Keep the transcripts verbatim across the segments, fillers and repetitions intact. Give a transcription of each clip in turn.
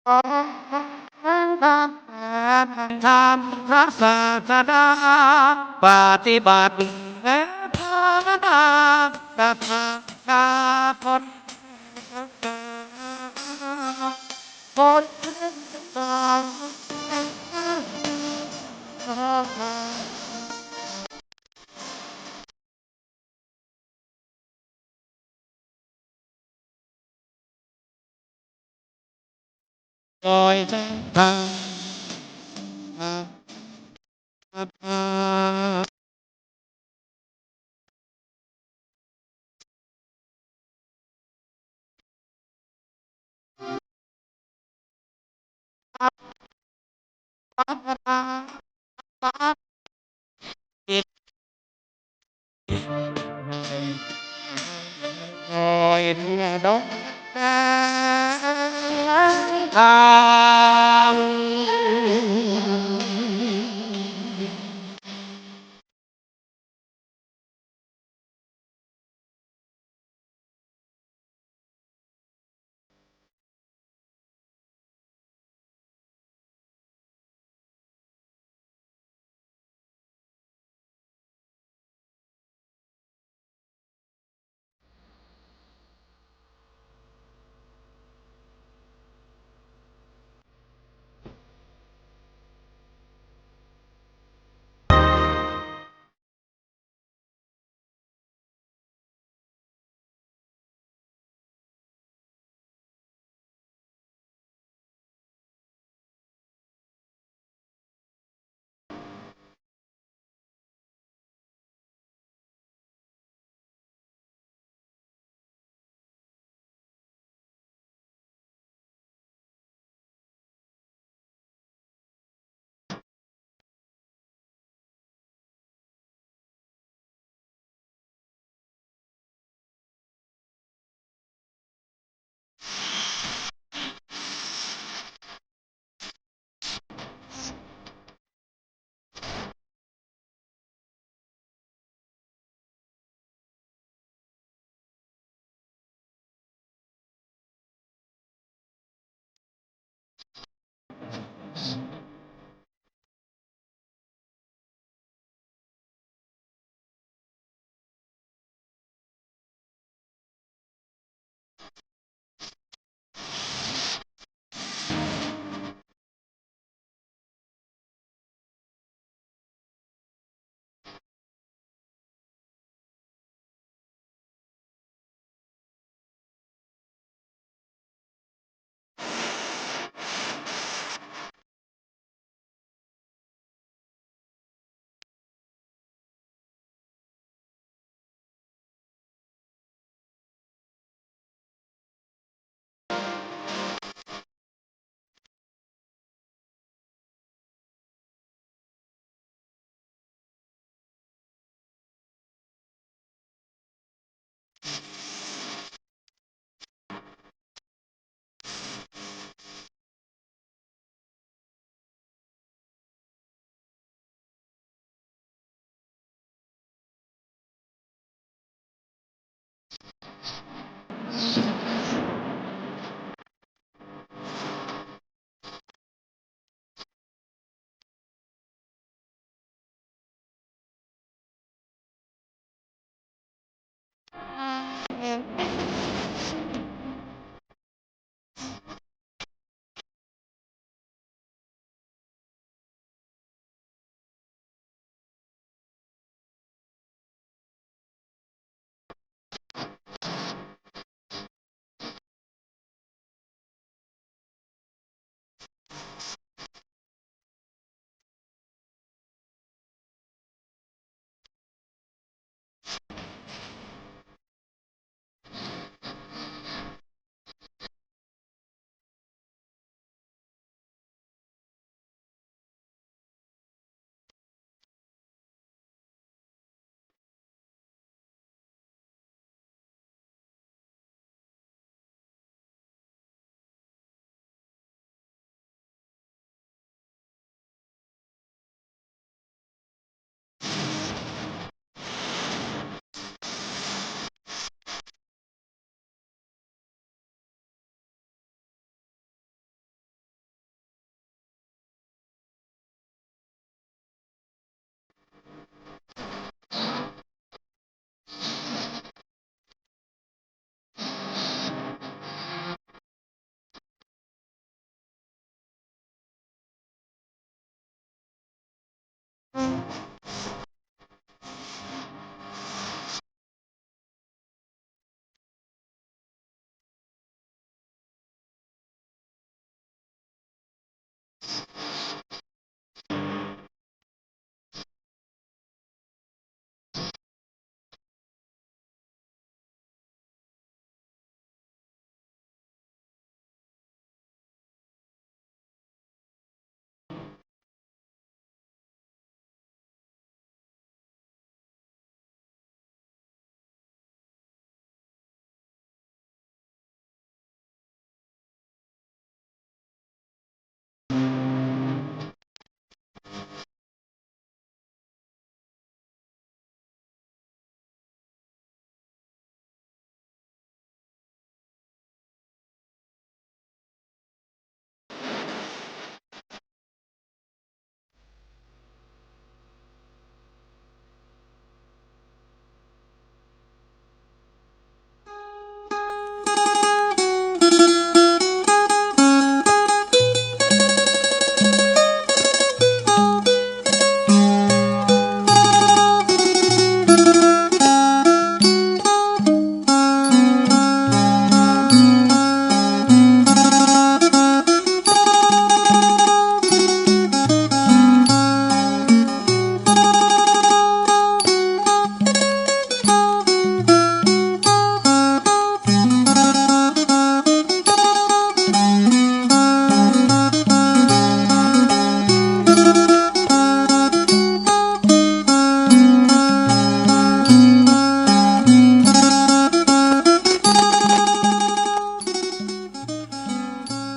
ธรรมศาสนาปฏิบัติ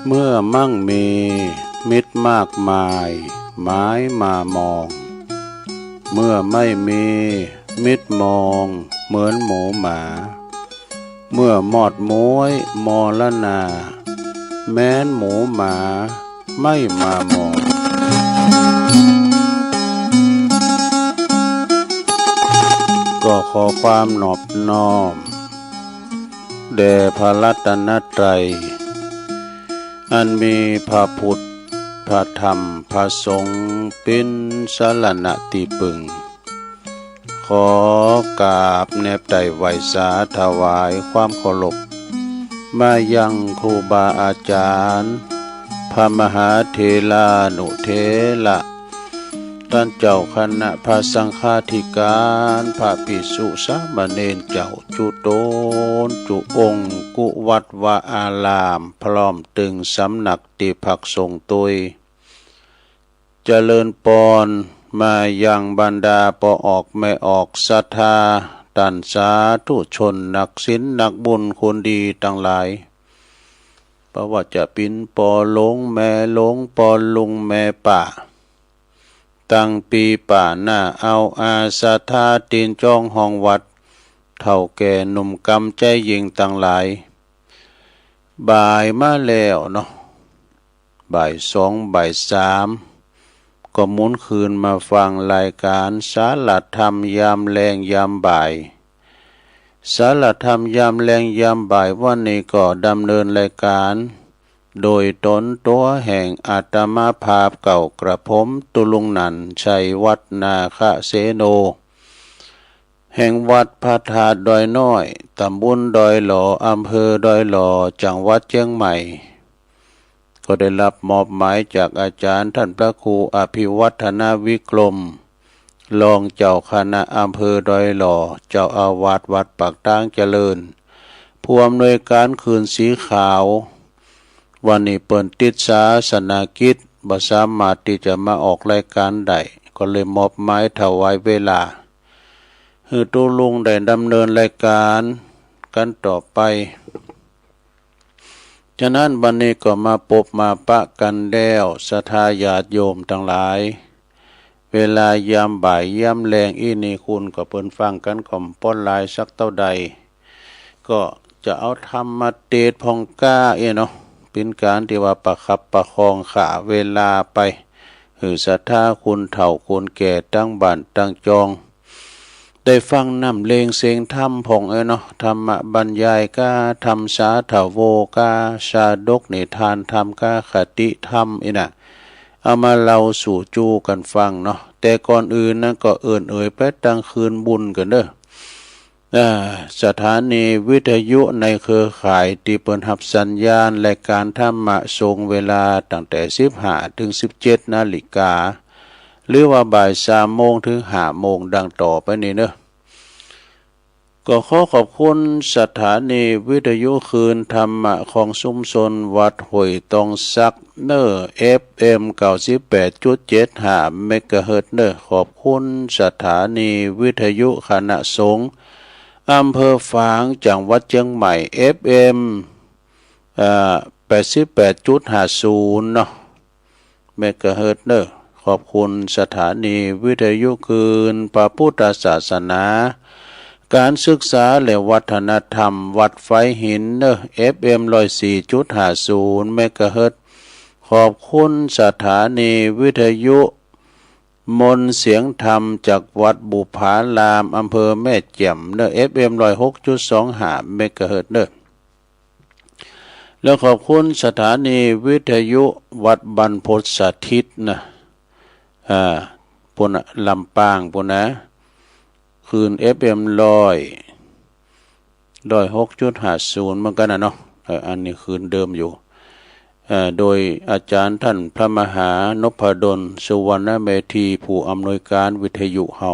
เมื่อมั่งมีมิตรมากมายหมายมามอง เมื่อไม่มีมิตรมองเหมือนหมูหมา เมื่อมอดม้วยมรณา แม้นหมูหมาไม่มามอง ก็ขอความนอบน้อม แด่พระรัตนตรัย อันมีพระพุทธ พระธรรม พระสงฆ์ เป๋นสรณะตี้ปึง ขอกราบแนบไตร่ไหว้สาถวายความเคารพ มายังครูบาอาจารย์ พระมหาเถรานุเถระ ต้านเจ้าคณะพระสังฆาธิการ พระภิกษุสามเณรเจ้าจุ๊ต๋นจุ๊องค์ กู้วัดวาอาราม พร้อมตึงสำนักตี้พักสงฆ์ตวย เจริญปอนมายังบรรดาป้อออกแม่ออกศรัทธา ต้านสาธุชนนักศีลนักบุญคนดีตังหลาย บ่ว่าจะเป๋นป้อหลวงแม่หลวง ป้อลุงแม่ป้า ตังปี้ป้าน้า เอาอาศรัทธา ตี๋นจองห้องวัด เฒ่าแก่หนุ่มกำ ชายญิงตังหลาย บ่ายมาแล้วเนาะ บ่ายสอง บ่ายสาม ก็หมุนคืนมาฟังรายก๋านสารธรรมยามแลงยามบ่าย สารธรรมยามแลงยามบ่ายวันนี้ก็ดำเนินรายก๋าน โดยต๋นตั๋วแห่งอาตมาภาพเก่ากระผม ตุ๊ลุงหนั่น ชัยวัฒน์ นาคเสโน แห่งวัดพระธาตุดอยน้อย ต๋ำบลดอยหล่อ อำเภอดอยหล่อ จังหวัดเจียงใหม่ ก็ได้ฮับมอบหมายจากอาจ๋ารย์ต้านพระครูอภิวัฒนวิกรม รองเจ้าคณะอำเภอดอยหล่อ เจ้าอาวาสวัดปากตางเจริญ ผู้อำนวยก๋านคืนสีขาว วันนี้เปิ้นติดศาสนกิจ บ่สามารถตี้จะมาออกรายก๋านได้ ก็เลยมอบหมายถวายเวลา หื้อตุ๊ลุงได้ดำเนินรายก๋านกั๋นต่อไป ฉะนั้นวันนี้ก็มาปบมาปะกั๋นแล้ว ศรัทธาญาติโยมตังหลาย เวลายามบ่ายยามแลงอี้นี้ คุณก็เปิ้นฟังกั๋นก็บ่หลายสักเต้าใด ก็จะเอาธรรมมาเตสน์พ่องก้าเอเนาะ เป๋นก๋านตี้ว่าประคับประคองฆ่าเวลาไป หื้อศรัทธาคนเฒ่าคนแก่ตังบ้านตังจอง ได้ฟังน้ำเล็งเสียงธรรมพ่องเอเนาะ ธรรมบรรยายก้า ธรรมสาธโวก้า ชาดกนิทานธรรมก้า คติธรรมอี้น่ะ เอามาเล่าสู่จู้กั๋นฟังเนาะ แต่ก่อนอื่นนั้นก็เอิ้นเอ่ยไปตังคืนบุญกั๋นเน่อ อ่า สถานีวิทยุในเครือข่ายตี้เปิ้นฮับสัญญาณรายก๋านธรรมะสงฆ์เวลาตั้งแต่สิบห้าเถิงสิบเจ็ดนาฬิกา หรือว่าบ่ายสามโมงเถิงห้าโมงดังต่อไปนี้เน่อ ก็ขอขอบคุณสถานีวิทยุคลื่นธรรมะของชุมชนวัดห้วยตองสักเน่อ เอฟเอ็ม เก้าสิบแปดจุดเจ็ดห้าเมกะเฮิรตซ์เน่อ ขอบคุณสถานีวิทยุคณะสงฆ์อำเภอฝางจังหวัดเจียงใหม่ เอฟเอ็ม เอ่อ แปดสิบแปดจุดห้าศูนย์เนาะ เมกะเฮิรตซ์เน่อ ขอบคุณสถานีวิทยุคลื่นพระพุทธศาสนา การศึกษาและวัฒนธรรมวัดฝายหินเน่อ เอฟเอ็ม ร้อยสี่จุดห้าศูนย์เมกะเฮิรตซ์ ขอบคุณสถานีวิทยุมนต์เสียงธรรมจากวัดบุพาราม อำเภอแม่แจ่มเน่อ เอฟเอ็ม ร้อยหกจุดสองห้าเมกะเฮิรตซ์เน่อ แล้วขอบคุณสถานีวิทยุวัดบรรพตสถิตนะ อ่า ปู้นน่ะ ลำปางปู้นนะ คลื่น เอฟเอ็ม ร้อย ร้อยหกจุดห้าศูนย์เหมือนกั๋นน่ะเนาะ เออ อันนี้คลื่นเดิมอยู่ เอ่อ โดยอาจ๋ารย์ต้านพระมหานพดล สุวรรณเมธี ผู้อำนวยการวิทยุเฮา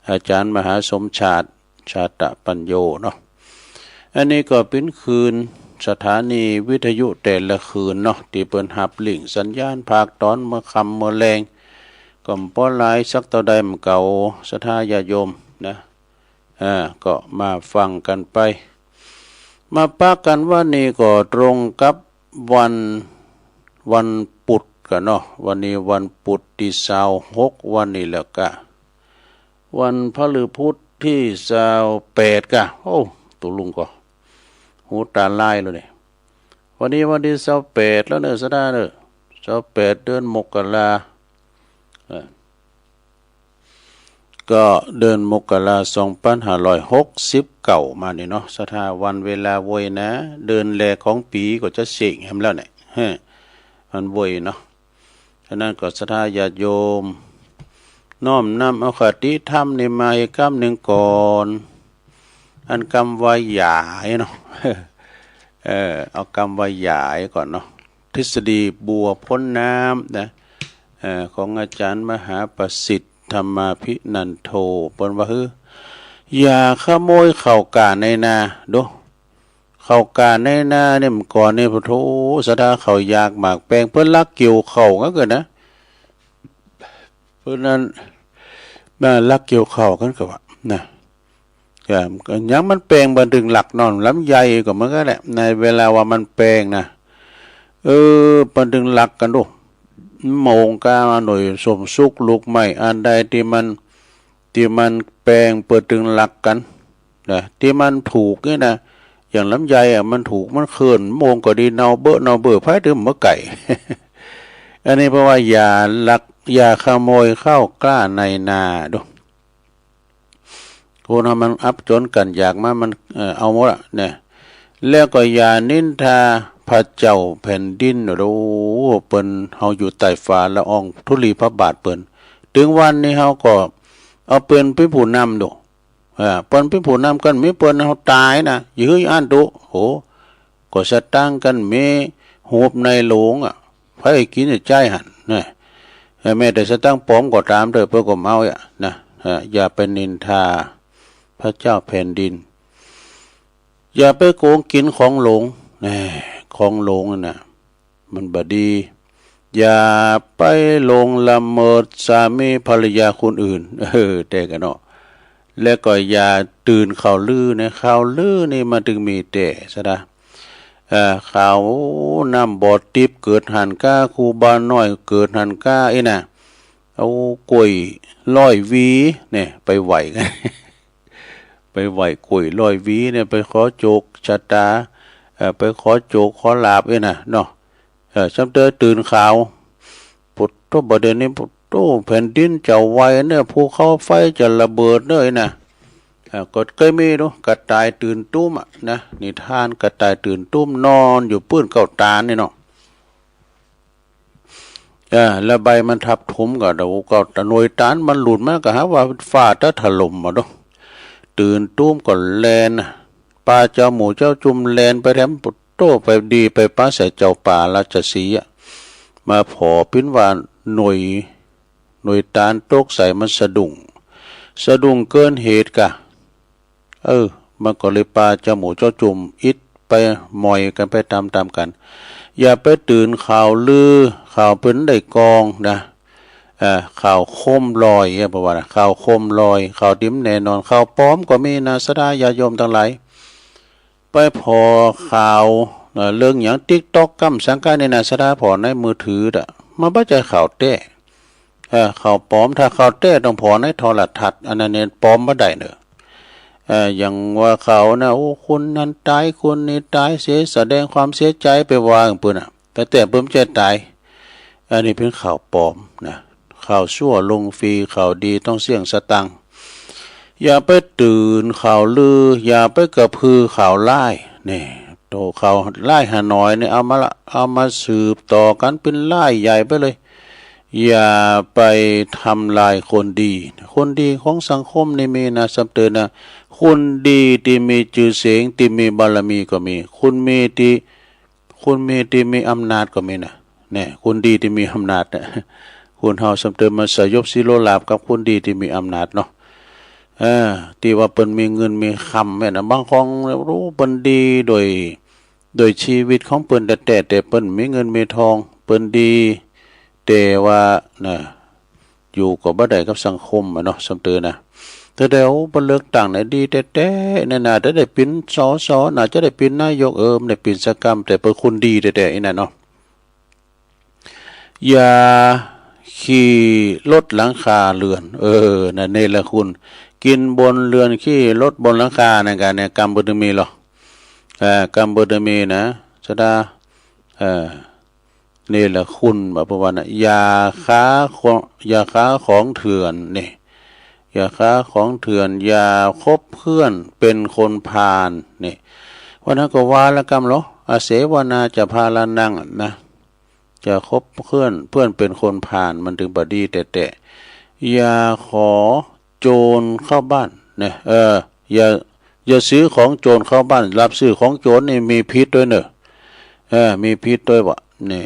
อาจ๋ารย์มหาสมชาติ ชาตะปัญโญเนาะ อันนี้ก็เป๋นคลื่นสถานีวิทยุแต่ละคลื่นเนาะ ตี้เปิ้นฮับลิงก์สัญญาณภาคตอนเมื่อค่ำเมื่อแลง ก็บ่หลายสักเต้าใด หมู่เก่าศรัทธาญาติโยมนะ อ่า ก็มาฟังกั๋นไป มาปะกั๋นวันนี้ก็ตรงกับวัน วันปุธกั๋นเนาะ วันนี้วันปุธตี้ซาวหก วันนี้แล้วกา วันพฤหัสตี้ซาวแปดกา โอ้ ตุ๊ลุงก็ หูต๋าลายแล้วนี่ วันนี้วันตี้ซาวแปดแล้วเน่อ ศรัทธาเน่อ ซาวแปดเดือนมกรา เออ ก็เดือนมกรา สองปันห้าร้อยหกสิบเก้ามานี่เนาะ ศรัทธา วันเวลาเวยนะ เดือนแรกของปี๋ก็จะเส้งแหมแล้วเนี่ย เฮ้อ มันเวยเนาะ ฉะนั้นก็ศรัทธาญาติโยม น้อมนำเอาคติธรรมนี่มาอีกกำนึ่งก่อน อันกำว่าหญ้าเนาะ เออ เอากำว่าหญ้าก่อนเนาะ ทฤษฎีบัวพ้นน้ำนะ เอ่อ ของอาจ๋ารย์มหาประสิทธิ์ ธรรมาภินันโท เปิ้นว่า หื้อ หญ้าขโมยเข้าก้าในนา ดู เข้าก้าในนาเนี่ย เมื่อก่อนเนี่ย โธ่ ศรัทธา เขาอยากหมากแป้ง เปิ้นลักเกี่ยวเข้ากั๋นเกินนะ เปิ้นนั้น มาลักเกี่ยวเข้ากั๋นก็ว่า นะ ก็ ก็ยังมันแป้งบ่ตึงหลักเนาะ ลำไยก็เหมือนกั๋นแหละ ในเวลาว่ามันแป้งนะ เออ เปิ้นตึงหลักกั๋นดู โมงก้าหน่วยส้มสุกลูกใหม่ อันใดตี้มัน ตี้มันแป้งเปิ้นตึงหลักกั๋นนะ ตี้มันถูกนี่นะ อย่างลำไยอะ มันถูก มันเคิ้น โมงก็ดี เน่าเบอะ เน่าเบอะ ใผตึงบ่ใก้ อันนี้เปิ้นว่าหญ้าลัก หญ้าขโมยเข้าก้าในนา ดู คนเฮามันอับจนกั๋นอยากมา มัน เอ่อ เอาหมดอะเนี่ย แล้วก็อย่านินทาพระเจ้าแผ่นดิน โอ้โห เปิ้น เฮาอยู่ใต้ฝ่าละอองธุลีพระบาทเปิ้น ตึงวันนี้เฮาก็เอาเปิ้นเป๋นผู้นำดู อ่า เปิ้นเป๋นผู้นำ กั๋นมีเปิ้นเฮาต๋ายนะ อย่าหื้ออั้นตุ โห ก็สตางค์กั๋นมี ฮูบในโหลงอะ ใผกิ๋นจะใจ๊หั้นนะ เออ แม้แต่สตางค์ป๋อมก็ต๋ามเต๊อะ เปิ้นก็บ่เอาอะนะ เออ อย่าไปนินทาพระเจ้าแผ่นดิน อย่าไปโกงกิ๋นของหลวง แหม ของหลวงนั่นน่ะ มันบ่ดี อย่าไปล่วงละเมิดสามีภรรยาคนอื่น เออ แต่กั๋นเนาะ แล้วก็อย่าตื่นข่าวลือนะ ข่าวลือนี่มันตึงมีแต๊ศรัทธา เอ่อ ข่าวน้ำบ่อติ๊บเกิดหั้นก้า ครูบาน้อยเกิดหั้นก้า อี้น่ะ เอากล้วยร้อยหวีเนี่ยไปไหว้กั๋น ไปไหว้กล้วยร้อยหวีเนี่ย ไปขอโจกชะตา เอ่อ ไปขอโจกขอลาภ อี้น่ะเนาะ เอ่อ ซ้ำเต๊อะตื่นข่าว ปุโต บ่าเดี่ยวนี้ ปุโต แผ่นดินจะไหวเน่อ ภูเขาไฟจะระเบิดเน่อ อี้น่ะ เอ่อ ก็เกยมีดู กระต่ายตื่นตูมอะนะ นิทานกระต่ายตื่นตูม นอนอยู่ปื้นเก๊าตานนี่เนาะ เออ แล้วใบมันทับถมก็ เดี๋ยวก็หน่วยตานมันหลุดมาก็หาว่าฟ้าจะถล่มอะเนาะ ตื่นตูมก็แล่นน่ะ ปาเจ้าหมู่เจ้าจุมแล่นไปแถม โต้ไปดีไปปะใส่เจ้าป่าราชสีห์อะ มาผ่อปิ้นว่าหน่วย หน่วยตานตกใส่มันสะดุ้ง สะดุ้งเกินเหตุกะ เออ มันก็เลยปาเจ้าหมู่เจ้าจุมอิดไปหมอยกั๋นไปตามๆ กั๋น อย่าไปตื่นข่าวลือ ข่าวเปิ้นได้กองนะ เอ่อ ข่าวโคมลอยเนี่ย เพราะว่านะ ข่าวโคมลอย ข่าวตี้บ่แน่นอน ข่าวปลอมก็มีนะ ศรัทธาญาติโยมตังหลาย ไปผ่อข่าว เอ่อ เรื่องหยังติ๊กต๊อกก้ำสังกั๋นนี่นะ ศรัทธาผ่อในมือถือน่ะ มันบ่ใจ้ข่าวแต๊ เออ ข่าวปลอม ถ้าข่าวแต๊ต้องผ่อในโทรทัศน์ อันนั้นเนี่ยปลอมบ่ได้เน่อ เออ อย่างว่าข่าวนะ โอ้ คนนั้นต๋าย คนนี้ต๋าย เสีย แสดงความเสียใจ๋ไปว่าเปิ้นน่ะ แต่ แต่เปิ้นบ่ใจ้ต๋าย อันนี้เป๋นข่าวปลอมนะ ข่าวชั่วลงฟรี ข่าวดีต้องเสี้ยงสตางค์ อย่าไปตื่นข่าวลือ อย่าไปกระพือข่าวร้าย นี่ โตข่าวร้ายหาหน่อยนี่ เอามาละ เอามาสืบต่อกั๋นเป๋นร้ายใหญ่ไปเลย อย่าไปทำลายคนดี คนดีของสังคมนี่มีนะ ซ้ำเติมนะ คนดีตี้มีจื้อเสียง ตี้มีบารมีก็มี คนมีตี้ คนมีตี้มีอำนาจก็มีนะ เนี่ย คนดีตี้มีอำนาจเนี่ย คนเฮาซ้ำเติมมาสยบสิโลลาภกับคนดีตี้มีอำนาจเนาะ เออ ตี้ว่าเปิ้นมีเงินมีคำแม่นนะ บางครั้ง โอ้ เปิ้นดีโดย โดยชีวิตของเปิ้นแต๊ๆ แต่เปิ้นมีเงินมีทอง เปิ้นดี แต่ว่านะ อยู่ก็บ่ได้กับสังคมอะเนาะ ซ้ำเติมนะ แต่ แต่ โอ้ บ่เลือกตั้งนะ ดีแต๊ๆ นั่นน่ะ จะได้เป๋น สส น่ะ จะได้เป๋นนายก เออ บ่ได้เป๋นสักกำ แต่เป๋นคนดีแต๊ๆ อี้น่ะเนาะ อย่าขี่รถหลังคาเรือน เออ นั่น เนรคุณ กินบนเรือน ขี่รถบนหลังคา นั่นกะ เนี่ย กำเปิ้นมีลอ เอ่อ กำเปิ้นมีนะ ศรัทธา เอ่อ เนรคุณ บอกเปิ้นว่านะ อย่าค้าของ อย่าค้าของเถื่อน นี่ อย่าค้าของเถื่อน อย่าคบเพื่อนเป็นคนพาล นี่ วันนั้นก็ว่าละกำลอ อเสวนาจะพาลานัง นะ อย่าคบเพื่อน เพื่อนเป็นคนพาล มันตึงบ่ดีแต๊ๆ อย่าขอโจรเข้าบ้าน นะ เออ อย่า อย่าซื้อของโจรเข้าบ้าน รับซื้อของโจรนี่มีผิดตวยเน่อ เออ มีผิดตวยบ่ นี่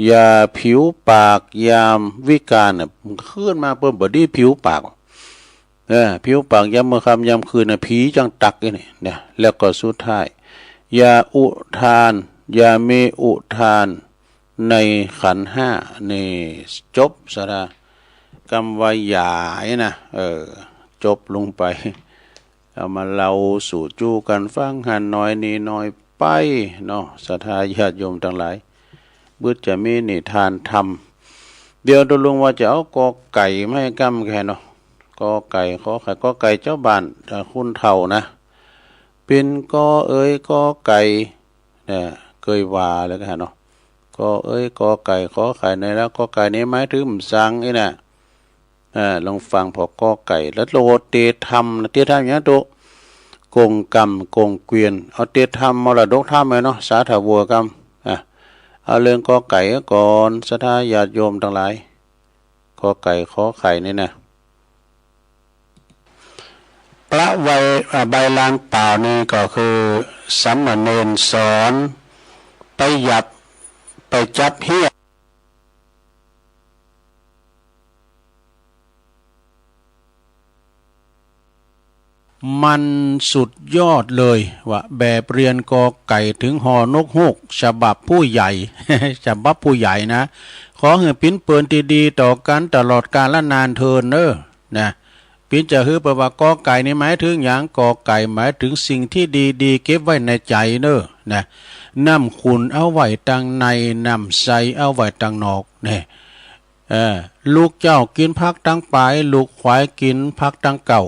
อย่าผิวปากยามวิกาลน่ะ ขึ้นมาเปิ้นบ่ดีผิวปาก เออ ผิวปากยามมื้อค่ำยามคืนน่ะ ผีจั่งตักอี้นี่นะ แล้วก็สุดท้าย อย่าอุทาน อย่ามีอุทานในขันธ์ห้า นี่ จบ ศรัทธา กำว่าอย่าอี้นะ เออ จบลงไป เอามาเล่าสู่จู้กั๋นฟัง หันน้อยนี่น้อยไปเนาะ ศรัทธาญาติโยมตังหลาย บึดจะมีนิทานธรรม เดี๋ยวตกลงว่าจะเอากอไก่มาหื้อกำแค่เนาะ กอไก่ ขอไข่ กอไก่เจ้าบ้าน เอ่อ คนเฒ่านะ เป๋นกอเอ๋ยกอไก่ เนี่ย เกยว่าแล้วกะเนาะ กอเอ๋ยกอไก่ ขอไข่ในแล้ว กอไก่นี่หมายถึงบ่สังอี้น่ะ เออ ลองฟังผ่อกอไก่ แล้วโลเตธรรมนะ เตธรรมหยังโต กงกรรม กงเกวียน เอาเตธรรมมรดกธรรมไว้เนาะ สาธะวัวกำ อ่ะ เอาเรื่องกอไก่ก่อน ศรัทธาญาติโยมตังหลาย กอไก่ขอไข่นี่นะ พระใบ อ่า ใบลานเปล่านี่ก็คือสามเณรสอนไปหยับ ไปจับเฮี้ย มันสุดยอดเลยว่ะ แบบเรียนกอไก่ถึงฮอนกฮูก ฉบับผู้ใหญ่ ฉบับผู้ใหญ่นะ ขอหื้อปิ๋นเปิลตี้ดีต่อกั๋นตลอดกาลนานเทินเน่อ นะ ปิ๋นจะหื้อไปว่ากอไก่นี่หมายถึงหยัง กอไก่หมายถึงสิ่งที่ดีๆ เก็บไว้ในใจ๋เน่อ นะ น้ำขุ่นเอาไว้ตังใน น้ำใสเอาไว้ตังนอก เนี่ย เออ ลูกเจ้ากิ๋นผักตังป๋าย ลูกขวายกิ๋นผักตังเก๊า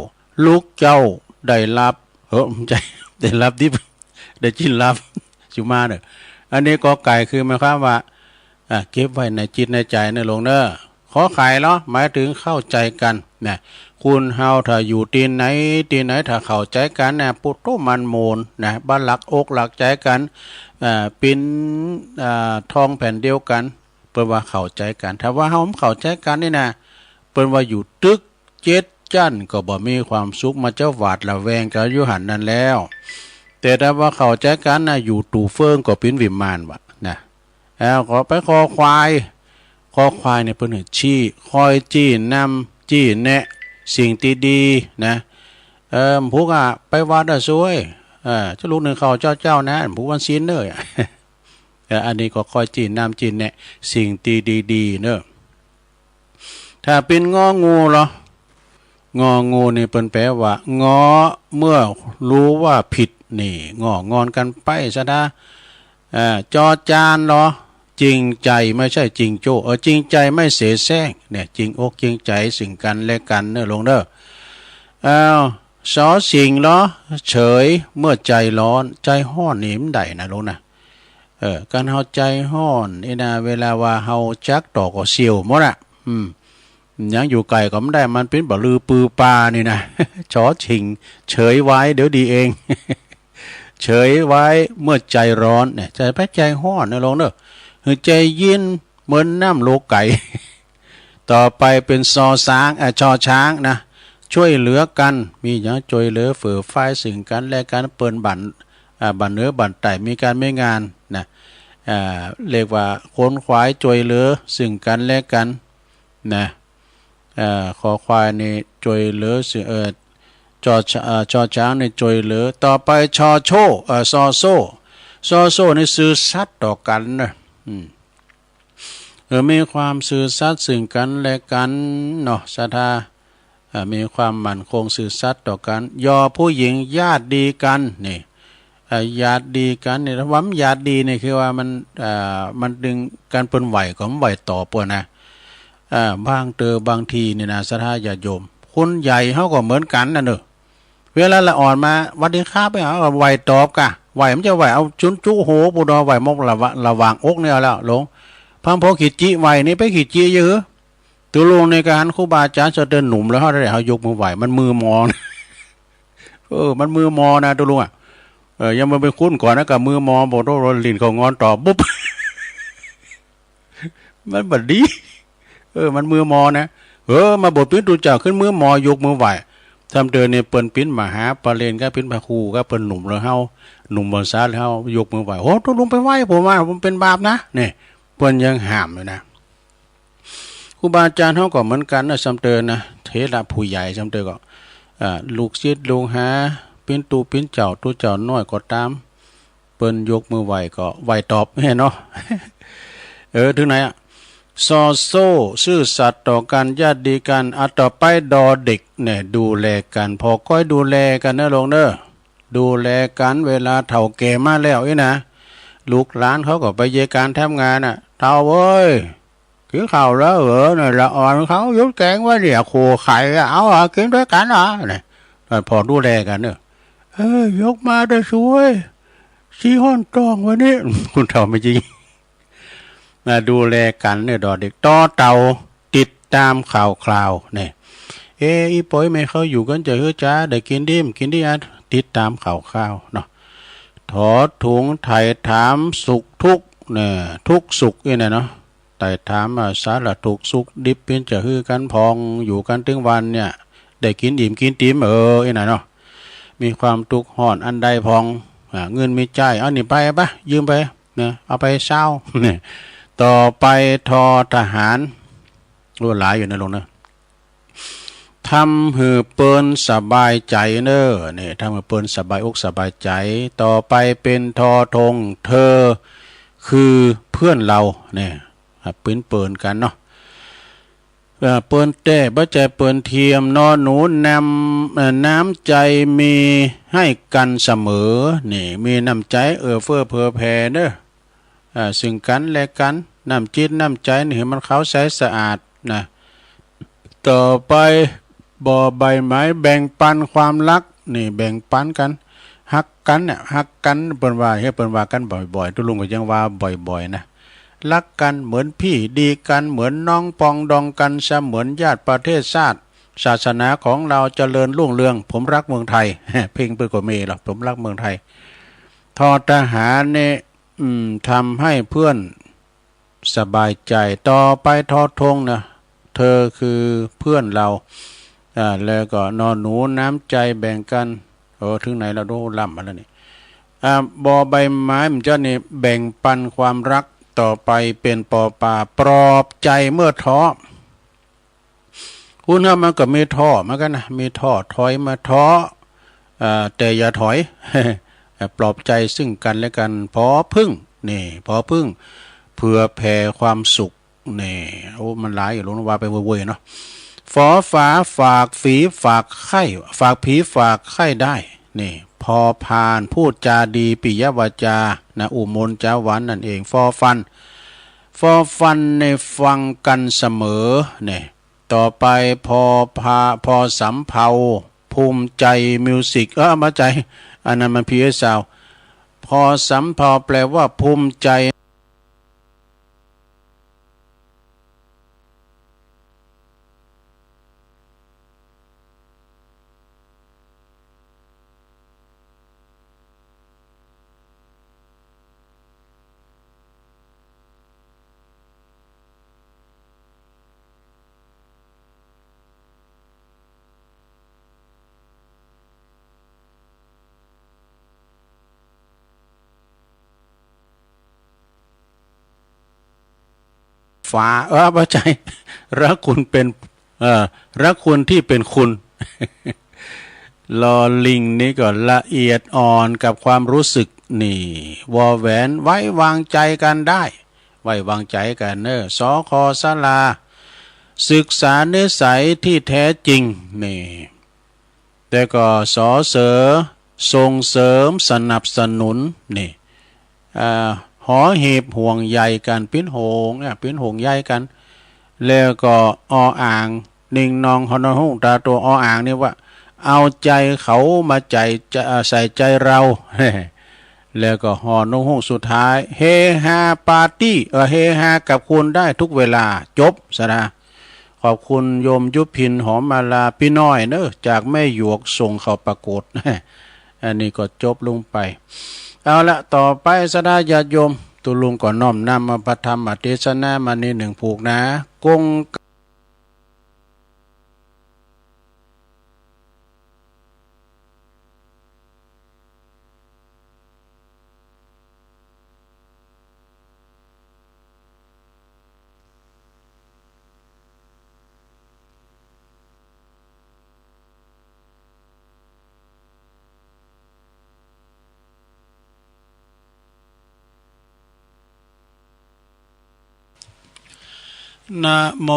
ลูกเจ้าได้ลาภ เออ บ่ใจ้ ได้ลาภดิบ ได้กิ๋นลาภ สุมาเน่อ อันนี้กอไก่คือหมายความว่า อ่ะ เก็บไว้ในจิตในใจ๋เน่อโลมเน่อ ขอไข่ลอ หมายถึงเข้าใจ๋กั๋น นะ คนเฮาถ้าอยู่ตี้ไหนตี้ไหน ถ้าเข้าใจ๋กั๋นนะ ปุโตมันโมนนะ บ่หลักอกหลักใจ๋กั๋น อ่า เป๋น อ่า ทองแผ่นเดียวกั๋น ปิ้นว่าเข้าใจ๋กั๋น ถ้าว่าเฮาบ่เข้าใจ๋กั๋นนี่นะ ปิ้นว่าอยู่ตึกเจ็ดจั๊นก็บ่มีความสุข มาเจ๊าหวาดระแวงกั๋นอยู่หั้นนั้นแล้ว แต่ถ้าว่าเข้าใจ๋กั๋นนะ อยู่ตู่เฟิงก็เป๋นวิมานวะนะ เอ้า ก็ไปคอควาย คอควายนี่เปิ้นหื้อชี้ คอยจี้นำ จี้แนะ สิ่งตี้ดีนะ เออ ผู้ก็ไปวัดอะ ซวย เออ เจ้าลูกนึ่งข้าวเจ้าเจ้านะ ผู้วันศีลเน่อ เออ อันนี้ก็คอยจี้นำ จี้แนะ สิ่งตี้ดีๆ เน่อ ถ้าเป๋นงองูเหรอ งองูนี่เปิ้นแปลว่า งอ เมื่อรู้ว่าผิดนี่ งองอนกั๋นไปซะนะ เอ่อ จอจานเหรอ จริงใจ ไม่ใช่จริงโจ้ เออ จริงใจไม่เสแสร้ง เนี่ย จริงอกจริงใจ๋ซึ่งกั๋นและกั๋นเน่อลุงเน่อ เอ้า สอสิงห์เหรอ เฉย เมื่อใจ๋ฮ้อน ใจ๋ฮ้อนนี่บ่ได้นะลุงนะ เออ การเฮาใจ๋ฮ้อนนี่นะ เวลาว่าเฮาจักต่อก็เสี่ยวหมดอะ อืม ยังอยู่ใก้ก็บ่ได้ มันเป๋นบ่าลือปือปานี่นะ ชอชิง เฉยไว้ เดี๋ยวดีเอง เฉยไว้ เมื่อใจ๋ฮ้อนเนี่ย ใจ๋ไปใจ๋ฮ้อนเน่อลุงเน่อ หื้อใจ๋เย็นเหมือนน้ำโลไก๋ ต่อไปเป๋นซอซ้าง เอ่อ ชอช้างนะ จ้วยเหลือกั๋น มีหยังจ้วยเหลือเฟื่อฟายซึ่งกั๋นและกั๋น เปิ้นบ้าน อ่า บ้านเหนือบ้านใต้มีก๋านมีงานนะ อ่า เรียกว่าขนขวายจ้วยเหลือซึ่งกั๋นและกั๋นนะ เอ่อ คอควายนี่จ้วยเหลือซึ่ง เอ่อ จอช- เอ่อ ชอช้างนี่จ้วยเหลือ ต่อไปชอโช เอ่อ ซอโซ่ ซอโซ่นี่ซื่อสัตย์ต่อกั๋นนะ อืม เออ มีความซื่อสัตย์ซึ่งกั๋นและกั๋นเนาะ ศรัทธา เอ่อ มีความมั่นคงซื่อสัตย์ต่อกั๋น ยอผู้หญิง ญาติดีกั๋น นี่ เอ่อ ญาติดีกั๋นนี่ ถ้าว่ามันญาติดีนี่คือว่ามัน เอ่อ มันดึงกั๋นเปิ้นไหว้ก็บ่ไหว้ตอบเปิ้นนะ เอ่อ บางเตื้อบางทีนี่นะ ศรัทธาญาติโยม คนใหญ่เฮาก็เหมือนกั๋นน่ะเน่อ เวลาละอ่อนมา หวัดดีครับ เอ้า ไหว้ตอบก่ะ ไหว้มันจะไหว้เอาจุนจุหัวปูดอ ไหว้มกระวะ- ระหว่างอกนี่เอาแล้วลง พร่ำโพขี้จิไหว้นี่ ไปขี้จิอยู่หื้อ ตุ๊ลุงนี่ก็หันครูบาอาจ๋ารย์เจ้าเตื้อหนุ่มแล้ว เฮาได้ เฮายกมือไหว้ มันมือมอนะ เออ มันมือมอนะตุ๊ลุงอะ เออ ยังบ่ไปคุ้นก่อนนะ กับมือมอ บ่โต้ ลิ้นเข้างอนตอบปุ๊บ มันบ่ดี เออ มันมือมอนะ เออ มาบวชเป๋นตุ๊เจ้า ขึ้นมือมอ ยกมือไหว้ ซ้ำเตื้อนี่เปิ้นเป๋นมหาปริญญา เป๋นพระครูก็เปิ้นหนุ่มกว่าเฮา หนุ่มพรรษากว่าเฮา ยกมือไหว้ โอ้ ตุ๊ลุงไปไหว้ผมว่า ผมเป๋นบาปนะ นี่ เปิ้นยังห้ามอยู่นะ ครูบาอาจ๋ารย์เฮาก็เหมือนกั๋นนะ ซ้ำเตื้อนะ เถระผู้ใหญ่ ซ้ำเตื้อก็ อ่า ลูกศิษย์ลูกหา เป๋นตุ๊เป๋นเจ้า ตุ๊เจ้าน้อยก็ต๋าม เปิ้นยกมือไหว้ก็ไหว้ตอบ แม่นเนาะ เออ เถิงไหนอะ ซอโซ่ ซื่อสัตย์ต่อกั๋น ญาติดีกั๋น อ่ะ ต่อไปดอเด็กเนี่ย ดูแลกั๋น ผ่อก้อยดูแลกั๋นเน่อลุงเน่อ ดูแลกั๋น เวลาเฒ่าแก่มาแล้วอี้นะ ลูกหลานเขาก็ไปเยียะก๋านทำงานน่ะ เฒ่าเอ้ย กิ๋นข้าวแล้วเหรอ เนี่ย ละอ่อนเขาหยุดแก๋งไว้เนี่ย โขไข่อะ เอาอะ กิ๋นตวยกั๋นอะ เนี่ย ผ่อดูแลกั๋นเน่อ เออ ยกมาเต๊อะซวย ซี้ฮ้อนต๊องวันนี้ คนเฒ่าแม่ญิง มาดูแลกั๋นเนี่ย ดอเด็ก ตอเต่า ติดต๋ามข่าวคราวเนี่ย เอ๊ะ อี่ปอยแม่เขาอยู่กั๋นจะหื้อจ๊า ได้กิ๋นดีบ่กิ๋นดีอะ ติดต๋ามข่าวคราวเนาะ ถอถุง ไถ่ถามสุขทุกข์เนี่ย ทุกข์สุขเนี่ยเนาะ ไถ่ถามว่าสารทุกข์สุขดิบเป๋นจะหื้อกั๋นพ่อง อยู่กั๋นตึงวันเนี่ย ได้กิ๋นอิ่มกิ๋นติ๋ม เออ อี้น่ะเนาะ มีความตุ๊กข์ฮ้อนอันใดพ่อง อ่า เงินมีใจ๊ เอานี่ไปปะ ยืมไปนะ เอาไปซาว เนี่ย ต่อไป ทอทหาร โอ้ หลายอยู่นะลุงนะ ทำหื้อเปิ้นสบายใจ๋เน่อ เนี่ย ทำหื้อเปิ้นสบายอกสบายใจ๋ ต่อไปเป๋นทอธง เธอคือเพื่อนเรา เนี่ย อ่ะ เปิ้นเปิ้นกั๋นเนาะ เอ่อ เปิ้นแต๊บ่ใจ้เปิ้นเทียม นอหนู นำ เอ่อ น้ำใจ๋มีให้กั๋นเสมอ นี่ มีน้ำใจ๋เอื้อเฟื้อเผื่อแผ่เน่อ อ่า ซึ่งกั๋นและกั๋น น้ำจิตน้ำใจ๋นี่หื้อมันขาวใสสะอาดนะ ต่อไป บอใบไม้ แบ่งปันความฮัก นี่ แบ่งปันกั๋น ฮักกั๋นเนี่ย ฮักกั๋น เปิ้นว่า เฮ้ย เปิ้นว่ากั๋นบ่อยๆ ตุ๊ลุงก็ยังว่าบ่อยๆ นะ ฮักกั๋นเหมือนพี่ ดีกั๋นเหมือนน้อง ปองดองกั๋นเสมือนญาติ ประเทศชาติ ศาสนาของเราเจริญรุ่งเรือง ผมรักเมืองไทย เพลงเปิ้นก็มีเหรอ ผมรักเมืองไทย ทอทหารเนี่ย อืม ทำให้เพื่อน สบายใจ๋ ต่อไป ทอ ธง นะ เธอคือเพื่อนเรา อ่า แล้วก็ นอ หนู น้ำใจแบ่งกัน เออ เถิงไหนแล้ว โอ้ ล้ำมาแล้วนี่ อ่า บอใบไม้ มันจะนี่ แบ่งปันความรัก ต่อไปเป๋น ปอปลา ปลอบใจ๋เมื่อท้อ คนเฮามันก็มีท้อเหมือนกั๋นนะ มีท้อถอยมาท้อ เอ่อ แต่อย่าถอย ปลอบใจ๋ซึ่งกั๋นและกั๋น ผอพึ่ง นี่ ผอพึ่ง เผื่อแผ่ความสุข นี่ โอ้ มันหลายอยู่ หลวงว่าไปเว่ยๆ เนาะ ฝอฝา ฝากฝี ฝากไข้ ฝากผี ฝากไข้ได้ นี่ พอพาน พูดจาดี ปิยวาจา นะ อุมนจาหวานนั่นเอง ฟอฟัน ฟอฟัน ในฟังกันเสมอ นี่ ต่อไป พอพา พอสำเภา ภูมิใจ๋ มิวสิก เออ บ่ใจ้ อันนั้นมัน พีเอส ซาวด์ พอสำเภา แปลว่าภูมิใจ๋ ฝา เออ บ่ใจ้ รักคุณเป็น เอ่อ รักคุณที่เป็นคุณ ลอลิงนี่ก็ละเอียดอ่อนกับความรู้สึก นี่ วอแหวน ไว้วางใจ๋กั๋นได้ ไว้วางใจ๋กั๋นเน่อ สอคอ สารา ศึกษานิสัยที่แท้จริง นี่ แต่ก็ สอเสอ ส่งเสริม สนับสนุน นี่ อ่า หอหีบ ห่วงใยกั๋น เป๋นห่วง อ่ะ เป๋นห่วงใยกั๋น แล้วก็ ออ่าง นิ่งนอง ฮอนอฮุ้ง ต๋าตั๋ว ออ่าง นี่ว่า เอาใจ๋เขามาใจ๋ จะ อ่า ใส่ใจ๋เรา แล้วก็ ฮอนอฮุ้ง สุดท้าย เฮฮาปาร์ตี้ เออ เฮฮากับคุณได้ทุกเวลา จบซะนะ ขอบคุณโยมยุพิน หอมมาลา ปี้น้อยเน่อ จากแม่หยวก ส่งเข้าประกวด อันนี้ก็จบลงไป เอาละ ต่อไป ศรัทธาญาติโยม ตุ๊ลุงก็น้อมนำเอาพระธรรมเตสนามานี้นึ่งผูกนะ กง นะโม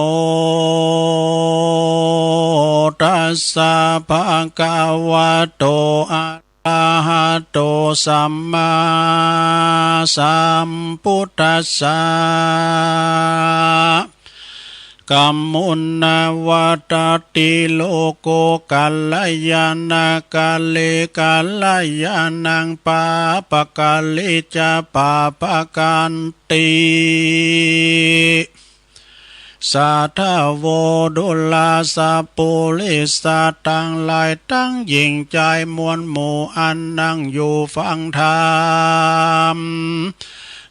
ตัสสะ ภะคะวะโต อะระหะโต สัมมาสัมพุทธัสสะ กัมมุนาวาตาติ โลโก กัลยาณะกาเล กัลยาณัง ปาปะกาเล จะ ปาปะกันติ สาธะโว ดูราสะปุริสะตังหลายตังหญิงจายมวลหมู่อันนั่งอยู่ฟังธรรม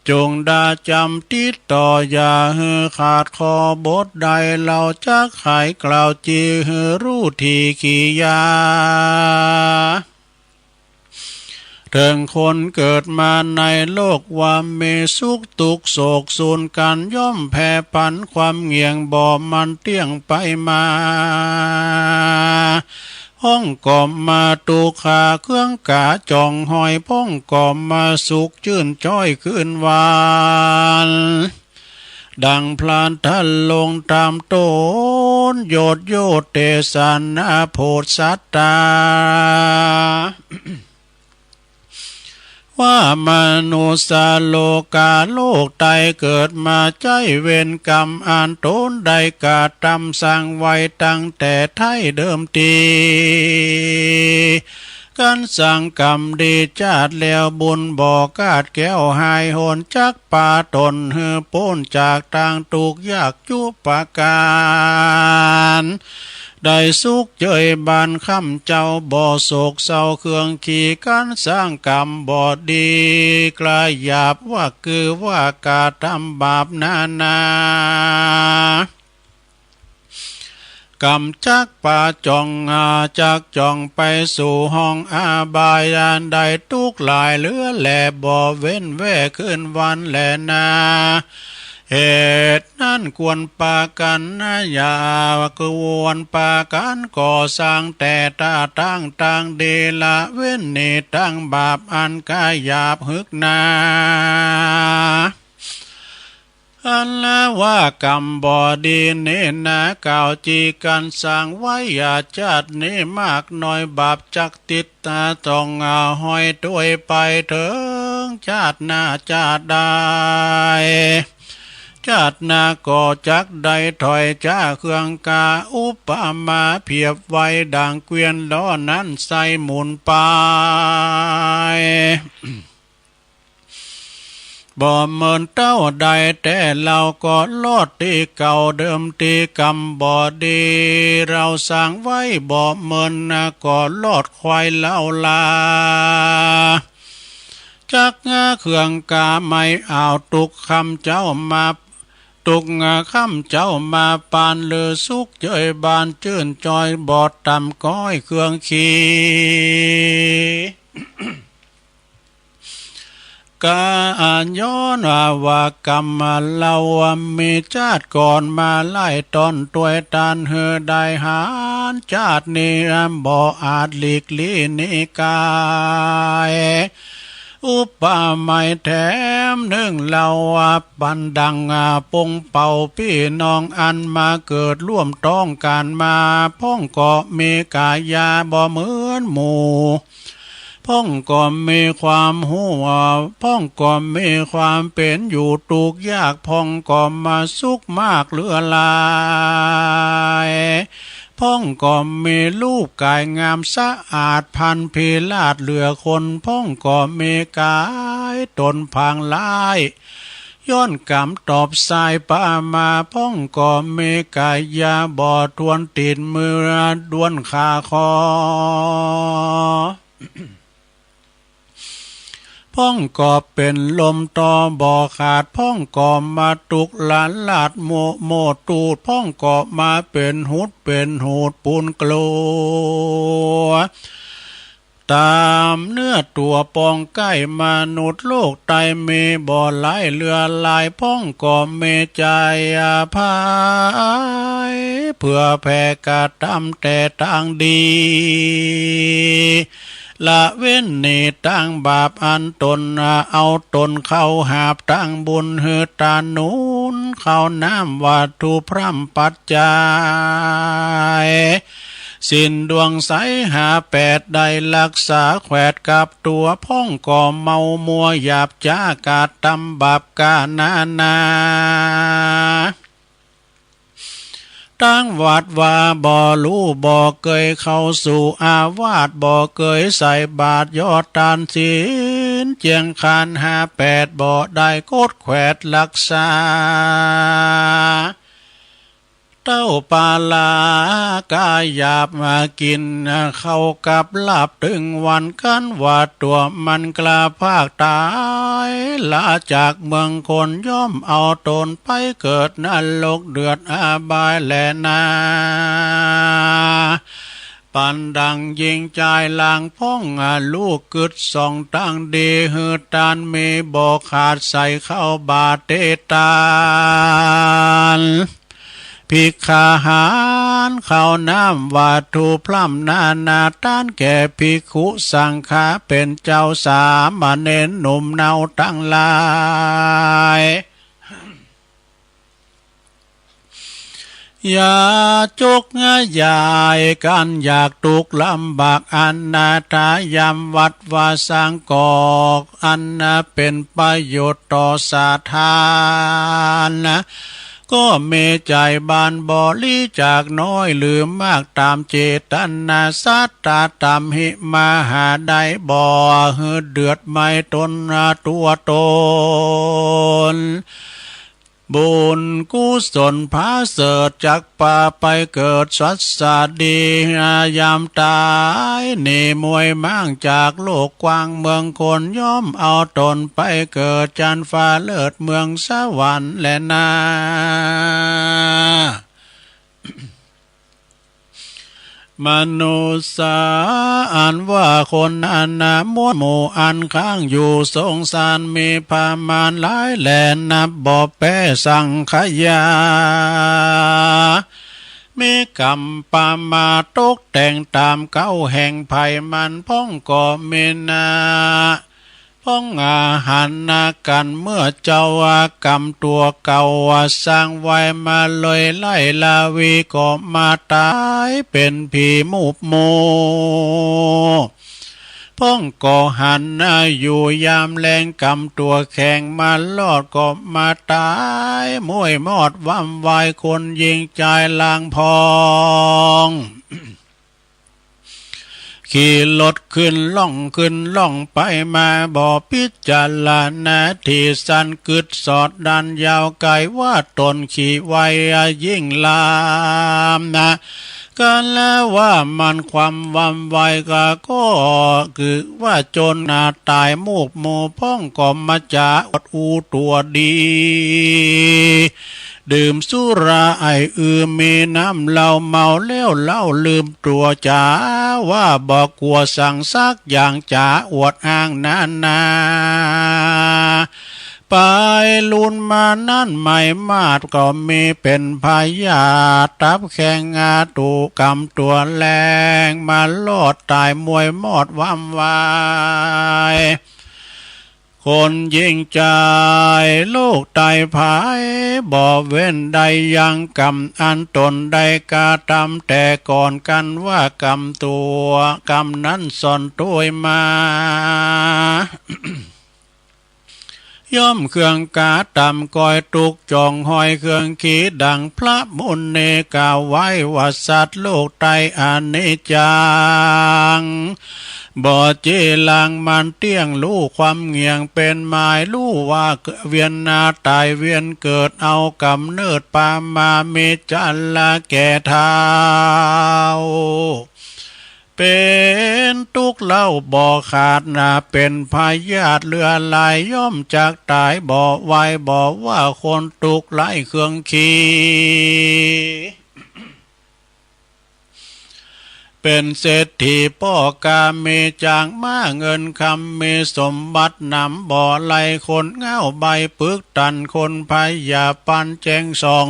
จงดาจ๋ำติดต่ออย่าหื้อขาดข้อบทใด เฮาจักไขกล่าวจี่หื้อฮู้ถี่กี่ยา เถิงคนเกิดมาในโลกว่ามีสุขตุ๊กข์โศกสูญกั๋นย่อมแผ่ผันความเหงี่ยงบ่มันเตี้ยงไปมา พ่องก็มาตุ๊กข์หาเครื่องก๋าจ่องห้อย พ่องก็มาสุขจื้นจ้อยคืนหวาน ดังพระทันลงต๋ามต้น โยชน์โยเตสนาโผดสัตตา ว่ามนุษย์โลกาโลกใต้เกิดมาใจ๊เวรกรรมอันต๋นได้กระทำสร้างไว้ตั้งแต่ไท้เดิมที กันสร้างกรรมดีจ๊าดแล้วบุญบ่ขาดแคล้วหายหน จักปาต๋นหื้อป๊นจากตางตุ๊กข์ยากจุประก๋าน ได้สุขเจยบ้านค่ำเจ้า บ่โศกเศร้าเคืองขีกั๋น สร้างกรรมบ่ดี กล้าหยาบว่ากือว่ากระทำบาปนานา กำจักปาจ่อง อา จักจ่องไปสู่ห้องอบาย อันได้ตุ๊กข์หลายเหลือแล บ่เว้นแว่คืนวันแลนา เหตุนั้นควรปากั๋นนะ อย่า ควรปากั๋นก่อสร้างแต่ตาตั้งตางดี ละเว้นหนีตั้งบาปอันกล้าหยาบหื้อนา อันละว่ากรรมบ่ดีนี้นา กล่าวจีกั๋นสร้างไว้ อย่าจาตินี้มากน้อย บาปจักติดต๋าต้องเอาห้อยตวยไปเถิงจาติหน้าจาติใด จาติหน้าก็จักได้ถ้อยจ๋าเคืองกา อุปมาเปรียบไว้ดั่งเกวียนล้อนั้นใส่หมุนไป บ่เหมินเต้าใดแต่เล่า ก็รอดตี้เก่าเดิมตี้กรรมบ่ดีเฮาสร้างไว้ บ่เหมินนาก็รอดควายเล่าลา จักหาเคืองกาไม่เอา ตุ๊กข์ค่ำเจ้ามา ตุ๊กข์ค่ำเจ้ามาปาน ลือสุขเจยบาน จื้นจอยบ่ต่ำก้อยเคืองขี กาย้อนว่ากรรมเฮามีจาติก่อนมาหลายต๋น ตวยต้านหื้อได้หัน จาตินี้บ่อาจหลีกลี้หนีก๋าย อุปมาแถมนึ่งเล่าว่า ปันดั่งปงเป่าปี้น้องอันมาเกิดร่วมต๊องกั๋นมา พ่องก็มีก๋ายาบ่เหมือนหมู่ พ่องก็มีความฮู้ พ่องก็มีความเป๋นอยู่ตุ๊กข์ยาก พ่องก็มาสุขมากเหลือหลาย พ่องก็มีรูปก๋ายงามสะอาด พรรณพิราชเหลือคน พ่องก็มีก๋ายต๋นผางร้าย ย้อนกรรมตอบสายปามา พ่องก็มีก๋ายาบ่ถ้วน ติดมือด้วนขาคอ พ่องก็เป๋นลมต่อบ่ขาด พ่องก็มาตุ๊กข์ละลาดโมโมตูด พ่องก็มาเป๋นหุดเป๋นหูดปูนกลัว ต๋ามเนื้อตั๋วปองใก้ มนุษย์โลกใต้มีบ่หลายเหลือหลาย พ่องก็มีใจ๋อภัย เผื่อแผ่กระตำแต่ตางดี ละเว้นหนีตางบาปอันต๋น เอาต๋นเข้าหาบตางบุญ หื้อตาหนุนข้าวน้ำวัตถุพร่ำปัจจัย ศีลดวงใสห้าแปดได้รักษาแขวดกับตั๋ว พ่องก็เมามัวหยาบจ๊ากระตำบาปกานานา ตางวัดวาบ่ฮู้ บ่เกยเข้าสู่อาวาส บ่เกยใส่บาตรยอดตานศีล เจียงคานห้าแปดบ่ได้กดแขวดรักษา เต้าปาลากาหยาบมากิ๋นข้าวกับลาบตึงวัน กั๋นว่าตั๋วมันกล้าพรากต๋าย ละจากเมืองคน ย่อมเอาต๋นไปเกิดนรกเดือดอบายแลนา ปันดั่งญิงจายหลางพ่อง ลูกกึ๊ดส่องตางดี หื้อตานมีบ่ขาด ใส่เข้าบาตรเตตาน ภิกขาหาร ข้าวน้ำวัตถุพร่ำนานา ตานแก่ภิกขุสังฆา เป๋นเจ้าสามเณรหนุ่มเนาตังหลาย อย่าจุกยายกั๋นอยากตุ๊กข์ลำบากอันนาถา ยามวัดวาสร้างกอก อันนาเป๋นประโยชน์ต่อสาธารณะ ก็มีใจ๋บานบริจาคน้อยหรือมากต๋ามเจตนาศรัทธา ต๋ามหิมหาได้บ่หื้อเดือดไหม้ต๋นตั๋วต๋น บุญกุศลผาเสริฐจักปาไปเกิดสัสดี ยามต๋ายนี่มวยม้างจากโลกกว้างเมืองคน ย่อมเอาต๋นไปเกิดจันฟ้าเลิศเมืองสวรรค์แลนา มนุสสา อันว่าคนนานาหมวดหมู่อันค้างอยู่สงสารมีประมาณหลายแล นับบ่แป๊สังขยา มีกรรมประมาทตกแต่งต๋ามเก๊าแห่งไผมันพ่องก็มีนา พ่องอาหารนากั๋นเมื่อเจ้าว่ากรรมตั๋วเก่าว่าสร้างไว้มาเลยไล่ลาวีก็มาต๋ายเป๋นผีมูบหมู่ พ่องก็หันนาอยู่ยามแลงกรรมตั๋วแข็งมารอดก็มาต๋ายมวยมอดวำวายคนหญิงจายลางพอง ขี่รถขึ้นล่องขึ้นล่องไปมาบ่พิจารณาที่สั้นกึ๊ดสอดดันยาวไกลว่าต๋นขี่ไวยิ่งลามนา กาละว่ามันความวำวายก็ ก็คือว่าจนนาต๋ายมูบหมู่พ่องก็มาจ๋าอวดอู้ตั๋วดี ดื่มสุราไอ้อือมีน้ำเหล้าเมาแล้วเล่าลืมตั๋วจ๋า ว่าบ่กั๋วสังสักอย่างจ๋าอวดอ้างนานา ไปลุนมานั้นไหมมาดก็มีเป๋นพยาธิตับแข็งอาตุกรรมตั๋วแลงมารอดต๋ายมวยมอดวำวาย คนหญิงจายโลกใต้ผายบ่เว้นได้ยังกรรมอันต๋นได้กระตำแต่ก่อนกันว่ากรรมตั๋วกรรมนั้นซ่อนตวยมา ย่อมเครื่องกระตำก้อยตุ๊กข์จ๋องห้อยเครื่องขีดังพระมุนีกล่าวไว้ว่าสัตว์โลกใต้อนิจจัง บ่เจรางมันเตี้ยง ฮู้ความเหงี่ยงเป๋นหมาย ฮู้ว่าเวียนนาต๋ายเวียนเกิดเอาก๋ำเนิดปามามีจาระแก่เฒ่า เป๋นตุ๊กข์เล่าบ่ขาดนา เป๋นพยาธิเลือดไหลย่อมจักต๋ายบ่ไหว บ่ว่าคนตุ๊กข์ไร้เครื่องขี เป๋นเศรษฐีป้อกามีจางมา เงินคำมีสมบัติหนำบ่ไหล คนเหง้าใบ้ปึกตัน คนพยาปันแจ้งส่อง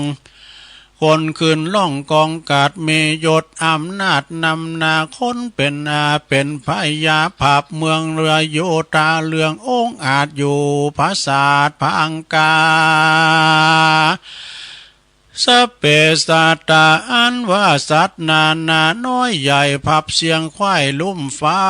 คนขึ้นล่องกองกาดมียศอำนาจนำหน้า คนเป๋นอาเป๋นพยาผับเมืองเรือโยธาเรืององอาจอยู่ผสาทพังกา สัพเพสัตตา อันว่าสัตว์นานาน้อยใหญ่ผับเสี้ยงขว้ายลุ่มฟ้า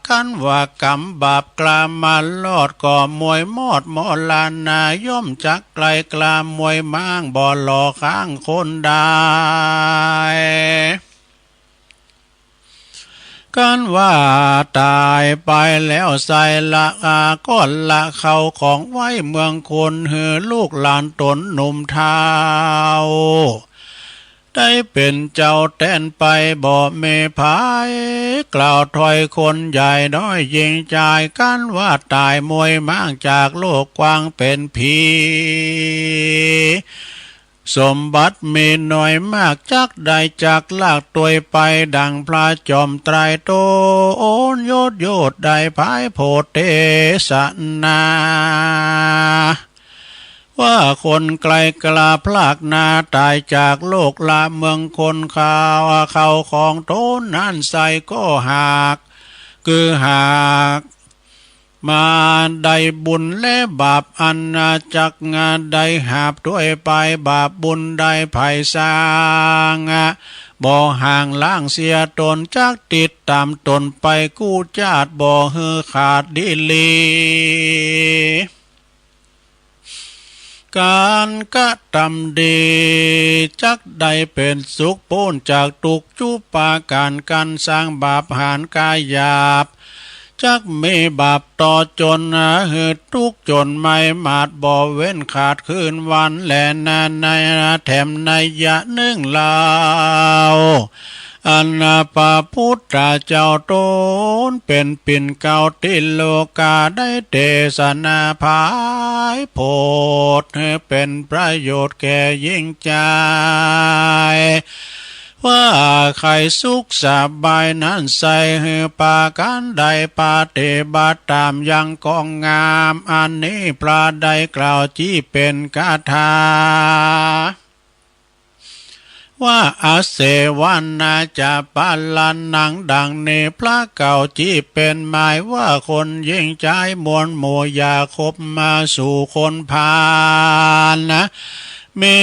คันว่ากรรมบาปกล้ามารอดก็มวยมอดมรณา ย่อมจักไกลกล้ามวยม้างบ่หล่อข้างคนได้ คันว่าต๋ายไปแล้วไส้ละกาก้อนละเข้าของไว้เมืองคน หื้อลูกหลานต๋นหนุ่มเฒ่า ได้เป๋นเจ้าแตนไปบ่มีภัย กล่าวถ้อยคนใหญ่น้อยหญิงจาย คันว่าต๋ายมวยม้างจากโลกกว้างเป๋นผี สมบัติมีน้อยมาก จักได้จักลากตวยไป ดังพระจอมไตรโตนยศโยธได้ภายโพธิเตสนา ว่าคนไกลกล้าพลากนาต๋ายจากโลกละเมืองคน ข้าวเข้าของต๋นนั้นไส้ก็หาก คือหาก มาได้บุญและบาปอันจักได้หาบตวยไป บาปบุญได้ไผสร้าง บ่ห่างล้างเสียต๋น จักติดต๋ามต๋นไปกู้จาติ บ่หื้อขาดดีหลี ก๋านกระตำดี จักได้เป๋นสุขป๊นจากตุ๊กข์จุปาก๋าน ก๋านสร้างบาปหานก๋ายหยาบ จักมีบาปต่อจนหื้อตุ๊กข์จ๋นไม่หมาดบ่เว้นขาดคืนวันแลนา ในแถมนัยยะนึ่งเล่า อันพระปุทธเจ้าต๋นเป๋นปิ่นเกล้าตี้โลก๋าได้เตสนาผายโผดหื้อเป๋นประโยชน์แก่หญิงจาย ว่าใค่สุขสบายนั้นใส่หื้อปากั๋นได้ปฏิบัติต๋ามอย่างก้องงาม อันนี้พระได้กล่าวจี๊เป๋นคาถา ว่า อเสวนาจะปะละนัง ดังนี้พระกล่าวจี๊เป๋นหมายว่าคนหญิงจายมวลหมู่อย่าคบมาสู่คนพาลนะ มี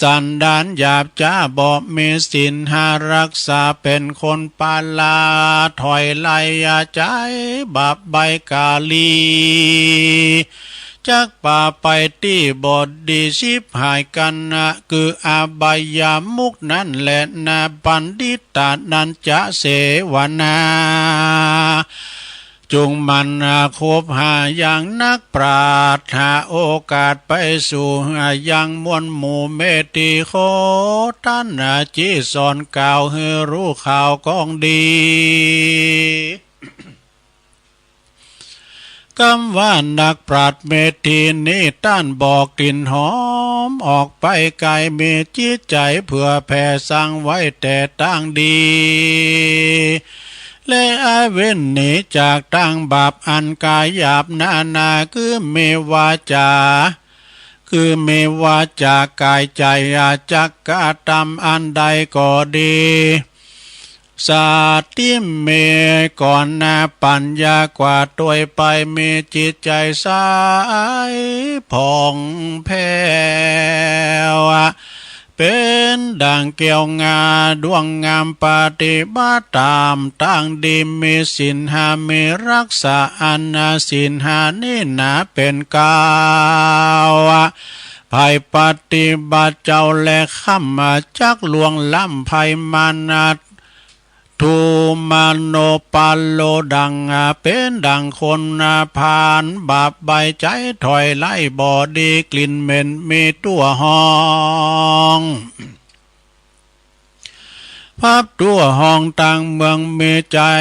สันดานหยาบจ๊าบ่มีศีลห้ารักษา เป๋นคนปาลาถอยไล่จายบาปใบ้ก๋าลี จักปาไปตี้บ่ดีฉิบหายกั๋นนะ คืออบายมุขนั้นแลนา บัณฑิตานันจะเสวนา จุ่งหมั่นคบหาอย่างนักปราชญ์ หาโอกาสไปสู่ยังมวลหมู่เมธี ขอต้านจี๊สอนกล่าวหื้อฮู้ข่าวก้องดี กำว่านักปราชญ์เมธีนี้ ต้านบ่กลิ่นหอมออกไปไก๋ มีจิตใจ๋เผื่อแผ่สั่งไว้แต่ตางดี และเว้นหนีจากตางบาปอันก๋ายหยาบนานา คือมีวาจ๋า คือมีวาจ๋าก๋ายใจ๋ จักกระตำอันใดก็ดี สติมีก่อนนา ปั๋ญญากว่าตวยไป มีจิตใจ๋ใสผ่องแผ้ว เป๋นดั่งแก้วงาดวงงาม ปฏิบัติต๋ามตางดี มีศีลห้า มีรักษาอันศีลห้านี้หนาเป๋นเกล้า ใผปฏิบัติเจ้าแลค่ำ จักล่วงล้ำภัยมาร ทุมโนปาโล ดั่งเป๋นดั่งคนผาลบาปใบ้ใจ๋ถอยไล่บ่ดี กลิ่นเหม็นมีตั๋วหอง พับตั๋วหองตางเมือง มีใจ๋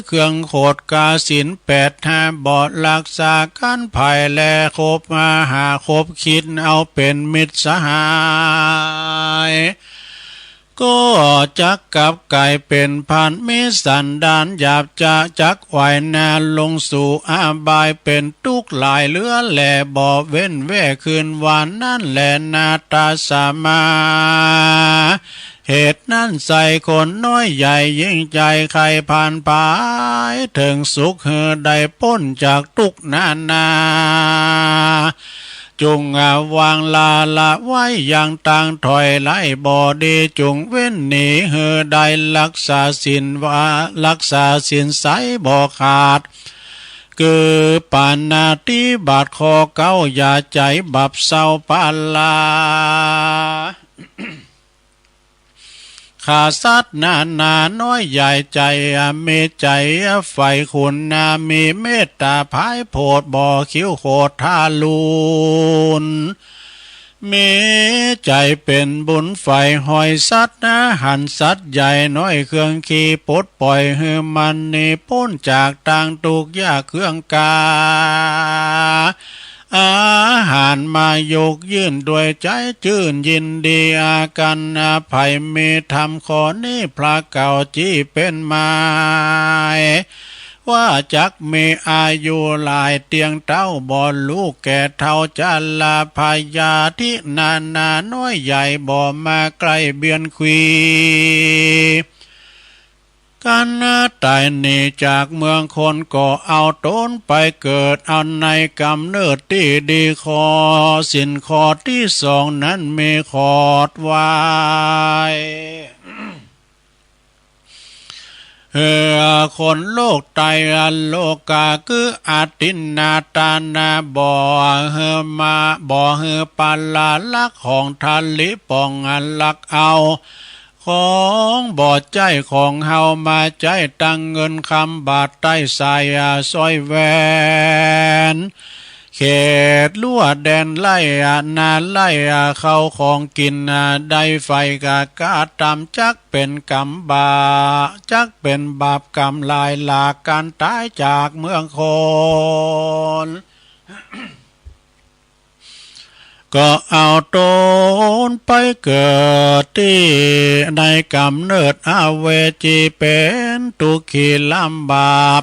เคืองโขดก๋าศีลแปดห้า บ่รักษากั๋นไผแล คบหาคบคิดเอาเป๋นมิตรสหาย ก็จักกลับก๋ายเป๋นพาล มีสันดานหยาบจ๊า จักไหวนาลงสู่อบาย เป๋นตุ๊กข์หลายเหลือแล บ่เว้นแว่คืนวันนั้นแลนา ตัสมา เหตุนั้นไส้คนน้อยใหญ่หญิงจาย ใค่ผาลไปเถิงสุข หื้อได้ป๊นจากตุ๊กข์นานา จุ่งวางละละไว้ยังตางถอยไล่บ่ดี จุ่งเว้นหนี หื้อได้รักษาศีลว่า รักษาศีลใสบ่ขาด คือปาณาติบาตข้อเก๊า อย่าใจ๋บาปเศร้าปาลา ฆ่าสัตว์นานาน้อยใหญ่ใจ๋ มีใจ๋ใฝ่คุณนา มีเมตต๋าผายโผด บ่คิ้วโขดทารุณ มีใจ๋เป๋นบุญใฝ่ฮอยสัตว์นา หันสัตว์ใหญ่น้อยเคืองขี้ ปลดป่อยหื้อมันหนีป๊นจากตางตุ๊กข์ยากเคืองก๋า อาหารมาหยกยื่นด้วยใจ๋จื้นยินดี อากั๋นไผมีธรรมข้อนี้ พระเกล้าจี้เป๋นหมาย ว่าจักมีอายุหลายเตี้ยงเต๊า บ่ฮู้แก่เฒ่า จราพยาธินานาน้อยใหญ่ บ่มาใก้เบียดขวี กั๋นต๋ายหนีจากเมืองคน ก็เอาต๋นไปเกิดเอาในก๋ำเนิดตี้ดี ข้อศีลข้อตี้สองนั้นมีขอดไว้ หื้อคนโลกไตรโลกา คืออทินนาทานา บ่หื้อมา บ่หื้อปาลาลักของทาริป๋องอันลักเอา ของบ่ใจ้ของเฮามาใจ๊ ตังเงินคำบาทใต้สาย อา สร้อยแหวน เขตรั้วแดนไล่ อา นาไล่ อา เข้าของกิ๋น อา ได้ไฟกะกาตำ จักเป๋นกรรมบาป จักเป๋นบาปกรรมลายหลาก ก๋านต๋ายจากเมืองคน ก็เอาต๋นไปเกิดตี้ในก๋ำเนิดอเวจี เป๋นตุ๊กขีลำบาก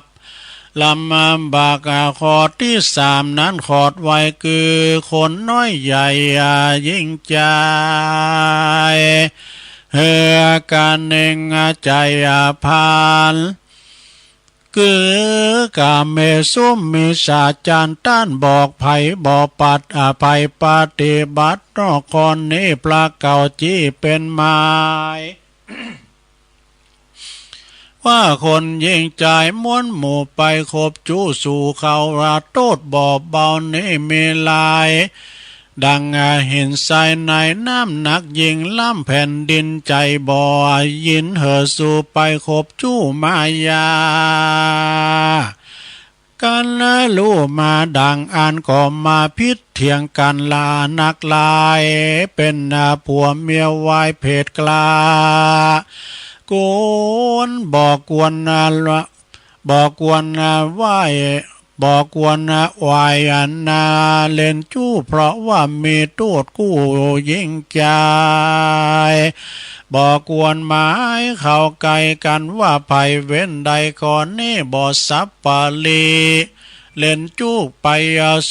ลำบาก อา ข้อตี้สามนั้นขอดไว้ คือคนน้อยใหญ่ อา ยิ่งใจ๋ เฮือก๋านเน่ง อา ใจ๋ อา พาน คือกาเมสุมิจฉาจาร ต้านบอกใผบ่ปัด อา ใผปฏิบัติ นอกข้อนี้พระเก่าจี้เป๋นหมาย ว่าคนยิ่งใจ๋ม้วนหมู่ไปคบจู้สู่เขา ว่าโต้ษบ่เบานี้มีหลาย ดังหินทรายในน้ำหนักยิ่งล้ำแผ่นดิน ใจ๋บ่ยินเห่อสู่ไปคบจู้มายา กั๋นฮู้มาดังอั้นก็มาผิดเถียงกั๋นหลานักหลาย เป๋นผัวเมียวายเพศกล้า ควร บ่ควร บ่ควรไหว้ บ่ควรไหว้อันนาเล่นจู้ เพราะว่ามีโต้ษกู้ยิ่งใจ๋ บ่ควรหมายเข้าใก้กั๋นว่าใผเว้นได้ ข้อนี้บ่สัปปะรี เล่นจู้ไป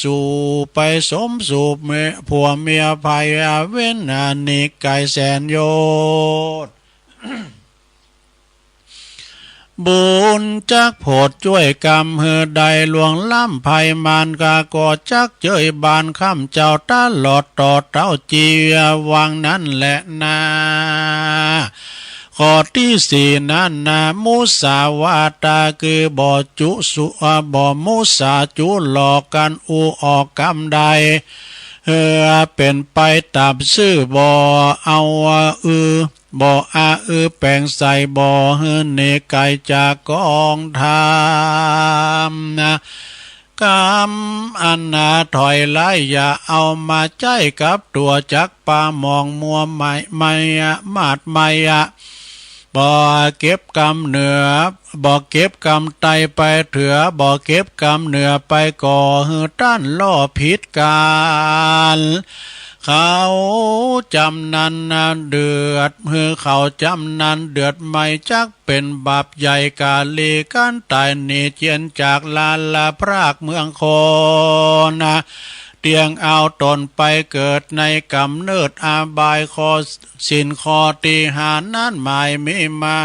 สู่ไปสมสู่ผัวเมียใผ เว้นหนีไก๋แสนโยชน์ บุญจักโผดจ้วยกำหื้อได้ล่วงล้ำภัยมาร กาก็จักเจยบานข้ามเจ้าตลอดต่อเต้าจี วางนั้นแหละนา ข้อตี้สี่นั้นนา มุสาวาตา คือบ่จุสุ บ่มุสาจุหลอกกั๋นอู้ออกกำใด เฮือเป๋นไปต๋ามซื่อ บ่เอาอือ บ่อาอือแป๋งใส่ บ่หื้อหนีไก๋จากกองธรรม กำอันนาถอยไล่ อย่าเอามาใจ๊กับตั๋ว จักปาหมองมัวไม ไมอะ มาดไมอะ บ่เก็บกำเหนือ บ่เก็บกำใต้ไปเถือ บ่เก็บกำเหนือไปก่อ หื้อต้านล่อผิดกั๋น เขาจ๋ำนั้นเดือด หื้อเขาจ๋ำนั้นเดือด ไม่จักเป๋นบาปใหญ่ก๋าลี ก๋านต๋ายหนีเจียนจากลาลาพรากเมืองคน เตียงเอาต๋นไปเกิดในก๋ำเนิดอบาย ข้อศีลข้อตี้ห้านั้นหมายมีมา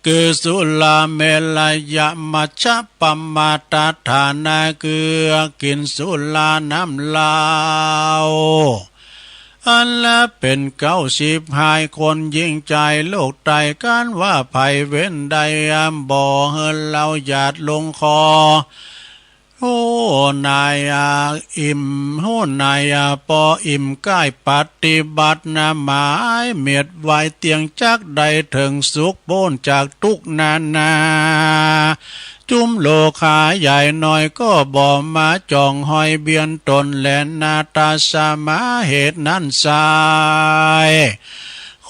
คือสุราเมรยมัชฌะปมาทฐานะ คือกิ๋นสุราน้ำเหล้า อันละเป๋นเก๊าสิบห้าย คนยิ่งใจ๋โลกใต้ กั๋นว่าใผเว้นได้ บ่หื้อเหล้าหยาดลงคอ ฮู้นายอาอิ่ม ฮู้นายอาปออิ่มก้ายปฏิบัตินา หมายเมียดไว้เตี้ยงจักได้เถิงสุข ป๊นจากตุ๊กข์นานา จุมโลคาใหญ่น้อยก็บ่มาจ่องห้อยเบียนต๋นแลนา ตาสมาเหตุนั้นไส้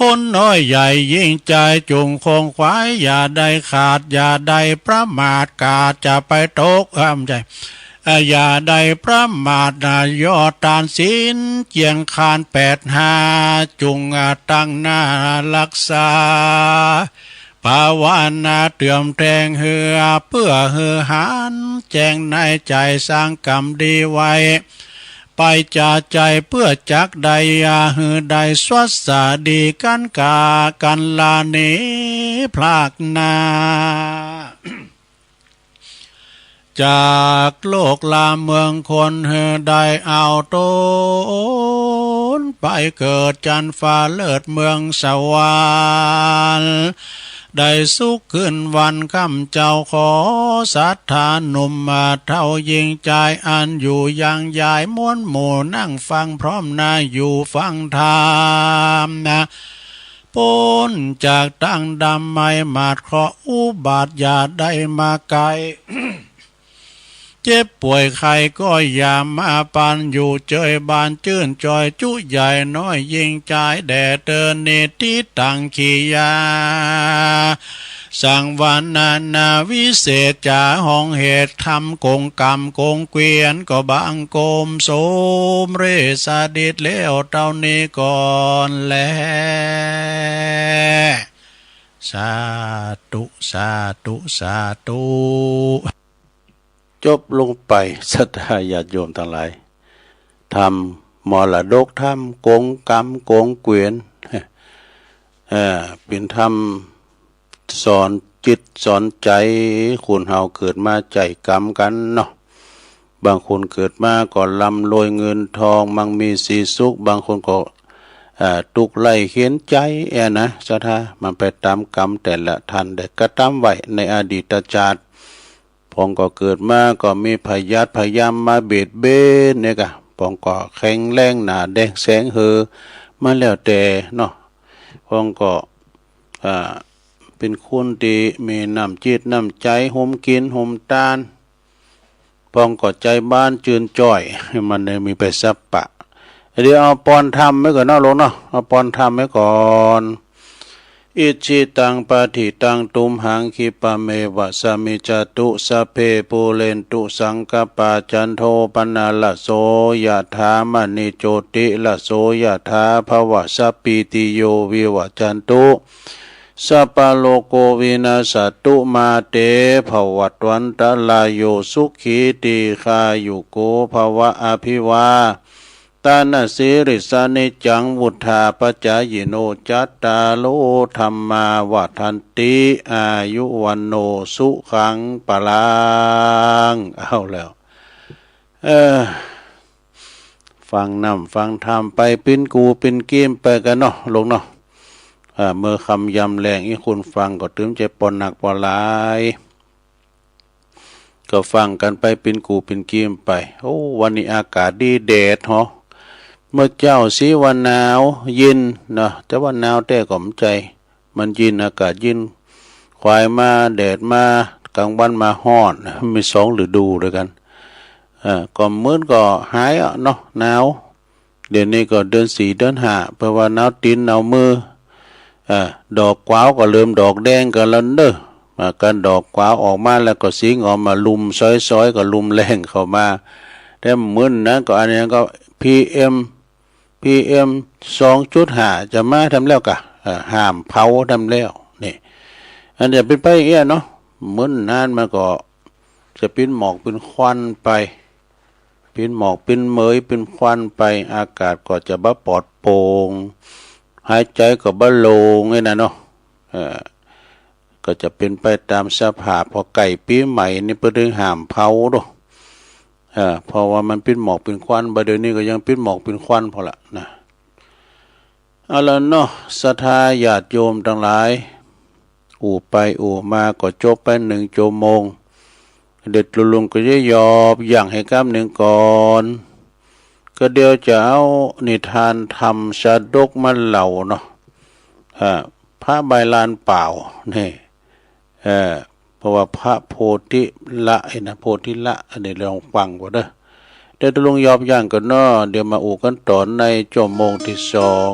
คนน้อยใหญ่ยิ่งใจ๋จุ่งคงขวาย อย่าได้ขาด อย่าได้ประมาท กาจะไปตก เอ้อ บ่ใจ้ เอ้อ อย่าได้ประมาทนา ย่อตานศีลเจียงคานแปดห้า จุ่ง อ่า ตั้งหน้าฮักษา ภาวนาเตื้อมแตงเฮือ เปื้อหื้อหันแจ้งในใจ๋ สร้างกรรมดีไว้ ไปจาใจ๋ เปื้อจักได้ อ่า หื้อได้สวัสดีกั๋น กากั๋นลาหนีพรากนา จากโลกลาเมืองคน หื้อได้เอาต๋นไปเกิดจันฟ้าเลิศเมืองสวรรค์ ได้สุขคืนวันค่ำเจ้า ขอศรัทธาหนุ่มเฒ่าหญิงจาย อันอยู่ยังยายมวลหมู่ นั่งฟังพร้อมหน้าอยู่ฟังธรรมนะ ป๊นจากตังดำไม้หมาดเคราะห์อุบาทอย่าได้มาใก้ เจ็บป่วยไข้ก็อย่ามาปาน อยู่เจยบานจื้นจ่อยจุใหญ่น้อยยิ่งจายแด่เตอ นิทธิตัง กิริยาสังวรรณนาวิเศษจา ห้องเหตุธรรมกงกรรมกงเกวียน ก็บังคมสมเร็จสำเร็จแล้วเต้านี้ก่อนแล สาธุ สาธุ สาธุ จบลงไป ศรัทธาญาติโยมตังหลาย ธรรมมรดกธรรมกงกรรมกงเกวียน เอ่อ เป๋นธรรมสอนจิตสอนใจ๋ คนเฮาเกิดมาใจ๋กรรมกั๋นเนาะ บางคนเกิดมาก็ร่ำรวยเงินทอง มั่งมีสีสุข บางคนก็ เอ่อ ตุ๊กข์ไร้เข็ญใจ๋แอ่นะ ศรัทธา มันไปต๋ามกรรมแต่ละท่านได้กระตำไว้ในอดีตชาติ พ่องก็เกิดมาก็มีพยาธิพยายามมาเบียดเบียนเนี่ยกะ พ่องก็แข็งแรงหนาแดงแสงเหือมาแล้วแต่เนาะ พ่องก็ อ่า เป๋นคนตี้มีน้ำจิตน้ำใจ๋ โฮมกิ๋นโฮมตาน พ่องก็ใจ๋บานจื้นจ่อย มันเลยมีไปสัพพะ เดี๋ยวเอาปอนธรรมไว้ก่อนเนาะ โยมเนาะ เอาปอนธรรมไว้ก่อน อิจฉิตัง ปัตถิตัง ตุมหัง ขิปปะเมวะ สะมิจฉาตุ สัพเพ ปูเรนตุ สังกัปปา จันโท ปะนะระโส ยะถา มะณิ โจติระโส ยะถา ภวะ สัพพีติโย วิวะจันตุ สัพพะโรโค วินัสสะตุ มา เต ภวัตวันตะราโย สุขี ตีฆายุโก ภวะ อะภิวา ตะนะสีลิสสะ นิจจัง วุฑฒาปะจายิโน จัตตาโร ธัมมา วัฑฒันติ อายุ วัณโณ สุขัง พะลัง เอาแล้ว เออ ฟังน้ำฟังธรรมไปเป๋นกู่เป๋นกีมไปกั๋นเนาะ โยมเนาะ อ่า เมื่อค่ำยามแลง อี้คนฟังก็ตึงจะปอนักปอหลาย ก็ฟังกั๋นไปเป๋นกู่เป๋นกีมไป โอ้ วันนี้อากาศดีแดดเหาะ เมื่อเจ๊าสีว่าหนาวเย็นเนาะ แต่ว่าหนาวแต๊ก็บ่ใจ้ มันเย็น อากาศเย็น ควายมา แดดมา กลางวันมาฮ้อน มีสองฤดูตวยกั๋น เอ่อ ก็เหมือนก็หายอะเนาะ หนาว เดี๋ยวนี้ก็เดือนสี่เดือนห้า เปิ้นว่าหนาวตี๋นหนาวมือ เอ่อ ดอกกวาวก็เริ่มดอกแดงกั๋นแล้วเนาะ อ่า กั๋นดอกกวาวออกมาแล้วก็สีหงอมมาลุมซ้อยๆ ก็ลุมแล้งเข้ามา แต่เหมือนนั้นก็อันนี้ก็ พีเอ็ม พีเอ็ม สองจุดห้า จะมาทำแล้วกะ เอ่อ ห้ามเผาทำแล้ว นี่ อันนี้เป๋นไปอย่างเงี้ยเนาะ เหมือนนั้นมันก็จะเป๋นหมอกเป๋นควันไป เป๋นหมอกเป๋นเหมยเป๋นควันไป อากาศก็จะบ่ปลอดโปร่ง หายใจ๋ก็บ่โล่งเนี่ยนะเนาะ เอ่อ ก็จะเป๋นไปต๋ามสภาพ พอใก้ปี๋ใหม่นี่เปิ้นตึงห้ามเผาโด เอ่อ เพราะว่ามันเป๋นหมอกเป๋นควัน บ่าเดี๋ยวนี้ก็ยังเป๋นหมอกเป๋นควันพอละนะ เอาละเนาะ ศรัทธาญาติโยมตังหลาย อู้ไปอู้มาก็จบไปหนึ่งชั่วโมง เดี๋ยวลุงก็จะหยอบหยั่งหื้อกำนึ่งก่อน ก็เดี๋ยวจะเอานิทานธรรมชาดกมาเล่าเนาะ อ่า พระใบลานเปล่า นี่ เอ่อ เพราะว่าพระโพธิละ ไอ้นะ โพธิละ อันนี้ลองฟังก่อนเด้อ เดี๋ยวลุงหยอบหยั่งก่อนเนาะ เดี๋ยวมาอู้กั๋นต่อในชั่วโมงตี้สอง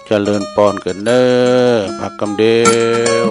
เจริญปอนกั๋นเน้อ พักกำเดียว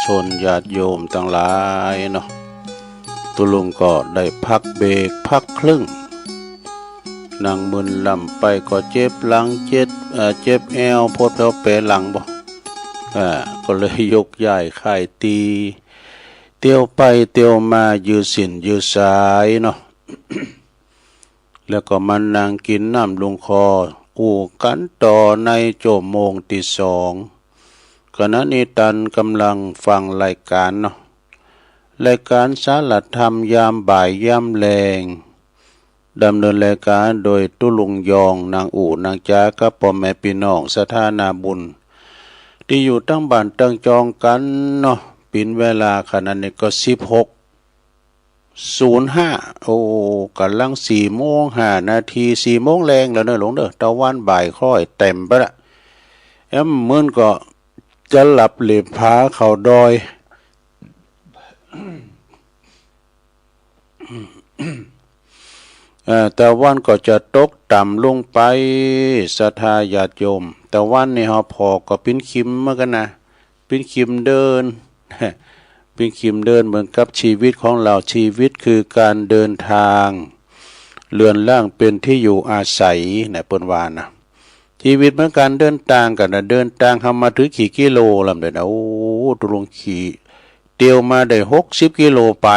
ชนญาติโยมตังหลายเนาะ ตุ๊ลุงก็ได้พักเบรกพักครึ่ง นั่งมึนลำไปก็เจ็บหลัง เจ็บ เอ่อ เจ็บแอว ปวดแผวแผลหลังบ่ อ่า ก็เลยยกย้ายค่ายตี๋ เตียวไปเตียวมายื้อเส้นยื้อสายเนาะ แล้วก็มานั่งกิ๋นน้ำลงคอ อู้กั๋นต่อในจั่วโมงตี้สอง ขณะนี้ต้านก่ำลังฟังรายก๋านเนาะ รายก๋านสารธรรมยามบ่ายยามแลง ดำเนินรายก๋านโดยตุ๊ลุงยอง นั่งอู้นั่งจ๋ากับป้อแม่ปี้น้องศรัทธานาบุญ ตี้อยู่ตังบ้านตังจองกั๋นเนาะ เป๋นเวลาขณะนี้ก็สิบหก ศูนย์ห้า โอ้ ก่ำลังสี่โมงห้านาที สี่โมงแลงแล้วเน่อลุงเน่อ ตะวันบ่ายคล้อยเต็มไปละ แอมมื้นก็จะหลับเหล็บผาเข้าดอย เอ่อ ตะวันก็จะตกต่ำลงไป ศรัทธาญาติโยม ตะวันนี่เฮาผ่อก็เป๋นคิมเหมือนกั๋นนะ เป๋นคิมเดิน เป๋นคิมเดินเหมือนกับชีวิตของเฮา ชีวิตคือการเดินทาง เรือนร่างเป็นที่อยู่อาศัยนะ เปิ้นว่านะ ชีวิตเหมือนการเดินตางกั๋นนะ เดินตางเฮามาถึงกี่กิโลลำเดียวนะ โอ้ ตุ๊ลุงขี่เตียวมาได้หกสิบกิโลไป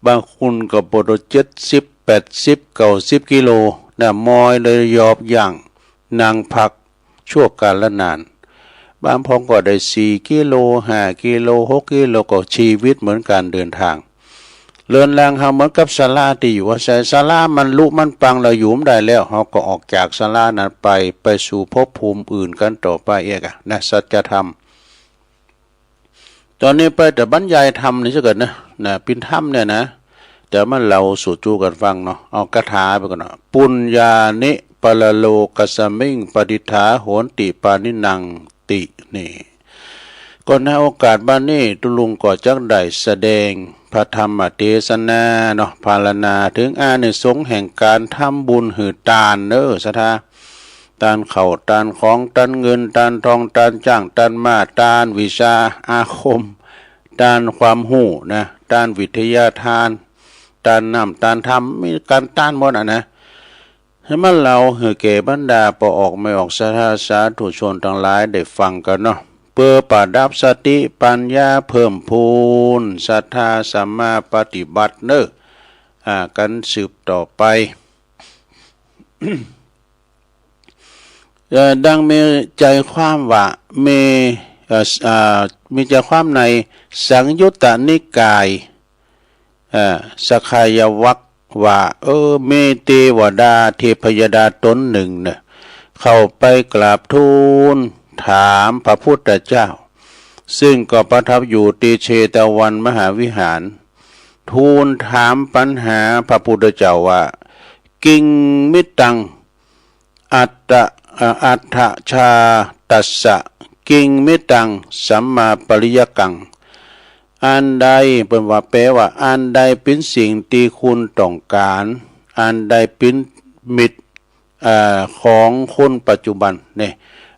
บางคนก็ปวดเจ็ดสิบ แปดสิบ เก้าสิบกิโลนะ มอยเลยยอบยั้ง นั่งพัก ชั่วกาลนาน บางพ่องก็ได้สี่กิโล ห้ากิโล หกกิโล ก็ชีวิตเหมือนการเดินทาง เรือนร่างเฮาเหมือนกับศาลาตี้อยู่อาศัย ศาลามันลุมันปัง เฮาอยู่บ่ได้แล้ว เฮาก็ออกจากศาลานั้นไป ไปสู่ภพภูมิอื่นกั๋นต่อไปเอกอะนะ สัจธรรม ต๋อนนี้ไปแต่บรรยายธรรมนี่ซะก่อนนะ นะ เป๋นธรรมเนี่ยนะ เดี๋ยวมาเล่าสู่จูกั๋นฟังเนาะ เอาคาถาไปก่อนเนาะ ปุญญานิปรโลกัสมิง ปะทิฏฐาโหนติปาณินังติ นี่ ก็ในโอกาสบัดนี้ตุ๊ลุงก็จักได้แสดงพระธรรมเตสนาเนาะ พรรณนาเถิงอานิสงส์แห่งการทำบุญหื้อตานเน่อ ศรัทธา ตานข้าว ตานของ ตานเงิน ตานทอง ตานจ๊าง ตานม้า ตานวิชาอาคม ตานความฮู้นะ ตานวิทยาทาน ตานน้ำ ตานธรรม มีก๋านตานหมดอะนะ หื้อมาเล่าหื้อแก่บรรดาป้อออกแม่ออกศรัทธาสาธุชนตังหลายได้ฟังกั๋นเนาะ เปื้อประดับสติปัญญาเพิ่มพูนศรัทธาสัมมาปฏิบัติเน่อ อ่า กั๋นสืบต่อไป เอ่อ ดังมีใจ๋ความว่า มี เอ่อ อ่า มีใจ๋ความในสังยุตตนิกาย เอ่อ สักขายวักว่า เออ มีเตวดา เทพยดาต๋นนึ่งเน่อ เข้าไปกราบทูลถามพระพุทธเจ้า ซึ่งก็ประทับอยู่ตี้เชตวันมหาวิหาร ทูลถามปัญหาพระพุทธเจ้าว่า กิงมิตตัง อัตตะ อ่า อัตถชาตัสสะ กิงมิตตัง สัมมาปริยากัง อันใด เปิ้นว่า แปลว่า อันใดเป๋นสิ่งตี้คุณต้องก๋าน อันใดเป๋นมิตร อ่า ของคนปัจจุบัน นี่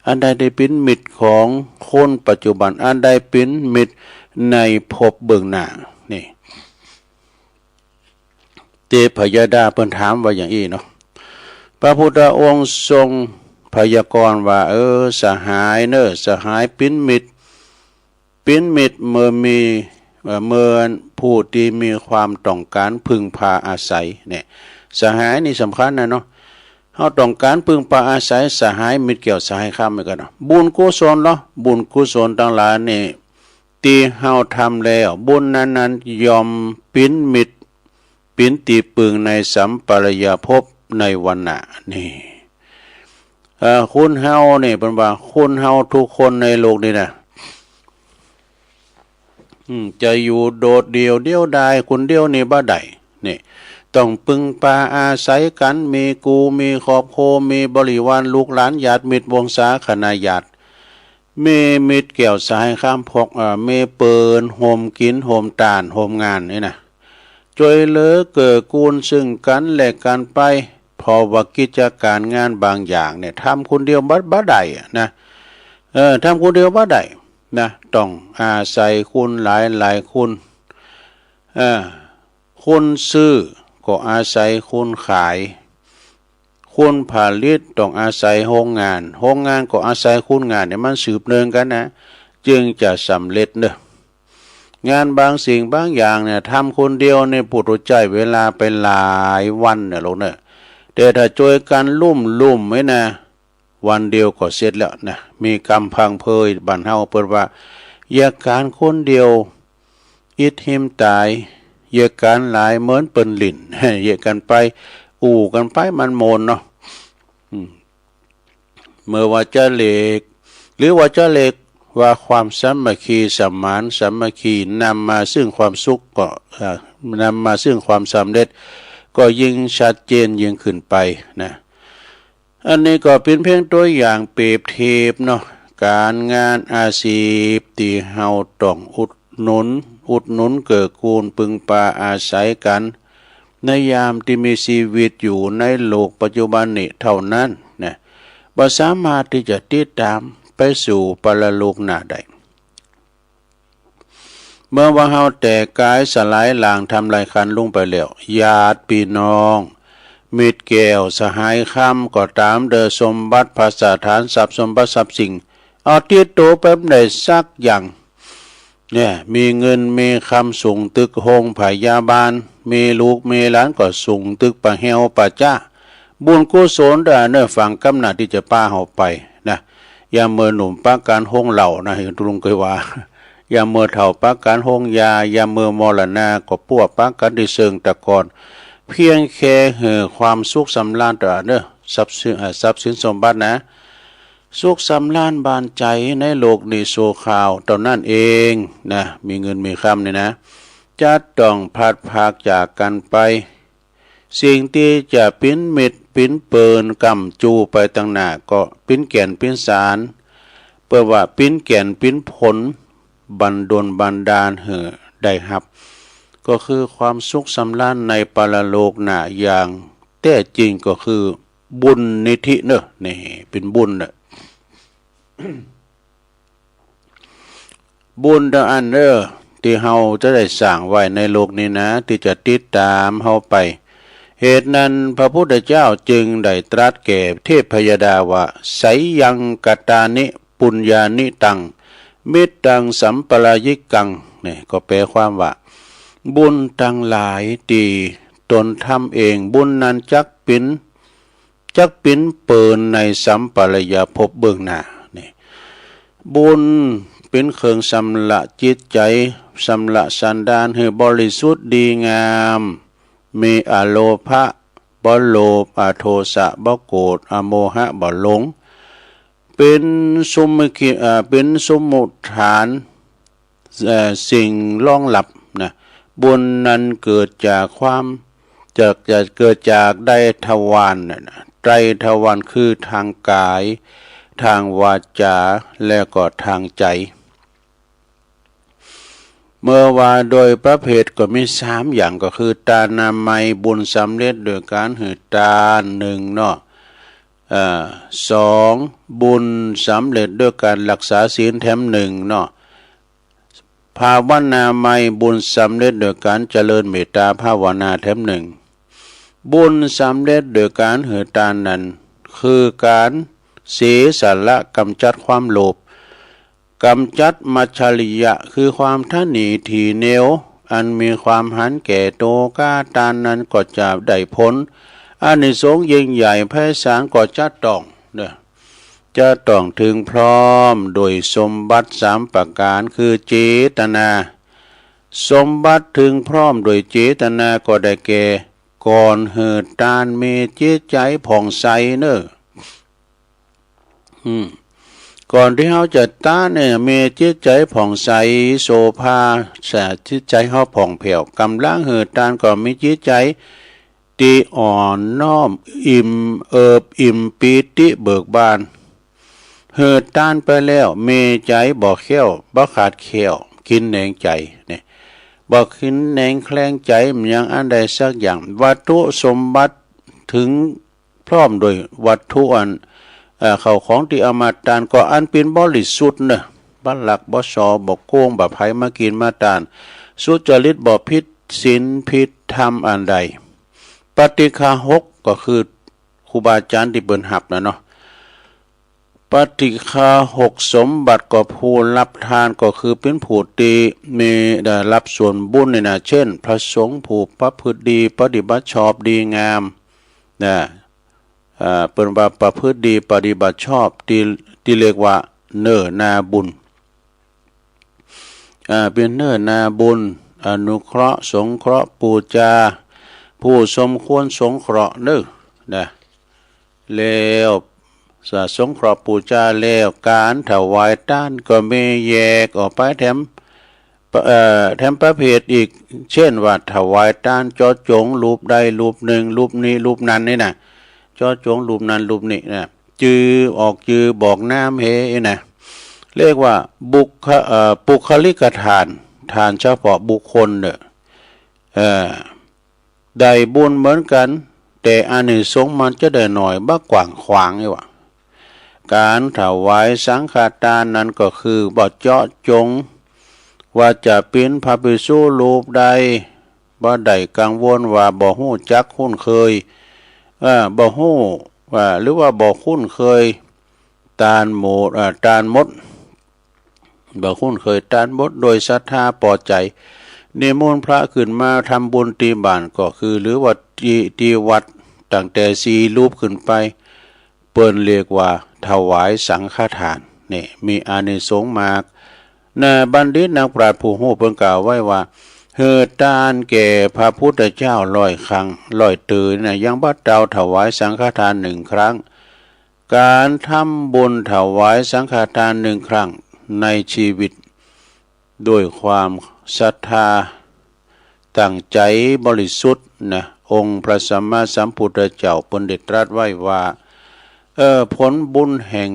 อันใดตี้เป๋นมิตรของคนปัจจุบัน อันใดเป๋นมิตรในภพเบื้องหน้า นี่ เตพยดาเปิ้นถามว่าอย่างอี้เนาะ พระพุทธองค์ทรงพยากรณ์ว่า เออ สหายเน่อ สหายเป๋นมิตร เป๋นมิตรเมื่อมี เอ่อ เมื่อผู้ตี้มีความต้องก๋านพึ่งพาอาศัย เนี่ย สหายนี่สำคัญนะเนาะ เฮาต้องก๋านพึ่งพาอาศัย สหายมิตรแก้วสหายคำเหมือนกั๋นเนาะ บุญกุศลเนาะ บุญกุศลตังหลายนี่ ตี้เฮาทำแล้ว บุญนั้นๆ ย่อมเป๋นมิตร เป๋นตี้ปึงในสัมปรายภพในวรรณะ นี่ เอ่อ คนเฮานี่ เปิ้นว่า คนเฮาทุกคนในโลกนี้นะ อืม จะอยู่โดดเดี่ยวเดียวดายคนเดียวนี่บ่ได้ นี่ ต้องปึงปาอาศัยกั๋น มีกู่ มีครอบครัว มีบริวาร ลูกหลาน ญาติมิตร วงศาคณาญาติ มีมิตรแก้วสหายคำพวก เอ่อ มีเปิ้นฮ่วมกิ๋น ฮ่วมตาน ฮ่วมงานนี่นะ จ้วยเหลือเกื้อกูลซึ่งกั๋นและกั๋นไป เพราะว่ากิจก๋านงานบางอย่างเนี่ย ทำคนเดียวบ่ บ่ได้อะนะ เออ ทำคนเดียวบ่ได้ นะ ต้องอาศัยคนหลายๆ คน เออ คนซื้อก็อาศัยคนขาย คนผลิตต้องอาศัยโฮงงาน โฮงงานก็อาศัยคนงาน เนี่ยมันสืบเนื่องกั๋นนะ จึงจะสำเร็จเนาะ งานบางสิ่งบางอย่างเนี่ย ทำคนเดียวเนี่ย โผใจ๊เวลาไปหลายวันเนี่ยลูกเนาะ แต่ถ้าจ้วยกั๋นลุ่มๆ ไว้นะ วันเดียวก็เสร็จแล้วนะ มีกำพังเพยบ้านเฮาเปิ้นว่า เยียะก๋านคนเดียว อิดหิมต๋าย เยียะก๋านหลายเหมือนเปิ้นหลิ้น เยียะกั๋นไป อู้กั๋นไปมันโมนเนาะ อืม เมื่อว่าจะเรียก หรือว่าจะเรียกว่าความสามัคคีสมานสามัคคี นำมาซึ่งความสุขก็ เอ่อ นำมาซึ่งความสำเร็จ ก็ยิ่งชัดเจนยิ่งขึ้นไปนะ อันนี้ก็เป๋นเพียงตั๋วอย่างเปรียบเทียบเนาะ ก๋านงานอาชีพตี้เฮาต้องอุดหนุน อุดหนุนเกื้อกูลปึงปาอาศัยกั๋น ในยามตี้มีชีวิตอยู่ในโลกปัจจุบันนี้เต้านั้นนะ บ่สามารถตี้จะติดต๋ามไปสู่ปรโลกหน้าได้ เมื่อว่าเฮาแตกก๋ายสลายล้างทำลายขันลงไปแล้ว ญาติปี้น้อง มิตรแก้วสหายคำก็ต๋ามเต๊อะ สมบัติภัสสถานทรัพย์สมบัติทรัพย์สิ่ง เอาติดตั๋วไปบ่ได้สักอย่าง เนี่ย มีเงินมีคำสูงตึกโฮงพยาบาล มีลูกมีหลานก็สูงตึกป่าแฮวป่าจ๊า บุญกุศลเต๊อะเนาะ ฝังกำหน้าตี้จะปาเฮาไปนะ ยามเมื่อหนุ่มปะกั๋นโฮงเหล้านะ เห็นตุลุงเกยว่า ยามเมื่อเฒ่าปะกั๋นโฮงยา ยามเมื่อมรณาก็ปวกปะกั๋นตี้เซิงตะกอน เพียงแค่หื้อความสุขสำราญเต๊อะเนาะ ทรัพย์สิน เอ่อ ทรัพย์สินสมบัตินะ สุขสำราญบานใจ๋ในโลกนี้ชั่วคราวเต้านั้นเองนะ มีเงินมีคำนี่นะ จะต้องพลัดพรากจากกั๋นไป สิ่งตี้จะเป๋นมิตรเป๋นเปิลก้ำจูไปตังหน้าก็เป๋นแก่นเป๋นสาร เปิ้นว่าเป๋นแก่นเป๋นผลบันดลบันดาลหื้อได้ฮับ ก็คือความสุขสำราญในปรโลกหน้าอย่างแต๊จริงก็คือบุญนิธิเนาะ นี่เป๋นบุญเนาะ บุญเต้าอั้นเนาะ ตี้เฮาจะได้สร้างไว้ในโลกนี้นะ ตี้จะติดต๋ามเฮาไป เหตุนั้นพระพุทธเจ้าจึงได้ตรัสแก่เทพยดาว่า ไสยังกัตตานิ ปุญญานิตัง มิตตังสัมปรายิกัง นี่ก็แปลความว่า บุญตังหลายตี้ตนทำเอง บุญนั้นจักเป๋น จักเป๋นเปิลในสัมปรายภพเบื้องหน้า นี่ บุญเป๋นเครื่องชำระจิตใจ๋ ชำระสันดานหื้อบริสุทธิ์ดีงาม มีอโลภะ บ่โลภ อโทสะ บ่โกรธ อโมหะ บ่หลง เป๋นสมมุติ เอ่อ เป๋นสมมุติฐาน เอ่อ สิ่งรองรับนะ บุญนั้นเกิดจากความ จาก จะเกิดจากไตรทวารน่ะนะ ไตรทวารคือทางกาย ทางวาจา และก็ทางใจ๋ เมื่อว่าโดยประเภทก็มีสามอย่าง ก็คือตานามัย บุญสำเร็จโดยก๋านหื้อตานนึ่งเนาะ เอ่อ สอง บุญสำเร็จโดยก๋านรักษาศีลแถมนึ่งเนาะ ภาวนามัย บุญสำเร็จโดยก๋านเจริญเมตตาภาวนาแถมนึ่ง บุญสำเร็จโดยก๋านหื้อตานนั้น คือก๋านเสียสละก๋ำจัดความโลภ ก๋ำจัดมัจฉริยะ คือความตระหนี่ถี่เหนี่ยว อันมีความหันแก่ตั๋ว ก๋าตานนั้นก็จะได้ผล อานิสงส์ยิ่งใหญ่ไพศาลก็จะต้องเนาะ จะต้องเถิงพร้อมโดยสมบัติสามประก๋าน คือเจตนา สมบัติเถิงพร้อมโดยเจตนาก็ได้แก่ ก่อนหื้อตานมีจิตใจ๋ผ่องใสเนาะ อืม ก่อนตี้เฮาจะตานเนี่ย มีจิตใจ๋ผ่องใส โสภา จิตใจ๋เฮาผ่องแผ้ว ก๋ำลังหื้อตานก็มีจิตใจ๋ตี้อ่อนน้อม อิ่มเอิบอิ่มปีติเบิกบาน หื้อตานไปแล้ว มีใจ๋บ่แคล้ว บ่ขาดแคลว กินแหนงใจ๋เนี่ย บ่กินแหนงแคลงใจ๋ บ่ยังอันใดสักอย่าง วัตถุสมบัติเถิง พร้อมโดยวัตถุอัน เอ่อ เข้าของตี้เอามาตานก็อันเป๋นบริสุทธิ์เนาะ บ่ลัก บ่ฉอ บ่โก๋ง บ่ใผมากิ๋นมาต้าน สุจริต บ่ผิดศีลผิดธรรมอันใด ปาฏิฆาหกก็คือครูบาอาจ๋ารย์ตี้เปิ้นฮับน่ะเนาะ ปาฏิฆาหกสมบัติก็ผู้ฮับต้านก็คือเป๋นผู้ตี้มี ได้ฮับส่วนบุญนี่นะ เจ้น พระสงฆ์ผู้ประพฤติดี ปฏิบัติชอบดีงามนะ อ่า เปิ้นว่าประพฤติดี ปฏิบัติชอบ ตี้ ตี้เรียกว่าเนิ่นนาบุญ อ่า เป๋นเนิ่นนาบุญ อนุเคราะห์ สงเคราะห์ ปู๋จา ผู้สมควรสงเคราะห์เน่อนะ แล้ว ส- สงเคราะห์ปู๋จาแล้ว ก๋านถวายต้านก็มีแยกออกไปแถม เอ่อ แถมประเภทอีก เจ้นว่าถวายต้านเจาะจงรูปใดรูปนึ่ง รูปนี้รูปนั้นนี่นะ เจาะจงรูปนั้นรูปนี้นะ จื้อออกจื้อบอกนามเหนะ เรียกว่าบุค- เอ่อ ปุคคลิกต้าน ต้านเฉพาะบุคคลเน่อ เอ่อ ได้บุญเหมือนกั๋น แต่อานิสงส์มันจะได้น้อย บ่กว้างขวางนี่หว่า ก๋านถวายสังฆต้านนั้นก็คือบ่เจาะจงว่าจะเป๋นพระภิกษุรูปใด บ่ได้กังวลว่าบ่ฮู้จักคุ้นเคย เอ่อ บ่ฮู้ว่า หรือว่าบ่คุ้นเคย ต้านหมู่ เอ่อ ต้านหมด บ่คุ้นเคย ต้านหมดโดยศรัทธาปอใจ๋ นิมนต์พระขึ้นมาทำบุญตี้บ้านก็คือ หรือว่าตี้ ตี้วัด ตั้งแต่สี่รูปขึ้นไป เปิ้นเรียกว่าถวายสังฆต้าน นี่มีอานิสงส์มาก นะ บัณฑิตนักปราชญ์ผู้ฮู้เปิ้นกล่าวไว้ว่า หื้อต้านแก่พระพุทธเจ้าร้อยครั้ง ร้อยเตื้อนะ ยังบ่เต้าถวายสังฆต้านนึ่งครั้ง ก๋านทำบุญถวายสังฆต้านนึ่งครั้งในชีวิต ด้วยความศรัทธา ตั้งใจ๋บริสุทธิ์นะ องค์พระสัมมาสัมพุทธเจ้าเปิ้นได้ตรัสไว้ว่า เออ ผลบุญแห่ง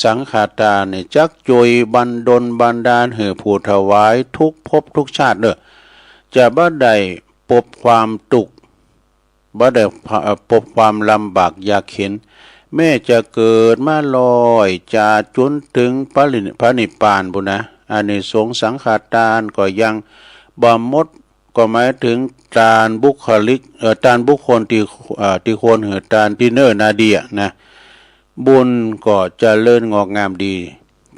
สังฆต้านนี่จักจ้วยบันดลบันดาลหื้อผู้ถวายทุกภพทุกชาติเน่อ จะบ่ได้ปบความตุ๊กข์ บ่ได้พะ- เอ่อ ปบความลำบากยากเข็ญ แม้จะเกิดมาร้อยจาติจ๋นเถิงปริ- พระนิพพานปู้นนะ อานิสงส์สังฆต้านก็ยังบ่หมด ก็หมายเถิงต้านบุคคลิก เอ่อ ต้านบุคคลตี้ เอ่อ ตี้ควรหื้อต้านตี้เนิ่นนาดีอะนะ บุญก็เจริญงอกงามดี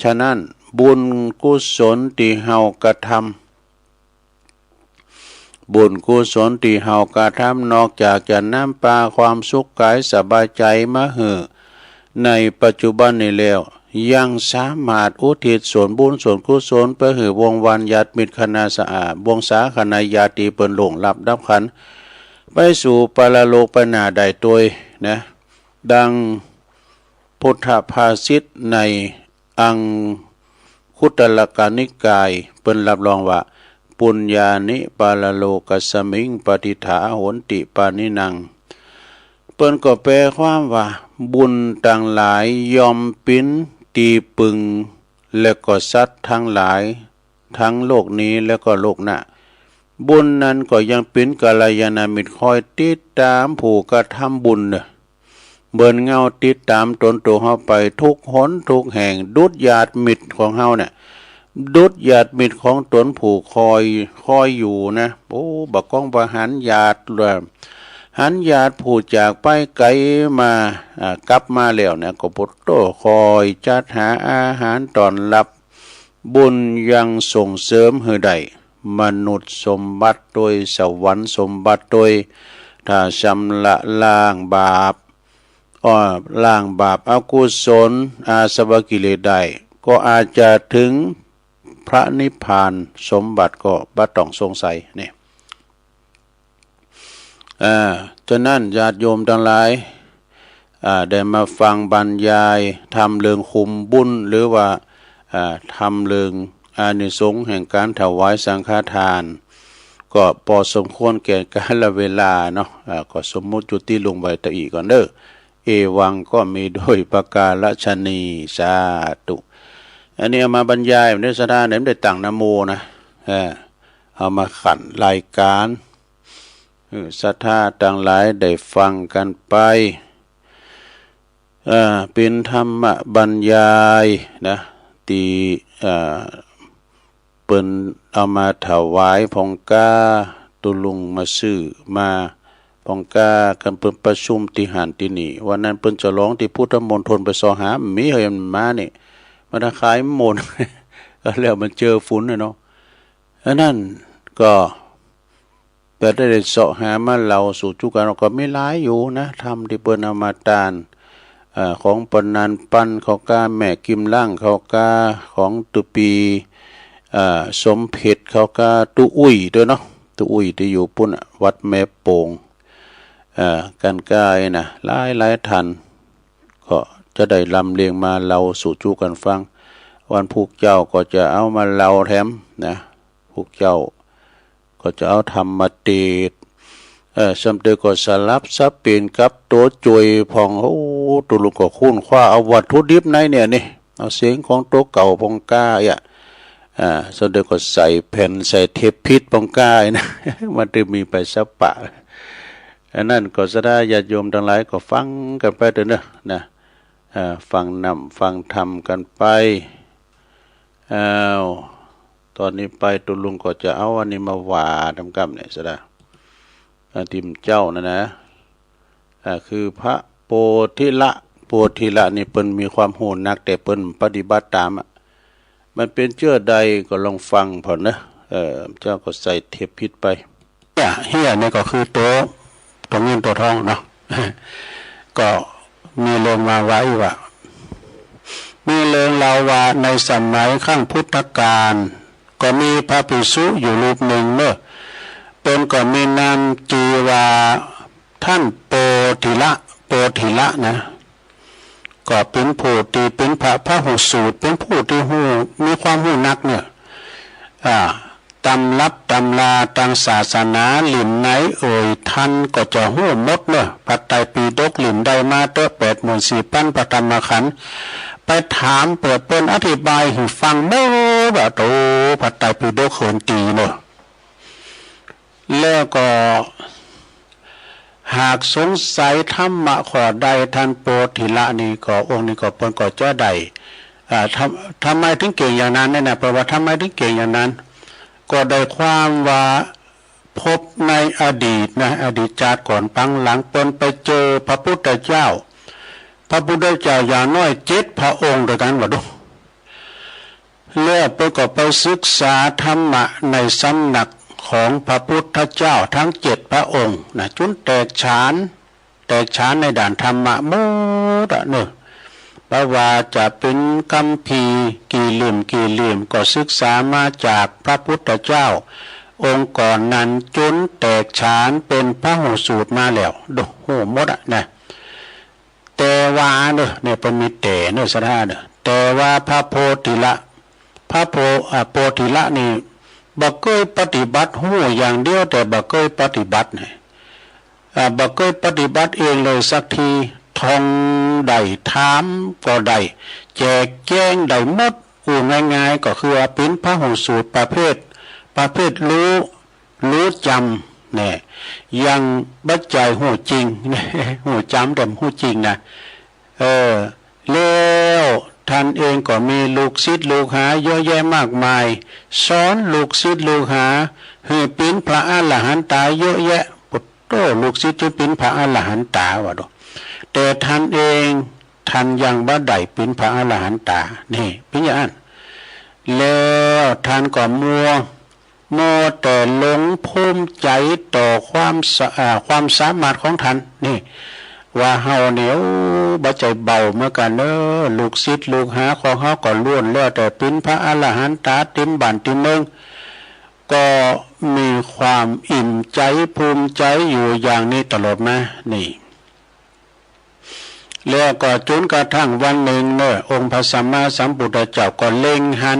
ฉะนั้นบุญกุศลตี้เฮากระทำ บุญกุศลตี้เฮากระทำ นอกจากจะนำพาความสุขกายสบายใจ๋มาหื้อในปัจจุบันนี้แล้ว ยังสามารถอุทิศส่วนบุญส่วนกุศลไปหื้อวงวานญาติมิตรคณะสหา วงศาคณะญาติตี้เปิ้นล่วงลับดับขันธ์ ไปสู่ปรโลกไปหน้าได้ตวยนะ ดังพุทธภาษิตในอังคุตรกนิกาย เปิ้นรับรองว่า ปุญญานิปรโลกัสมิง ปะทิฏฐาโหนติปาณินัง เปิ้นก็แปลความว่า บุญตังหลายย่อมเป๋นตี้ปึง และก็สัตว์ตังหลาย ตังโลกนี้และก็โลกหน้า บุญนั้นก็ยังเป๋นกัลยาณมิตรคอยติดต๋ามผู้กระทำบุญเน่อ เหมือนเงาติดต๋ามตนตั๋วเฮาไปทุกหนทุกแห่ง ดุจญาติมิตรของเฮาเนี่ย ดุจญาติมิตรของตนผู้คอย คอยอยู่นะ โอ้ บ่าก้องบ่าหันญาติ หันญาติผู้จากไปไก๋มา อ่า กลับมาแล้วเนี่ย ก็ปวดโต้คอยจัดหาอาหารต้อนรับ บุญยังส่งเสริมหื้อได้มนุษย์สมบัติตวย สวรรค์สมบัติตวย ถ้าชำระล้างบาป เอ่อ ล้างบาปอกุศลอาสวะกิเลสได้ ก็อาจจะเถิงพระนิพพานสมบัติก็บ่ต้องสงสัยนี่ อ่า ฉะนั้นญาติโยมตังหลาย อ่า ได้มาฟังบรรยายธรรมเรื่องคุมบุญ หรือว่า อ่า ธรรมเรื่องอานิสงส์แห่งก๋านถวายสังฆทาน ก็ปอสมควรแก่กาลเวลาเนาะ อ่า ก็สมมุติจุติลงไว้ตะอี้ก่อนเด้อ เอวังก็มีโดยประการฉะนี้ สาธุ อันนี้เอามาบรรยาย บ่ได้ศรัทธาไหนบ่ได้ตั้งนะโมนะ เออ เอามาขันรายการ เออ ศรัทธาตังหลายได้ฟังกั๋นไป เอ่อ เป๋นธรรมบรรยายนะ ตี้ เอ่อ เปิ้นเอามาถวายผ่องกล้า ตุ๊ลุงมาซื้อมาผ่องกล้า กันเปิ้นประชุมตี้หั้นตี้นี่ วันนั้นเปิ้นจะลองตี้พุทธมณฑลไปซอหา บ่มี เฮายังบ่มานี่ มาตะขายมนต์ แล้วมันเจอฝนน่ะเนาะ อันนั้นก็ ก็ได้เซาะหามาเล่าสู่จุกั๋น ก็มีหลายอยู่นะ ธรรมตี้เปิ้นเอามาตาน เอ่อ ของปะนันปันเขาก้า แม่กิมล่างเขาก้า ของตุ๊ปี เอ่อ สมเพ็ญเขาก้า ตุ๊อุ้ยตวยเนาะ ตุ๊อุ้ยตี้อยู่ปู๊นน่ะ วัดแม่โป่ง เอ่อ กั๋นก้าอี้นะ หลายๆ ท่าน ก็จะได้ลำเลียงมาเล่าสู่จุกั๋นฟัง วันพุธเจ๊าก็จะเอามาเล่าแถมนะ พุธเจ๊า ก็จะเอาธรรมเตสน์ เอ่อ ซ้ำเตยก็สลับสับเปลี่ยนกับตั๋วจวยพ่อง โอ้ ตุ๊ลุงก็ค้นคว้าเอาวัตถุดิบในเนี่ยนี่ เอาเสียงของตั๋วเก่าพ่องกล้าอะ อ่า ซ้ำเตยก็ใส่แผ่นใส่เทปผิดพ่องกล้านะ มันเตยมีไปสับปะ อันนั้นก็ศรัทธาญาติโยมตังหลายก็ฟังกั๋นไปเต๊อะเนาะ นะ อ่า ฟังนำฟังธรรมกั๋นไป อ้าว ต๋อนนี้ไปตุ๊ลุงก็จะเอาอันนี้มาว่าต๋ามกำเนี่ยศรัทธา อ่า ตี้เจ้านั่นนะ อ่า คือพระโพธิละ โพธิละนี่เปิ้นมีความฮู้นัก แต่เปิ้นปฏิบัติต๋ามอะ มันเป๋นเจื้อใดก็ลองฟังผ่อนเนาะ เอ่อ เจ้าก็ใส่เทปผิดไป เฮีย เฮียนี่ก็คือตั๋ว ตั๋วเงินตั๋วทองเนาะ ก็มีเรื่องมาว่าอี้ว่า มีเรื่องเล่าว่าในสมัยครั้งพุทธกาล ก็มีพระภิกษุอยู่รูปนึ่งเนาะ เปิ้นก็มีนามจื้อว่าต้านโพธิละ โพธิละนะ ก็เป๋นผู้ตี้เป๋นพระ พหูสูตร เป๋นผู้ตี้ฮู้ มีความฮู้นักเนาะ อ่า ตำรับตำราตางศาสนาหลิ้มไหนเอ่ย ต้านก็จะฮู้หมดเนาะ พระไตรปิฎกหลิ้มใดมาเต๊อะ แปดหมื่นสี่พันพระธรรมขันธ์ ไปถามเปิ้น เปิ้นอธิบายหื้อฟังหมดอะ โต พระไตรปิฎกเหินตี๋เนาะ แล้วก็ หากสงสัยธรรมะข้อใด ต้านโพธิละนี่ก็ องค์นี้ก็เปิ้นก็จะได้ อ่า ทำ ทำไมถึงเก่งอย่างนั้นเนี่ยนะ เปิ้นว่าทำไมถึงเก่งอย่างนั้น ก็ได้ความว่าพบในอดีตนะ อดีตจาติก่อนปางหลัง เปิ้นไปเจอพระพุทธเจ้า พระพุทธเจ้าอย่างน้อยเจ็ดพระองค์ตวยกั๋นว่าดู แล้วเปิ้นก็ไปศึกษาธรรมะในสำนักของพระพุทธเจ้าตึงเจ็ดพระองค์นะ จ๋นแตกฉาน แตกฉานในด้านธรรมะหมดอะเนาะ บ่ว่าจะเป๋นคัมภีร์กี่เล่มกี่เล่ม ก็ศึกษามาจากพระพุทธเจ้าองค์ก่อนนั้น จ๋นแตกฉานเป๋นพหูสูตรมาแล้ว ดู ฮู้หมดอะนะ แต่ว่าเนาะ เนี่ยเปิ้นมีแต่เนาะ ศรัทธาเนาะ แต่ว่าพระโพธิละ พระโพ อ่า โพธิละนี่ บ่เกยปฏิบัติ ฮู้อย่างเดียว แต่บ่เกยปฏิบัติเนี่ย อ่า บ่เกยปฏิบัติเองเลยสักที ท่องได้ ถามก็ได้ แจกแจงได้หมด อู้ง่ายๆ ก็คือว่าเป๋นพหูสูตรประเภท ประเภทฮู้ ฮู้จ๋ำเนี่ย ยังบ่ใจ้ฮู้จริง ฮู้จ๋ำแต่บ่ฮู้จริงนะ เออ แล้วต้านเองก็มีลูกศิษย์ลูกหาเยอะแยะมากมาย สอนลูกศิษย์ลูกหาหื้อเป๋นพระอรหันตาเยอะแยะ โอ้โห ลูกศิษย์จ๋นเป๋นพระอรหันตาว่าดู แต่ต้านเอง ต้านยังบ่ได้เป๋นพระอรหันตา นี่ เป๋นอย่างนั้น แล้วต้านก็มัว มัวแต่หลงภูมิใจ๋ต่อความสะ อ่า ความสามารถของต้าน นี่ ว่าเฮาเนี่ย โอ้ บ่ใจ้เบาเหมือนกั๋นเนาะ ลูกศิษย์ลูกหาของเฮาก็ล้วนแล้วแต่เป๋นพระอรหันตาเต็มบ้านเต็มเมือง ก็มีความอิ่มใจ๋ภูมิใจ๋อยู่อย่างนี้ตลอดมา นี่ แล้วก็จ๋นกระทั่งวันนึ่งเนาะ องค์พระสัมมาสัมพุทธเจ้าก็เล็งหัน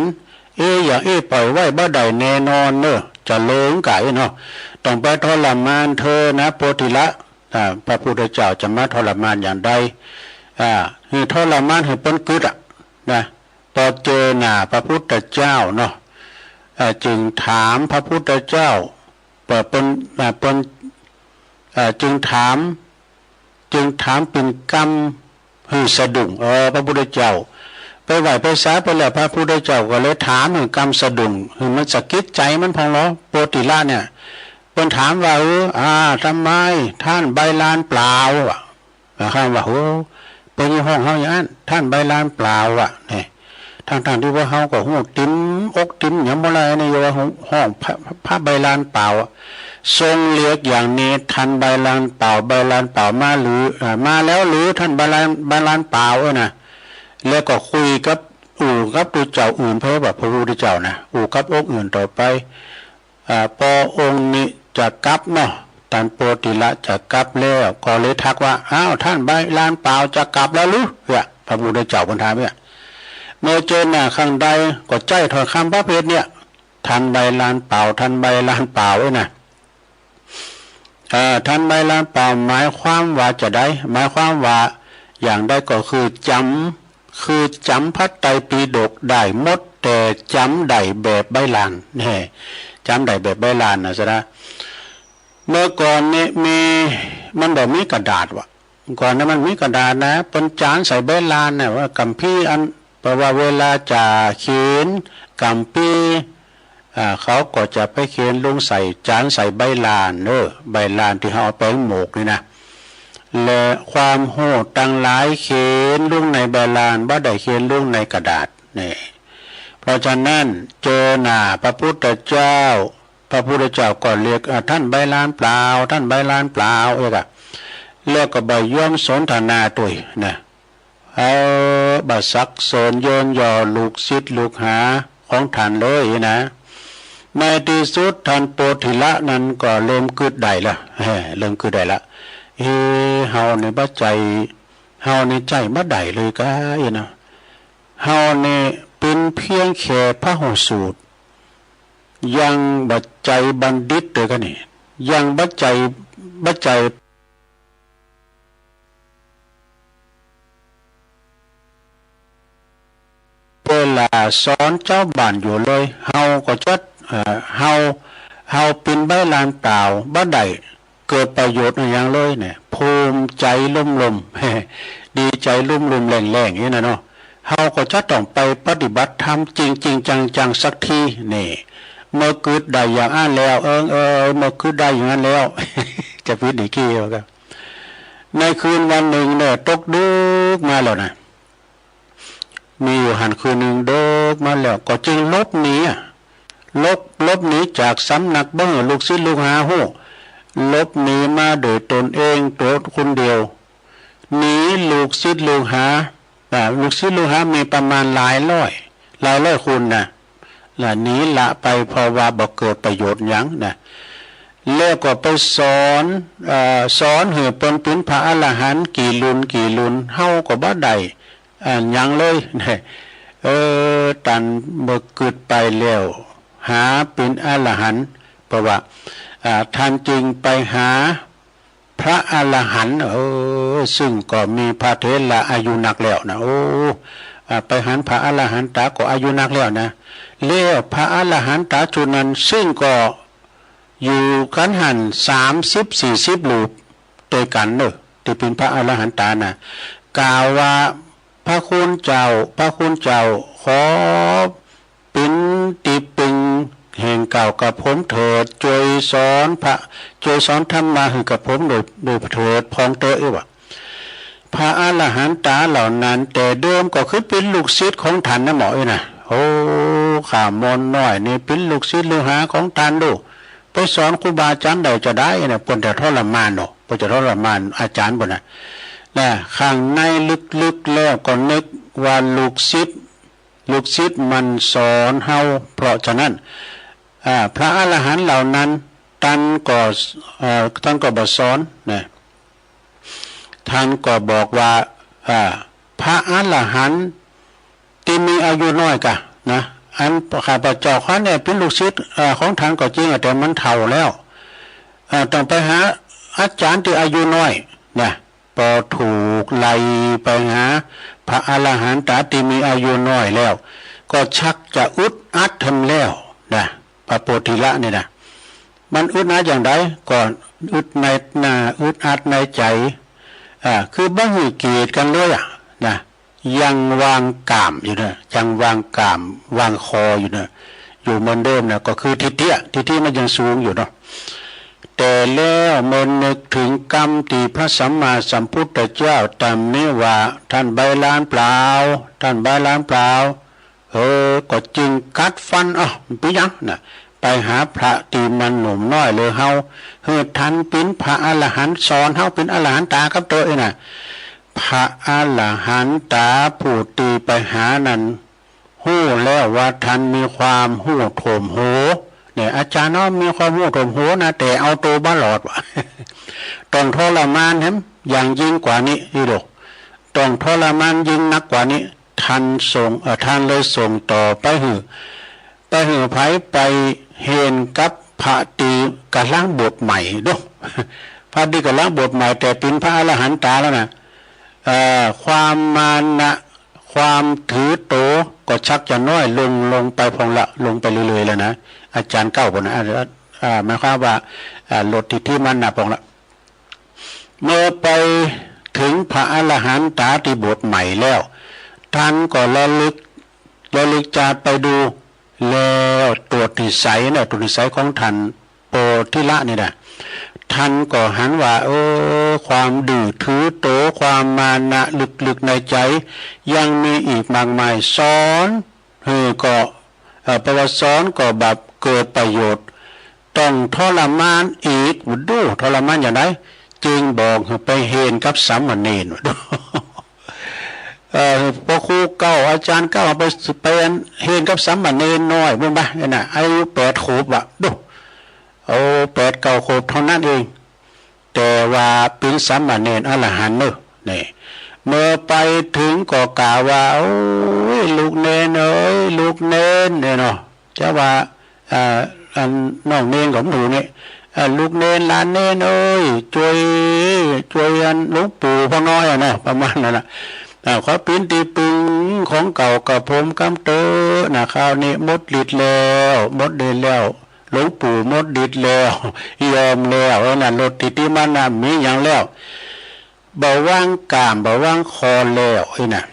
เอ๊ะ อย่างอี้ปล่อยไว้บ่ได้แน่นอนเนาะ จะเลิงก๋ายเนาะ ต้องไปทรมานเธอนะ โพธิละ อ่า พระพุทธเจ้าจะมาทรมานอย่างใด อ่า หื้อทรมานหื้อเปิ้นกึ๊ดอะ นะ ปอเจอหน้าพระพุทธเจ้าเนาะ อ่า จึงถามพระพุทธเจ้า เปิ้น เปิ้น อ่า เปิ้น อ่า จึงถาม จึงถามเป๋นกำหื้อสะดุ้ง เออ พระพุทธเจ้า ไปไหว้ไปสาไปแล้ว พระพุทธเจ้าก็เลยถามหื้อกำสะดุ้ง หื้อมันสะกิดใจ๋มันพ่องลอ โปธิละเนี่ย เปิ้นถามว่า เออ อ่า ทำไมท่านใบลานเปล่าอะ อ่า ข้าว่า โอ้ เปิ้นยังฮ้องเฮาอย่างนั้น ท่านใบลานเปล่าอะ เนี่ย ทั้งๆ ตี้ว่าเฮาก็ฮู้ติมอกติมหยังบ่ได้นี่ อย่าว่าฮ้องพระ พระใบลานเปล่าอะ ทรงเรียกอย่างนี้ ท่านใบลานเปล่า ใบลานเปล่ามาหรือ เอ่อ มาแล้วหรือ ท่านใบลาน ใบลานเปล่า เออนะ แล้วก็คุยกับ อู้กับตุ๊เจ้าอื่น เพราะว่าพระพุทธเจ้านะ อู้กับองค์อื่นต่อไป อ่า ปอองค์นี้จะกลับเนาะ ต้านโปธิละจะกลับแล้ว ก็เลยทักว่า อ้าว ท่านใบลานเปล่าจะกลับแล้วหรือ เนี่ย พระพุทธเจ้าเปิ้นถามเนี่ย เมื่อเจอหน้าครั้งใดก็ใจ๊ถ้อยกำประเภทเนี่ย ท่านใบลานเปล่า ท่านใบลานเปล่า เอ้ยนะ เอ่อ ท่านใบลานเปล่า หมายความว่าจาใด หมายความว่าอย่างใด ก็คือจ๋ำ คือจ๋ำพระไตรปิฎกได้หมด แต่จ๋ำได้แบบใบลาน แน่ จ๋ำได้แบบใบลานนะ สะดะ เมื่อก่อนนี่มี มันบ่มีกระดาษว่ะ ก่อนนั้นมันมีกระดาษนะ เปิ้นจานใส่ใบลานนะ ว่าคัมภีร์อัน เพราะว่าเวลาจะเขียนคัมภีร์ อ่า เขาก็จะไปเขียนลงใส่ จานใส่ใบลานเนอะ ใบลานตี้เฮาเอาแป้งหมกนี่นะ และความฮู้ตังหลายเขียนลงในใบลาน บ่ได้เขียนลงในกระดาษ นี่ เพราะฉะนั้นเจอหน้าพระพุทธเจ้า พระพุทธเจ้าก็เรียก อ่า ท่านใบลานเปล่า ท่านใบลานเปล่า เอ้ยกะ แล้วก็บ่ยอมสนทนาตวยนะ เออ บ่ซักเซิญเยินยอลูกศิษย์ลูกหาของท่านเลยนะ ในตี้สุดท่านโปธิละนั้นก็เริ่มกึ๊ดได้ละ แฮ่ เริ่มกึ๊ดได้ละ เอ เฮานี่บ่ใจ้ เฮานี่ใจ๊บ่ได้เลยก้า เอ้ยนะ เฮานี่เป๋นเพียงแค่พหูสูตร ยังบ่ใจ้บัณฑิตเลยก้านี่ ยังบ่ใจ้ บ่ใจ้ เวลาสอนจาวบ้านอยู่เลย เฮาก็จะ เอ่อ เฮา เฮาเป๋นใบลานเปล่า บ่ได้เกิดประโยชน์อะหยังเลยเนี่ย ภูมิใจ๋ลุ่มๆ ดีใจ๋ลุ่มๆ แหล่งๆ อย่างนี้นะเนาะ เฮาก็จะต้องไปปฏิบัติธรรมจริงๆ จังๆ สักที นี่ เมื่อกึ๊ดได้อย่างอั้นแล้ว เอิงเอย เมื่อกึ๊ดได้อย่างอั้นแล้ว จะผิดอีกที๋วะครับ ในคืนวันนึ่งเนี่ย ตกดึกมาแล้วนะ มีอยู่หั้นคืนนึ่ง ดึกมาแล้ว ก็จึงหลบหนีอะ หลบ หลบหนีจากสำนัก บ่หื้อลูกศิษย์ลูกหาฮู้ หลบหนีมาโดยตนเอง ตั๋วคนเดียว หนีลูกศิษย์ลูกหา อ่า ลูกศิษย์ลูกหามีประมาณหลายร้อย หลายร้อยคนนะ ละหนีละไป เพราะว่าบ่เกิดประโยชน์หยังนะ แล้วก็ไปสอน เอ่อ สอนหื้อเปิ้นเป๋นพระอรหันต์กี่รุ่นกี่รุ่น เฮาก็บ่ได้ อ่า หยังเลย เออ ต้านเมื่อกึ๊ดไปแล้ว หาเป๋นอรหันต์ เพราะว่า อ่า ต้านจึงไปหาพระอรหันต์ เออ ซึ่งก็มีพระเถระอายุนักแล้วนะ โอ้ อ่า ไปหันพระอรหันต๋าก็อายุนักแล้วนะ แล้วพระอรหันต๋าชุดนั้น ซึ่งก็ อยู่กั๋นหั้นสามสิบสี่สิบรูปตวยกั๋นเน่อ ตี้เป๋นพระอรหันต๋านะ กล่าวว่า พระคุณเจ้า พระคุณเจ้า ขอเป๋นตี้เปิงแห่งก้าวกระผมเถิด จ้วยสอนพระ จ้วยสอนธรรมะหื้อกับผมโดย โดยเถิดพ่องเต๊อะ เอ้ยว่า พระอรหันต๋าเหล่านั้นแต่เดิมก็คือเป๋นลูกศิษย์ของต้านนะหมอเอ้ยนะ โอ้ ข้ามนน้อยนี่เป๋นลูกศิษย์ลูกหาของต้านลูก ไปสอนครูบาอาจ๋ารย์ได้จาใดนะ เปิ้นจะทรมานเนาะ เปิ้นจะทรมานอาจ๋ารย์เปิ้นนะ นะ ข้างในลึกๆ แล้วก็นึกว่าลูกศิษย์ ลูกศิษย์มันสอนเฮา เพราะฉะนั้น อ่า พระอรหันต์เหล่านั้น ต้านก็ เอ่อ ต้านก็บ่สอนนะ ต้านก็บอกว่า อ่า พระอรหันต์ตี้มีอายุน้อยก่านะ อันข้าพเจ้าข้าเนี่ยเป๋นลูกศิษย์ เอ่อ ของต้านก็จริงอะ แต่มันเฒ่าแล้ว เอ่อ ต้องไปหาอาจ๋ารย์ตี้อายุน้อยนะ ปอถูกไล่ไปหาพระอรหันต๋าตี้มีอายุน้อยแล้ว ก็ชักจะอึดอัดแหมแล้วนะ พระโพธิละนี่นะ มันอึดอัดอย่างใด ก็อึดในหน้า อึดอัดในใจ๋ อ่า คือบ่หื้อเกียรติกั๋นเลยอะ นะ ยังวางก๋ามอยู่เน่อ ยังวางก๋าม วางคออยู่เน่อ อยู่เหมือนเดิมเน่อ ก็คือทิฏฐิอะ ทิฏฐิมันยังสูงอยู่เนาะ แต่แล้วเมื่อนึกเถิงกำตี้พระสัมมาสัมพุทธเจ้าตำหนิว่า ต้านใบ้ลานเปล่า ต้านใบ้ลานเปล่า เออ ก็จึงกัดฟัน อ้าว มันเป๋นหยังน่ะ ไปหาพระตี้มันหนุ่มน้อยเหลือเฮา หื้อต้านเป๋นพระอรหันต์ สอนเฮาเป๋นอรหันต๋ากับเต๊อะ อี้น่ะ พระอรหันต๋าผู้ตี้ไปหานั้น ฮู้แล้วว่าต้านมีความฮู้ถ่วมหัว เนี่ย อาจ๋ารย์เนาะ มีความฮู้ถ่วมหัวนะ แต่เอาตั๋วบ่รอดว่ะ ต้องทรมานแหม อย่างยิ่งกว่านี้ อี้โด ต้องทรมานยิ่งนักกว่านี้ ต้านส่ง เอ่อ ต้านเลยส่งต่อไปหื้อ ไปหื้อใผ ไปเฮนกับพระตี้ก่ำลังบวชใหม่โด พระตี้ก่ำลังบวชใหม่ แต่เป๋นพระอรหันต๋าแล้วน่ะ เอ่อ ความมานะ ความถือตั๋วก็ชักจะน้อยลง ลงไปพ่องละ ลงไปเรื่อยๆ แล้วนะ อาจ๋ารย์เก๊าปู้นน่ะ อ่า อ่า หมายความว่า อ่า ลดทิฏฐิมานะพ่องละ เมื่อไปเถิงพระอรหันต๋าตี้บวชใหม่แล้ว ต้านก็ระลึก ระลึกจาดไปดู แล้วตรวจนิสัยนะ ตรวจนิสัยของต้านโพธิละนี่นะ ต้านก็หันว่า เออ ความดื้อถือตั๋ว ความมานะลึกๆ ในใจ๋ ยังมีอีกมากมาย สอนหื้อก็ เอ่อ ประวัติสอนก็บ่เกิดประโยชน์ ต้องทรมานอีก ดูทรมานอย่างใด จึงบอกหื้อไปเฮนกับสามเณร ดู เอ่อ พระครูเก๊า อาจ๋ารย์เก๊า ไป ไปเฮนกับสามเณรน้อยปู้นบ่ะ เนี่ยนะ อายุแปดขวบว่ะ ดู โอ้ แปดเก้าขวบเท่านั้นเอง แต่ว่าเป๋นสามเณรอรหันต์เน่อ นี่ เมื่อไปเถิงก็กล่าวว่า โอ้ย ลูกเณรเอ๋ย ลูกเณร เนี่ยเนาะ จะว่า อ่า อันน้องเณรก็บ่ถูกนี่ อ่า ลูกเณร หลานเณรเอ๋ย จ้วย จ้วยอันหลวงปู่พ่อน้อยอะนะ ประมาณนั้นน่ะ อ่า ขอเป๋นตี้ปึ้งของเกล้ากระผมกำเต๊อะนะ คราวนี้หมดฤทธิ์แล้ว หมดฤทธิ์แล้ว หลวงปู่หมดฤทธิ์แล้ว ยอมแล้ว เออ นั่น ลดทิฏฐิมานะบ่มีหยังแล้ว บ่วางก๋าม บ่วางคอแล้ว อี้น่ะ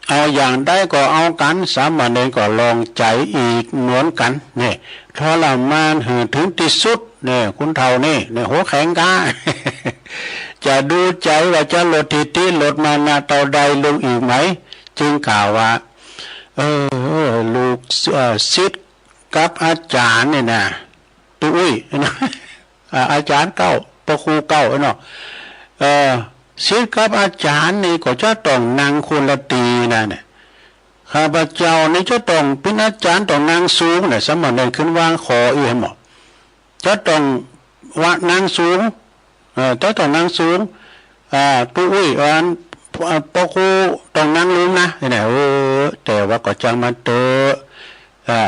เอาอย่างใดก็เอากั๋น สามเณรก็ลองใจ๋อีกเหมือนกั๋น เนี่ย ทรมานหื้อเถิงตี้สุด เนี่ย คนเฒ่านี่ เนี่ย หัวแข็งก๊า จะดูใจ๋ว่าจะลดทิฏฐิลดมานะเต้าใดลงอีกไหม จึงกล่าวว่า เออ ลูก เอ่อ ศิษย์กับอาจ๋ารย์เนี่ยนะ ตุ๊อุ้ย อ่า อาจ๋ารย์เก๊า พระครูเก๊าเนาะ เอ่อ ศิษย์กับอาจ๋ารย์นี่ก็จะต้องนั่งคนละตี้นะเนี่ย ข้าพเจ้านี่จะต้องเป๋นอาจ๋ารย์ต้องนั่งสูงเนี่ย สามเณรขึ้นวางคออี้หื้อหมด จะต้องว่านั่งสูง เอ่อ จะต้องนั่งสูง อ่า ตุ๊อุ้ย อัน อ่า พระครูต้องนั่งลุ่มนะ เนี่ย เออ แต่ว่าก็จังมันเต๊อะ อ่า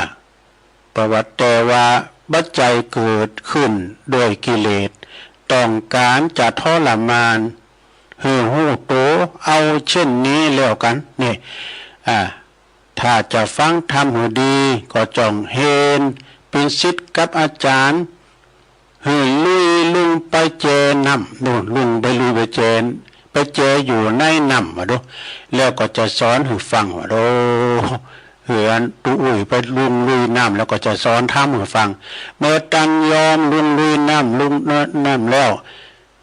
ประวัติ แต่ว่าบ่ใจ้เกิดขึ้นด้วยกิเลส ต้องก๋านจะทรมานหื้อฮู้โต เอาเช่นนี้แล้วกั๋น เนี่ย อ่า ถ้าจะฟังธรรมหื้อดี ก็จ้องเฮนเป๋นศิษย์กับอาจ๋ารย์ หื้อลุยลุ่งไปแจน้ำ นู่น ลุ่งไปลุยไปแจ ไปแจอยู่ในน้ำ ว่าดู แล้วก็จะสอนหื้อฟัง ว่าดู หื้ออันตุ๊อุ้ยไปลุ่งลุยน้ำ แล้วก็จะสอนธรรมหื้อฟัง เมื่อตังยอมลุ่งลุยน้ำ ลุ่งน้ำแล้ว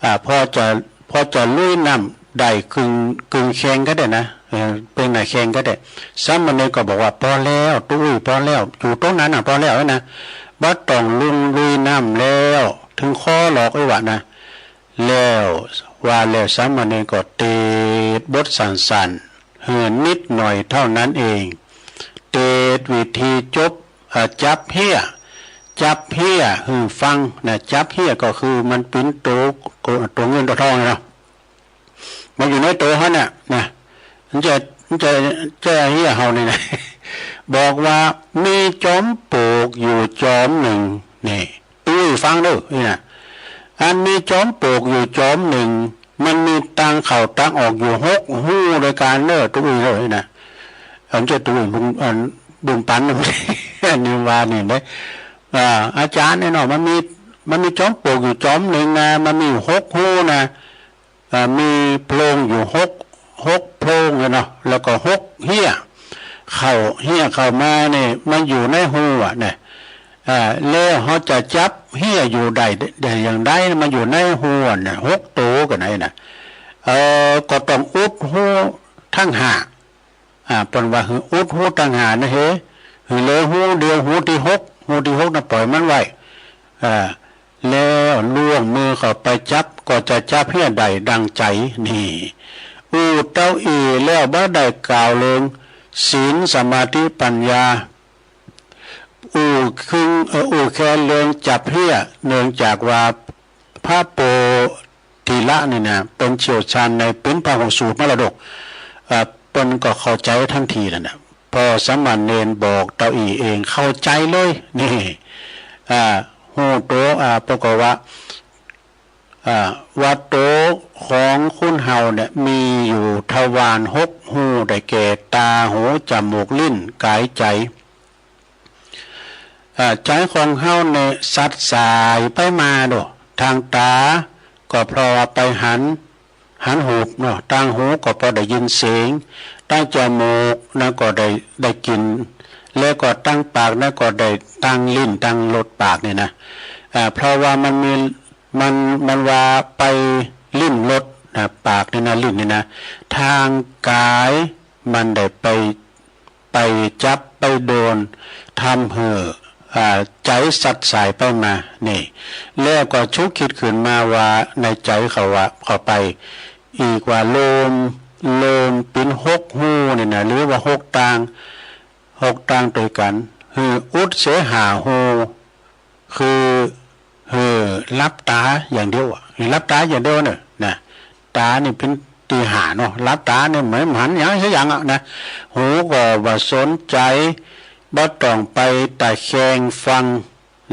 อ่า พอจะ พอจะลุยน้ำได้กึ่ง กึ่งแข้งก็ได้นะ เออ เปิงหน้าแข้งก็ได้ สามเณรก็บอกว่า พอแล้ว ตุ๊อุ้ย พอแล้ว อยู่ตรงนั้นน่ะ พอแล้วนะ บ่ต้องลุ่งลุยน้ำแล้ว เถิงคอหรอก อี้วะนะ แล้วว่าแล้วสามเณรก็เตศน์บทสั้นๆ หื้อนิดหน่อยเท่านั้นเอง เตศน์วิธีจบ อ่า จับเฮี้ย จับเฮี้ยหื้อฟังนะ จับเฮี้ยก็คือมันเป๋นโต โตเงินโตทองเนาะ มันอยู่ในโตเฮาเนี่ยนะ มันจะ มันจะ จะเฮี้ยเฮานี่นะ บอกว่ามีจอมปลวกอยู่จอมนึ่ง นี่ ตุ๊ฟังเน่อ นี่นะ อันมีจอมปลวกอยู่จอมนึ่ง มันมีตางเข้าตางออกอยู่หกฮูด้วยกั๋นเน่อ ตุ๊เน่อ นี่นะ อันจะตุ๊บุญ อันบุญปัน อันนี้ว่านี่นะ อ่า อาจ๋ารย์เนี่ยเนาะ มันมี มันมีจอมปลวกอยู่จอมนึ่งนะ มันมีอยู่หกฮูนะ อ่า มีโพรงอยู่หก หก โพรงเลยเนาะ แล้วก็หกเฮี้ยเข้า เฮี้ยเข้ามาเนี่ย มันอยู่ในฮูอะนะ อ่า แล้วเฮาจะจับเฮี้ยอยู่ได้ ได้อย่างใด มันอยู่ในฮูอะนะ หกโต๋กั๋นไหนนะ เอ่อ ก็ต้องอุดฮูตังห้า อ่า เปิ้นว่าหื้ออุดฮูตังห้านะเฮ หื้อเหลือฮูเดียว ฮูตี้หก ฮูตี้หกนะ ป่อยมันไว้ อ่า แล้วล่วงมือเข้าไปจับ ก็จะจับเฮี้ยได้ดังใจ๋ นี่ อู้เต้าอี้แล้วบ่ได้กล่าวเถิงศีล สมาธิ ปัญญา อู้เถิง เอ่อ อู้แค่เถิงจับเฮี้ย เนื่องจากว่าพระโพธิละนี่นะ เปิ้นเชี่ยวชาญในปิณฑะหุสูตรมรดก เอ่อ เปิ้นก็เข้าใจ๋ตันทีนั่นนะ พอสามเณรบอกเต้าอี้เองเข้าใจ๋เลย นี่ อ่า ฮู้โต อ่า เปิ้นก็ว่า อ่า ว่าโตของคนเฮาเนี่ยมีอยู่ทวารหกฮู ได้แก่ต๋า หู จมูก ลิ้น ก๋าย ใจ๋ อ่า ใจ๋ของเฮาเนี่ยสัดสายไปมาโด ตางต๋าก็เพราะว่าไปหัน หันฮูปเนาะ ตางหูก็เพราะได้ยินเสียง ตางจมูกนะก็ได้ ได้กลิ่น และก็ตางปากนะก็ได้ตางลิ้น ตางรสปากเนี่ยนะ อ่า เพราะว่ามันมี มัน มันว่าไปลิ้มรสนะ ปากเนี่ยนะ ลิ้นเนี่ยนะ ตางก๋ายมันได้ไป ไปจับไปโดน ทำหื้อ อ่า ใจ๋สัดสายไปมา นี่ แล้วก็ชุกคิดขึ้นมาว่าในใจ๋เขาว่า เข้าไป อีกว่าโลม โลมปิ๋นหกฮูนี่นะ หรือว่าหกตาง หกตางตวยกั๋น หื้ออุดเสียห้าฮู คือ เออ หลับต๋าอย่างเดียวอะ หลับต๋าอย่างเดียวเน่อ นะ ต๋านี่เป๋นตี้ห้าเนาะ หลับต๋านี่เหมือนหันหยังสักอย่างอะนะ หูก็บ่สนใจ๋ บ่ต้องไปตะแคงฟัง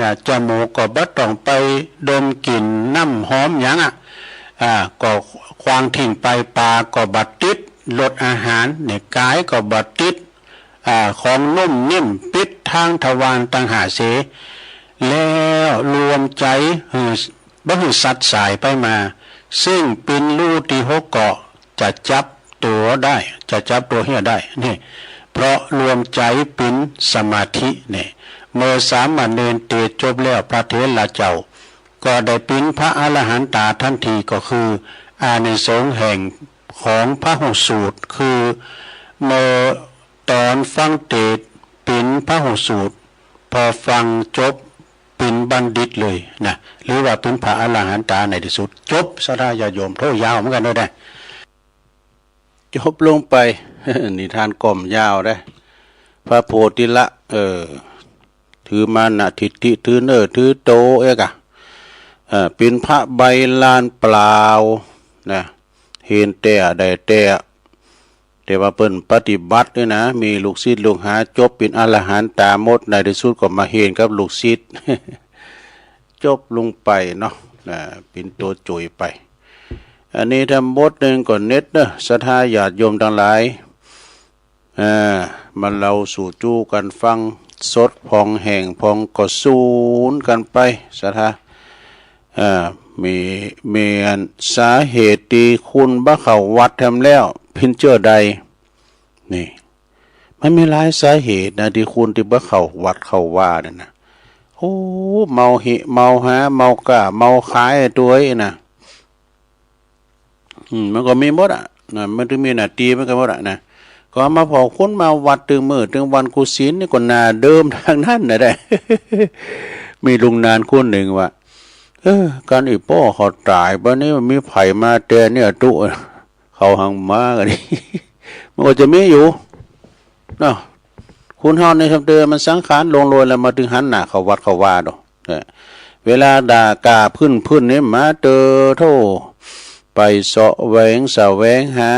นะ จมูกก็บ่ต้องไปดมกลิ่นน้ำหอมหยังอะ อ่า ก็ขว้างทิ้งไป ปากก็บ่ติดรสอาหาร เนี่ย ก๋ายก็บ่ติด อ่า ของนุ่มนิ่ม ปิดตางทวารตังห้าเสีย แล้วรวมใจ๋หื้อ บ่หื้อสัดสายไปมา ซึ่งปิ๋นฮูตี้หกก็จะจับตั๋วได้ จะจับตั๋วเฮี้ยได้ นี่ เพราะรวมใจ๋ปิ๋นสมาธิ นี่ เมื่อสามเณรเตศน์จบแล้ว พระเถระเจ้าก็ได้ปิ๋นพระอรหันตาตันที ก็คืออานิสงส์แห่งของพหุสูตร คือเมื่อ ต๋อนฟังเตศน์ปิ๋นพหุสูตร พอฟังจบปิ๋นบัณฑิตเลยนะ หรือว่าปิ๋นพระอรหันตาในตี้สุด จบ ศรัทธาญาติโยม โธ่ ยาวเหมือนกั๋นเน่อ จบลงไป นิทานก็บ่ยาวเน่อ พระโพธิละ เออ ถือมานะทิฏฐิ ถือเน่อถือโตเอ๊ะกะ เอ่อ ปิ๋นพระใบลานเปล่านะ เห็นแต๊ได้แต๊ แต่ว่าเปิ้นปฏิบัตินี่นะ มีลูกศิษย์ลูกหาจบเป๋นอรหันตาหมด ในตี้สุดก็มาเห็นกับลูกศิษย์ จบลงไปเนาะ อ่า เป๋นตั๋วจุ๋ยไป อันนี้ธรรมบทนึ่งก็เน็ดเน่อ ศรัทธาญาติโยมตังหลาย อ่า มาเล่าสู่จู้กั๋นฟัง สดพ่องแห้งพ่องก็สูนกั๋นไป ศรัทธา อ่า มี มีอันสาเหตุตี้คนบ่เข้าวัดแถมแล้ว เป๋นเจื้อใด นี่ มันมีหลายสาเหตุนะ ตี้คนตี้บ่เข้าวัดเข้าวาเนี่ยนะ โอ้ เมาเหะ เมาหา เมาก้า เมาขายตั๋วอี้นะ อืม มันก็มีหมดอะ นะ มันตึงมีหน้าตี้เหมือนกั๋นหมดอะนะ ก็มาผ่อคนมาวัดตึงมื้อตึงวันกู้ศีลนี่ก็หน้าเดิมตังนั้นนะได้ มีลุงนานคนนึ่งว่า เออ กันอีป้อเขาต๋ายไปนี่ มีใผมาแตนเนี่ยตุ๊ เขาหังมากั๋นนี่ มันก็จะมีอยู่ เนาะ คนเฮานี่ทำเตอมันสังขารล่วงโรยแล้ว มาตึงหันหน้าเข้าวัดเข้าวาดอก เออ เวลาด่าก้าพื้นๆ นี่มาเตอโธ่ ไปเสาะแหวงแสวงหา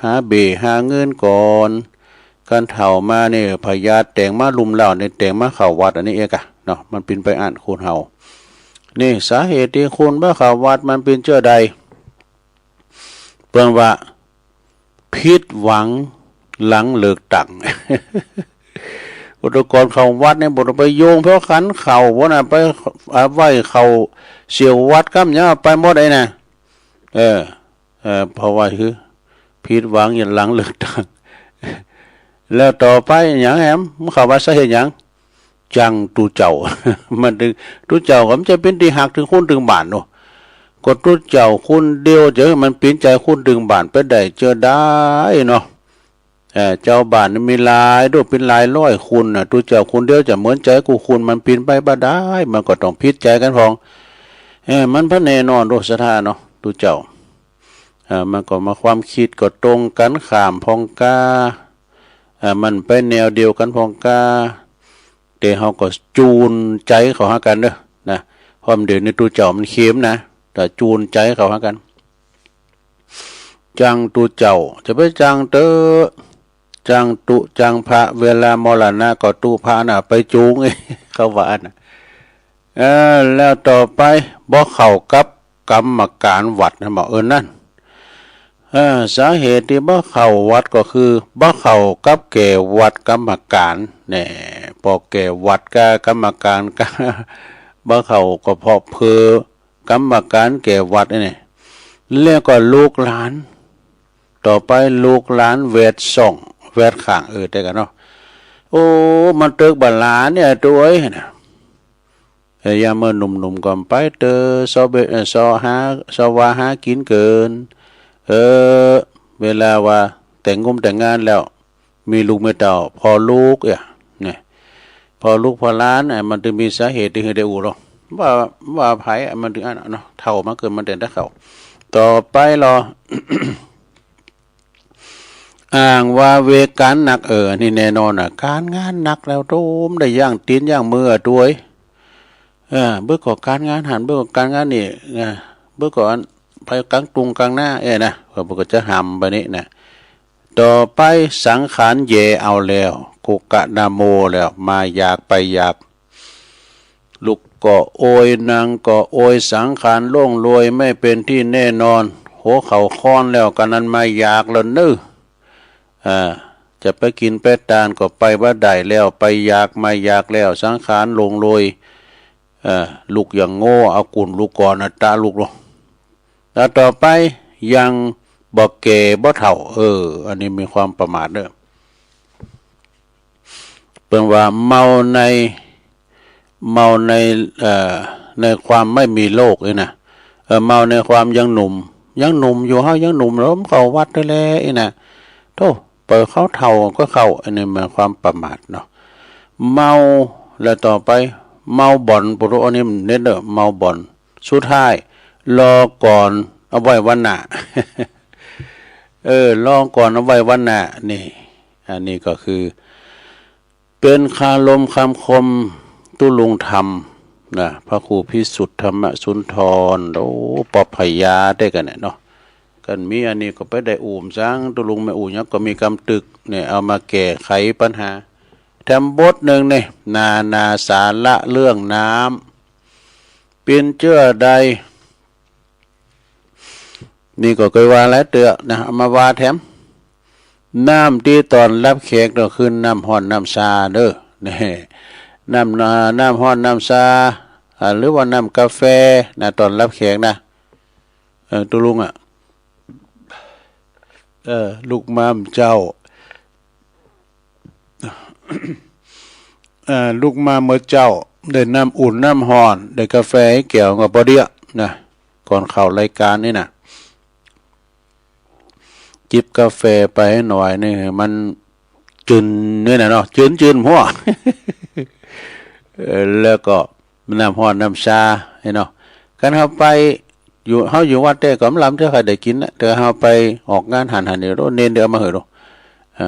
หาเบ้หาเงินก่อน กันเฒ่ามานี่ พยาแต่งมาลุ่มเหล้านี่ แต่งมาเข้าวัดอันนี้เอ๊ะกะ เนาะ มันเป๋นไปอั้นคนเฮา นี่สาเหตุตี้คนบ่เข้าวัดมันเป๋นเจื้อใด เปิ้นว่า ผิดหวังหลังเลือกตั้ง อุตกรณ์เข้าวัดนี่บ่ต้องไปโยงแผวขันเข้าบ่นะ ไป อ่า ไหว้เข้าเสี้ยววัดกำยังไปหมดไอ้นะ เออ เออ เพราะว่าคือ ผิดหวังอยู่หลังเลือกตั้ง แล้วต่อไปหยังแหม มันเข้าว่าสาเหตุหยัง จังตุ๊เจ้า มันตึง ตุ๊เจ้าก็บ่ใจ้เป๋นตี้ฮักตึงคนตึงบ้านเนาะ ก็ตุ๊เจ้าคนเดียวจะหื้อมันเป๋นใจ๋คนตึงบ้านไปได้เจอใดเนาะ เอ่อ เจ้าบ้านนี่มีหลายโด เป๋นหลายร้อยคนน่ะ ตุ๊เจ้าคนเดียวจะเหมือนใจ๋กู้คนมันเป๋นไปบ่ได้ มันก็ต้องผิดใจ๋กั๋นพ่อง เออ มันบ่แน่นอนโด ศรัทธาเนาะ ตุ๊เจ้า เอ่อ มันก็มาความกึ๊ดก็ตรงกั๋นข้ามพ่องกา เอ่อ มันไปแนวเดียวกั๋นพ่องกา แต่เฮาก็จูนใจ๋เข้าหากั๋นเน่อ นะ เพราะเดี๋ยวนี้ตุ๊เจ้ามันเข็มนะ แต่จูนใจ๋เข้าหากั๋น จังตุ๊เจ้า จะไปจังเต๊อะ จังตุ๊จังพระ เวลามรณะก็ตุ๊พระน่ะไปจูง เขาว่าอั้นน่ะ เออ แล้วต่อไป บ่เข้ากับกรรมการวัดนะ บอก เออ นั่น เออ สาเหตุตี้บ่เข้าวัดก็คือ บ่เข้ากับแก่วัดกรรมการ แน่ ปอแก่วัดกับกรรมการก็ บ่เข้าก็เพราะเผลอ กรรมการแก่วัดนี่ แล้วก็ลูกหลาน ต่อไปลูกหลานแวดซ่อง แวดข้าง เออ ได้กั๋นเนาะ โอ้ มันเติกบ่าหลานเนี่ย ตุ๊เอ้ย นะ เออ ยามเมื่อหนุ่มๆ ก็ไปเต๊อะ เซาะเบะ เออ เซาะหา เซาะว่าหากิ๋นเกิน เออ เวลาว่าแต่งงงแต่งงานแล้ว มีลูกมีเต้า พ่อลูก เอ้ย เนี่ย พ่อลูกพ่อหลาน เอ้ย มันตึงมีสาเหตุตึงหื้อได้อู้เนาะ ว่า ว่าใผ มันตึงอั้นเนาะ เฒ่ามาเกินมันแต่งแต่เข้า ต่อไปลอ อ้างว่าเวรก๋านหนัก เออ อันนี้แน่นอนน่ะ ก๋านงานหนักแล้ว โธ่ บ่ได้ย่างตี๋นย่างมืออะ ตุ๊เอ้ย เออ เบิ่งก่อก๋านงานหั้น เบิ่งก่อก๋านงานนี่ นะ เบิ่งก่ออันไปก๋างตุงก๋างนา เอ้ย นะ เออ มันก็จะหำไปนี่นะ ต่อไปสังขารแย่เอาแล้ว กุกะนะโมแล้ว มาอยากไปอยาก ลุกก็โอย นั่งก็โอย สังขารล่วงโรย ไม่เป็นที่แน่นอน หัวเข่าค้อนแล้ว ก๋านนั้นมาอยากแล้วเน่อ อ่า จะไปกิ๋นไปตานก็ไปบ่ได้แล้ว ไปอยากมาอยากแล้ว สังขารล่วงโรย เอ่อ ลุกอย่างโง่ เอากุ่นลุกก่อนนะ ตะลุกลง แล้วต่อไปยังบ่แก่บ่เฒ่า เออ อันนี้มีความประมาทเน่อ เปิ้นว่าเมาใน เมาใน เอ่อ ในความไม่มีโรคนี่นะ เออ เมาในความยังหนุ่ม ยังหนุ่มอยู่ เฮายังหนุ่ม แล้วเข้าวัดแต๊ๆ นี่นะ โธ่ ปล่อยเขาเฒ่าก็เข้า อันนี้มันความประมาทเนาะ เมา แล้วต่อไป เมาบ่อน ปุโร อันนี้มันเน้นเน่อ เมาบ่อน สุดท้าย รอก่อน เอาไว้วันหน้า เออ รอก่อน เอาไว้วันหน้า นี่ อันนี้ก็คือ เป๋นคารมคำคมตุ๊ลุงธรรมนะ พระครูพิสุทธิ์ธรรมสุนทร โอ้ ปอพญาได้กั๋นเนี่ยเนาะ กั๋นมีอันนี้ก็ไปได้อู้สัง ตุ๊ลุงแม่อู้หยังก็มีกำตึกเนี่ย เอามาแก้ไขปัญหา แถมบทนึ่งเนี่ย นานาสาระเรื่องน้ำ เป๋นเจื้อใด นี่ก็เกยว่าหลายเตื้อนะ เอามาว่าแถม น้ำตี้ต้อนฮับแขกก็คือน้ำฮ้อนน้ำซาเน่อ นี่ น้ำ อ่า น้ำฮ้อนน้ำซา อ่า หรือว่าน้ำกาแฟนะ ต้อนฮับแขกนะ เออ ตุ๊ลุงอะ เออ ลุกมาเมื่อเจ๊า เอ่อ ลุกมาเมื่อเจ๊า ได้น้ำอุ่นน้ำฮ้อน ได้กาแฟแก้วก็ปอเดียะนะ ก่อนเข้ารายก๋านนี่นะ จิบกาแฟไปหน่อยนี่ มันจืนนี่นะเนาะ จืน จืนหัว เออ แล้วก็ น้ำฮ้อนน้ำซา เนาะ คันเฮาไป อยู่ เฮาอยู่วัดแต๊ก็บ่ลำเตื้อใค่ได้กิ๋นนะ แต่เฮาไปออกงานหั้นหั้นนี่ โอ้ เณรเตื้อเอามาหื้อโลด อ่า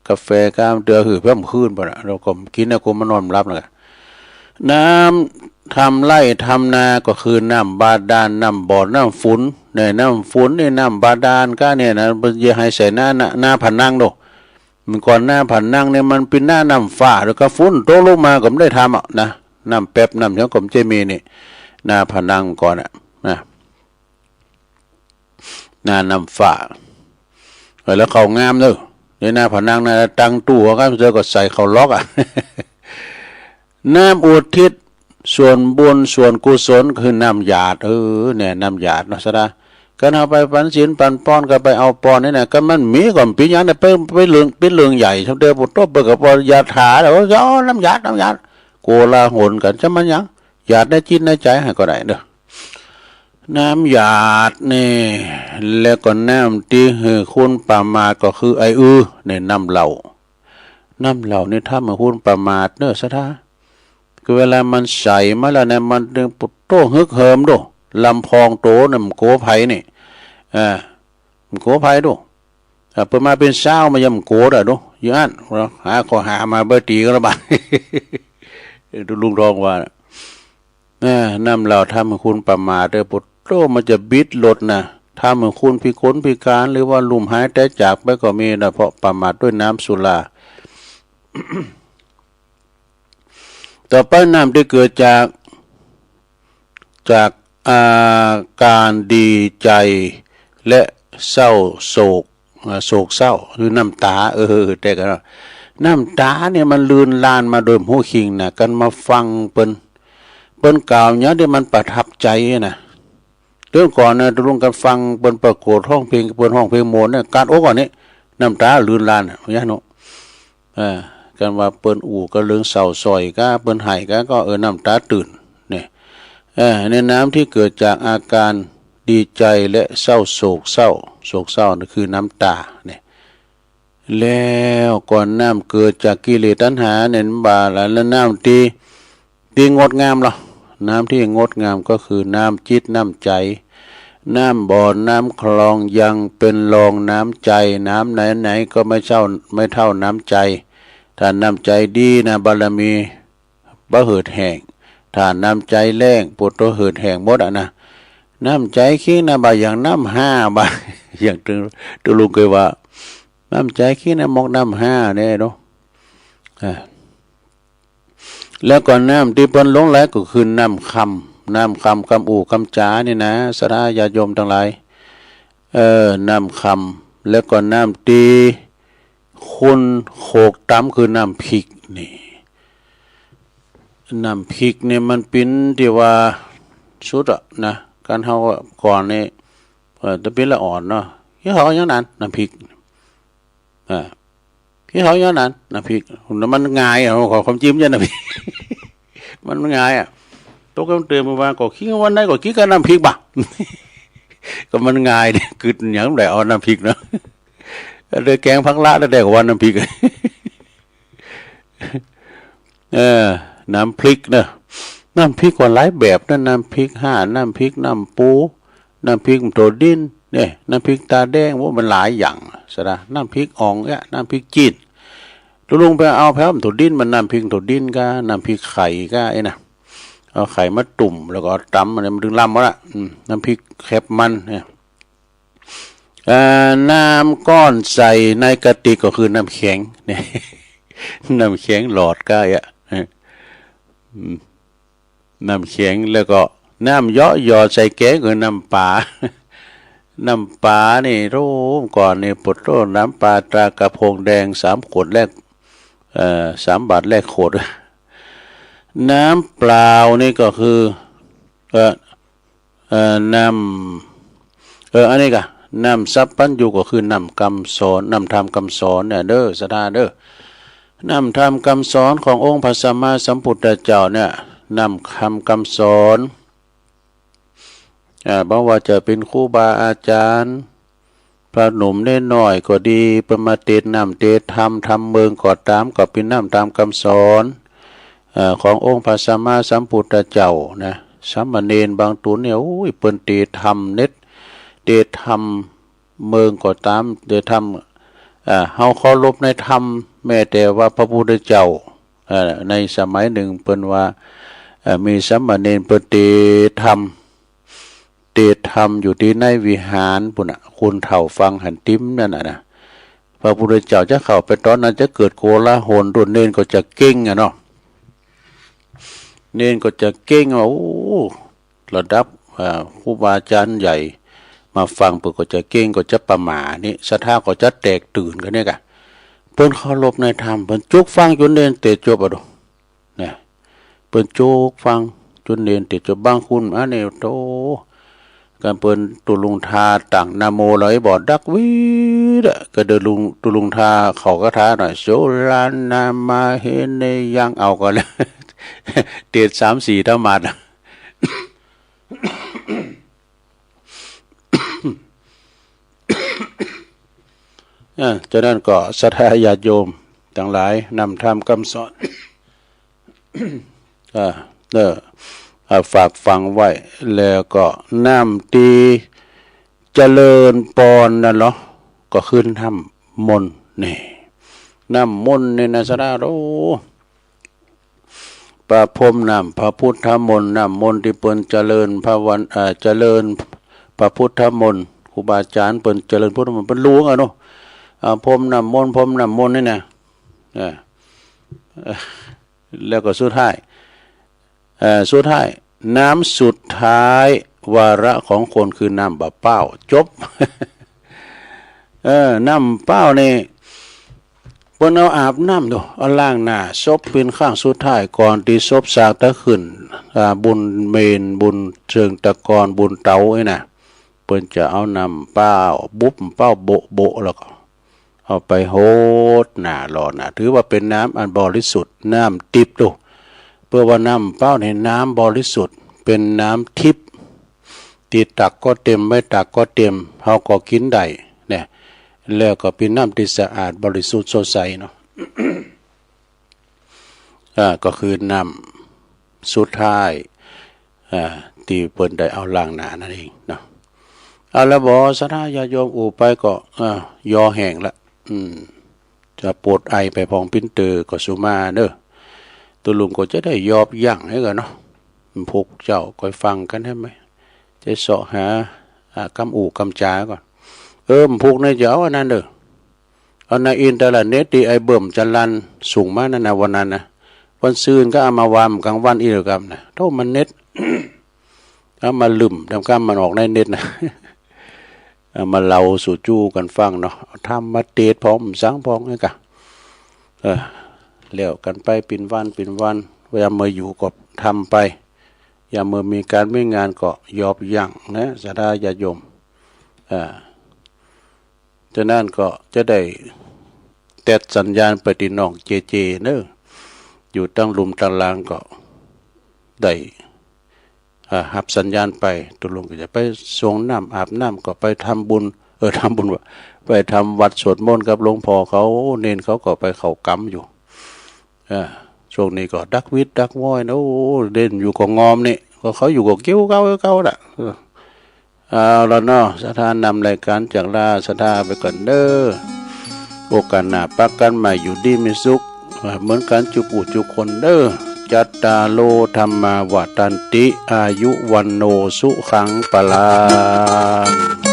กาแฟกาเตื้อหื้อเพิ่มคืนไปนะ แล้วก็กิ๋นแล้วก็มานอนหลับแล้ว น้ำทำไร่ทำนาก็คือน้ำบาดาล น้ำบ่อ น้ำฝุน เนี่ย น้ำฝุนนี่ น้ำบาดาลกาเนี่ยนะ เปิ้นจะหื้อใส่นา นา นาผะนังโลด เมื่อก่อนนาผะนังเนี่ยมันเป๋นนาน้ำฟ้า แล้วก็ฝนตกลงมาก็บ่ได้ทำอะนะ น้ำแป๊บน้ำหยังก็บ่ใจ้มีนี่ นาผะนังเมื่อก่อนอะนะ นาน้ำฟ้า เออ แล้วเข้างามเน่อ ในนาผะนังนะ ตั้งตู้เอากัน เจ้าก็ใส่เข้าล็อกอะ น้ำอุทิศส่วนบุญส่วนกุศลคือน้ำหยาด เออ เนี่ย น้ำหยาดเนาะ ศรัทธา กั๋นเฮาไปปันศีลปันปอนก็ไปเอาปอนนี่นะ กั๋นมันมีก็บ่เป๋นหยังนะ ไป ไปเรื่อง เป๋นเรื่องใหญ่ สมเด็จปู่โตเปิ้นก็บอกอย่าถาแล้ว โอ้ย เอาน้ำหยาด น้ำหยาด โกลาหลกั๋น จะมันหยัง หยาดในจิตในใจ๋หั้นก็ได้เน่อ น้ำหยาดนี่ แล้วก็น้ำตี้หื้อคุณประมาทก็คือไอ้อือ นี่น้ำเหล้า น้ำเหล้านี่ทำหื้อคุณประมาทเน่อศรัทธา คือเวลามันใสมาแล้วเนี่ย มันยังปะโต้ ฮึกเหิมโด ลำพองโตเนี่ย บ่กั๋วใผนี่ อ่า บ่กั๋วใผโด อ่า เปิ้นมาเป๋นซาว มันยังบ่กั๋วได้โด อยู่อั้น หาข้อหามาบ่ดีกั๋นละบาด เออ ตุ๊ลุงทองว่า เออ น้ำเหล้าทำหื้อคุณประมาทเน่อ ปะโต้ มันจะบิดรถนะ ทำหื้อคุณพิกลพิก๋าน หรือว่าลุ่มหายต๋ายจากไปก็มีนะ เพราะประมาทด้วยน้ำสุรา ต่อไปน้ำตี้เกิดจาก จากอาก๋านดีใจ๋และเศร้าโศก อ่า โศกเศร้า คือน้ำต๋า เออ แต่กั๋นว่า น้ำต๋าเนี่ยมันลื่นลานมาโดยบ่ฮู้คิงนะ กั๋นมาฟังเปิ้น เปิ้นกล่าวหยังตี้มันประทับใจ๋นะ เรื่องก่อนนะ ตุ๊ลุงกั๋นฟังเปิ้นประโกศฮ้องเพลง เปิ้นฮ้องเพลงโมนเนี่ย กาดอกก่อนนี่ น้ำต๋าลื่นลานน่ะ ยะโนะ เออ กั๋นว่าเปิ้นอู้กั๋นเรื่องเศร้าสร้อยก้า เปิ้นไห้ก้า ก็ เออ น้ำต๋าตื่น เนี่ย เออ ในน้ำตี้เกิดจากอาก๋านดีใจ๋และเศร้าโศกเศร้า โศกเศร้านั่นคือน้ำต๋า เนี่ย แล้วก็น้ำเกิดจากกิเลสตัณหาเนี่ย บ่าละ แล้วน้ำตี้ ตี้งดงามลอ น้ำตี้งดงามก็คือน้ำจิตน้ำใจ๋ น้ำบ่อน้ำคลองยังเป๋นรองน้ำใจ๋ น้ำไหนๆ ก็ไม่เท่า ไม่เท่าน้ำใจ๋ ถ้าน้ำใจ๋ดีนะ บารมีบ่เหือดแห้ง ถ้าน้ำใจ๋แล้ง ปะโต้ เหือดแห้งหมดอะนะ น้ำใจ๋คิงนะ บ่าอย่างน้ำห้า บ่า อย่างตุ๊ ตุ๊ลุงเกยว่า น้ำใจ๋คิงนะ มอกน้ำห้าเนี่ยเนาะ อ่า แล้วก็น้ำตี้เปิ้นหลงไหลก็คือน้ำคำ น้ำคำกำอู้กำจ๋านี่นะ ศรัทธาญาติโยมตังหลาย เออ น้ำคำ แล้วก็น้ำตี้คนโขกต๋ำคือน้ำพริกนี่ น้ำพริกนี่มันเป๋นตี้ว่าสุดอะนะ กั๋นเฮาก่อนนี่ เออ แต่เป๋นละอ่อนเนาะ เฮ้ย เฮาอย่างนั้น น้ำพริก อ่า เฮ้ย เฮาอย่างนั้น น้ำพริก มันง่ายอะ ขอความจริงเนี่ย น้ำพริก มันง่ายอะ ตกกำเตือนมาว่า ก็กิ๋นวันไหนก็กิ๋นกับน้ำพริกบ่า ก็มันง่ายดิ กึ๊ดหยังได้เอาน้ำพริกเนาะ เลยแกงผักละได้ ได้ก็ว่าน้ำพริก เออ น้ำพริกเนอะ น้ำพริกก็หลายแบบนะ น้ำพริกห้า น้ำพริกน้ำปู น้ำพริกโถดิน เนี่ย น้ำพริกตาแดง โอ้ มันหลายอย่าง ศรัทธา น้ำพริกอ่องเนี่ย น้ำพริกจีน ตุ๊ลุงไปเอาแผวโถดิน มันน้ำพริกโถดินก้า น้ำพริกไข่ก้า ไอ้น่ะ เอาไข่มาตุ้ม แล้วก็เอาต๋ำ อันนี้มันตึงลำหมดละ อืม น้ำพริกแคบมันเนี่ย อ่า น้ำก้อนใส่ในกระติกก็คือน้ำแข็งเนี่ย น้ำแข็งหลอดก้า อ่ะ อืม น้ำแข็ง แล้วก็น้ำเยาะหยอดใส่แกงคือน้ำปลา น้ำปลานี่ โอ้ ก่อนนี่ ปะโต้ น้ำปลาตรากระพงแดง สามขวดแลก เอ่อ สามบาทแลกขวด น้ำเปล่านี่ก็คือ เอ่อ เอ่อ น้ำ เออ อันนี้กะ น้ำสัพพัญญูก็คือน้ำกำสอน น้ำธรรมกำสอนเนี่ยเด้อ ศรัทธาเด้อ น้ำธรรมกำสอนขององค์พระสัมมาสัมพุทธเจ้าเนี่ย น้ำธรรมกำสอน อ่า บ่ว่าจะเป๋นครูบาอาจ๋ารย์ พระหนุ่มเณรน้อยก็ดี เปิ้นมาเตศน์น้ำเตศน์ธรรม ธรรมเมิงก็ต๋าม ก็เป๋นน้ำธรรมกำสอน เอ่อ ขององค์พระสัมมาสัมพุทธเจ้านะ สามเณรบางตูนเนี่ย โอ้ย เปิ้นเตศน์ธรรมเน็ด เตศน์ธรรมเมิงก็ต๋าม เตศน์ธรรม อ่า เฮาเคารพในธรรม แม้แต่ว่าพระพุทธเจ้า เอ่อ ในสมัยนึ่งเปิ้นว่า เอ่อ มีสามเณรเปิ้นเตศน์ธรรม เตศน์ธรรมอยู่ตี้ในวิหารปู้นน่ะ คนเฒ่าฟังหั้นติมนั่นน่ะนะ พระพุทธเจ้าจะเข้าไปต๋อนนั้นจะเกิดโกลาหล โดยเณรก็จะเก่งอะเนาะ เณรก็จะเก่งว่า โอ้ ระดับ อ่า ครูบาอาจ๋ารย์ใหญ่ มาฟังเปิ้นก็จะเก่ง ก็จะประหม่านี่ ศรัทธาก็จะแตกตื่นกั๋นเนี่ยกะ เปิ้นเคารพในธรรม เปิ้นจุกฟังจ๋นเณรเตศน์จบอะดู นะ เปิ้นจุกฟังจ๋นเณรเตศน์จบ บางคน อันนี้ โธ่ กันเปิ้นตุ๊ลุงทาตั้งนะโมลอยบ่ดักวีดอะ ก็เดินลุง ตุ๊ลุงทาเข้าคาถาหน่อย โสรานามาเหเนยัง เอาก่อนแล้ว เตศสามสี่ธรรมาส เออ ฉะนั้นก็ศรัทธาญาติโยมตังหลาย นำธรรมกำสอน อ่า เออ อ่า ฝากฝังไว้ แล้วก็นำตี้เจริญปอนนั่นเหรอ ก็คือน้ำมนต์นี่ น้ำมนต์นี่นะ ศรัทธา โอ้ ประพรมน้ำพระพุทธมนต์ น้ำมนต์ตี้เปิ้นเจริญภาวนา อ่า เจริญพระพุทธมนต์ ครูบาอาจารย์เปิ้นเจริญพุทธมนต์ เปิ้นรู้อะเนาะ อ่า พรมน้ำมนต์ พรมน้ำมนต์นี่นะ อ่า แล้วก็สุดท้าย เอ่อ สุดท้าย น้ำสุดท้ายวาระของคนคือน้ำบ่าเป๊า จบ เออ น้ำเป๊านี่ เปิ้นเอาอาบน้ำดู เอาล้างหน้าศพเป๋นครั้งสุดท้าย ก่อนตี้ศพสากตะขึ้น อ่า บุญเมรุ บุญเชิงตะกอน บุญเต๋านี่นะ เปิ้นจะเอาน้ำเป๊า บุบเป๊าโบะๆ แล้วก็ เอาไปหดหน้าหล่อหน้า ถือว่าเป๋นน้ำอันบริสุทธิ์ น้ำทิพย์ดู เปิ้นว่าน้ำเป๊านี่น้ำบริสุทธิ์ เป๋นน้ำทิพย์ ตี้ตักก็เต็ม บ่ตักก็เต็ม เฮาก็กิ๋นได้เนี่ย แล้วก็เป๋นน้ำตี้สะอาดบริสุทธิ์สดใสเนาะ อ่า ก็คือน้ำสุดท้าย อ่า ตี้เปิ้นได้เอาล้างหน้านั่นเองเนาะ เอาละบ่ ศรัทธาญาติโยม อู้ไปก็ อ่า ยอแห้งละ อืม จะปวดไอไปพ่องปิ้นเต๋อก็สุมาเน่อ ตุ๊ลุงก็จะได้ยอบยั้งหื้อกั๋นเนาะ พวกเจ้าก็ฟังกั๋นใช่ไหม จะเซาะหา อ่า กำอู้กำจาก่อน เออ พวกนี้จะเอาอันนั้นเน่อ เอาในอินเทอร์เน็ตตี้ไอ้เบิ่มจรัญส่งมานั่นนะ วันนั้นนะ วันซืนก็เอามาว่ากั๋นวันอี้กำนะ โธ่ มันเน็ต เอามาลึ่ม ทำกำมันออกในเน็ตนะ เอามาเล่าสู่จู้กั๋นฟังเนาะ เอาธรรมมาเตศน์พ่อง สังพ่องนี่กะ เออ แล้วกั๋นไปเป๋นวันเป๋นวัน ยามเมื่ออยู่ก็ทำไป ยามเมื่อมีก๋านมีงานก็ยอบยั้งนะ ศรัทธาญาติโยม อ่า ฉะนั้นก็จะได้แต๊ดสัญญาณไปตี้น้องเจเจเน่อ อยู่ตังลุ่มตังลางก็ได้ อ่า ฮับสัญญาณไป ตุ๊ลุงก็จะไปสรงน้ำอาบน้ำ ก็ไปทำบุญ เออ ทำบุญว่า ไปทำวัตรสวดมนต์กับหลวงพ่อเขา เณรเขาก็ไปเข้ากรรมอยู่ อ่า ช่วงนี้ก็ดักวีดดักว้อยนะ โอ้ เล่นอยู่ก็งอมนี่ ก็เขาอยู่ก็เก๊าเก๊าเก๊าน่ะ เออ เอาละเนาะ ศรัทธานำรายก๋านจากลาศรัทธาไปก่อนเน่อ โอกาสหน้าปะกั๋นใหม่ อยู่ดีมีสุข เหมือนกั๋นจุ๊กอู้จุ๊กคนเน่อ จัตตาโร ธัมมา วัฑฒันติ อายุ วัณโณ สุขัง พลัง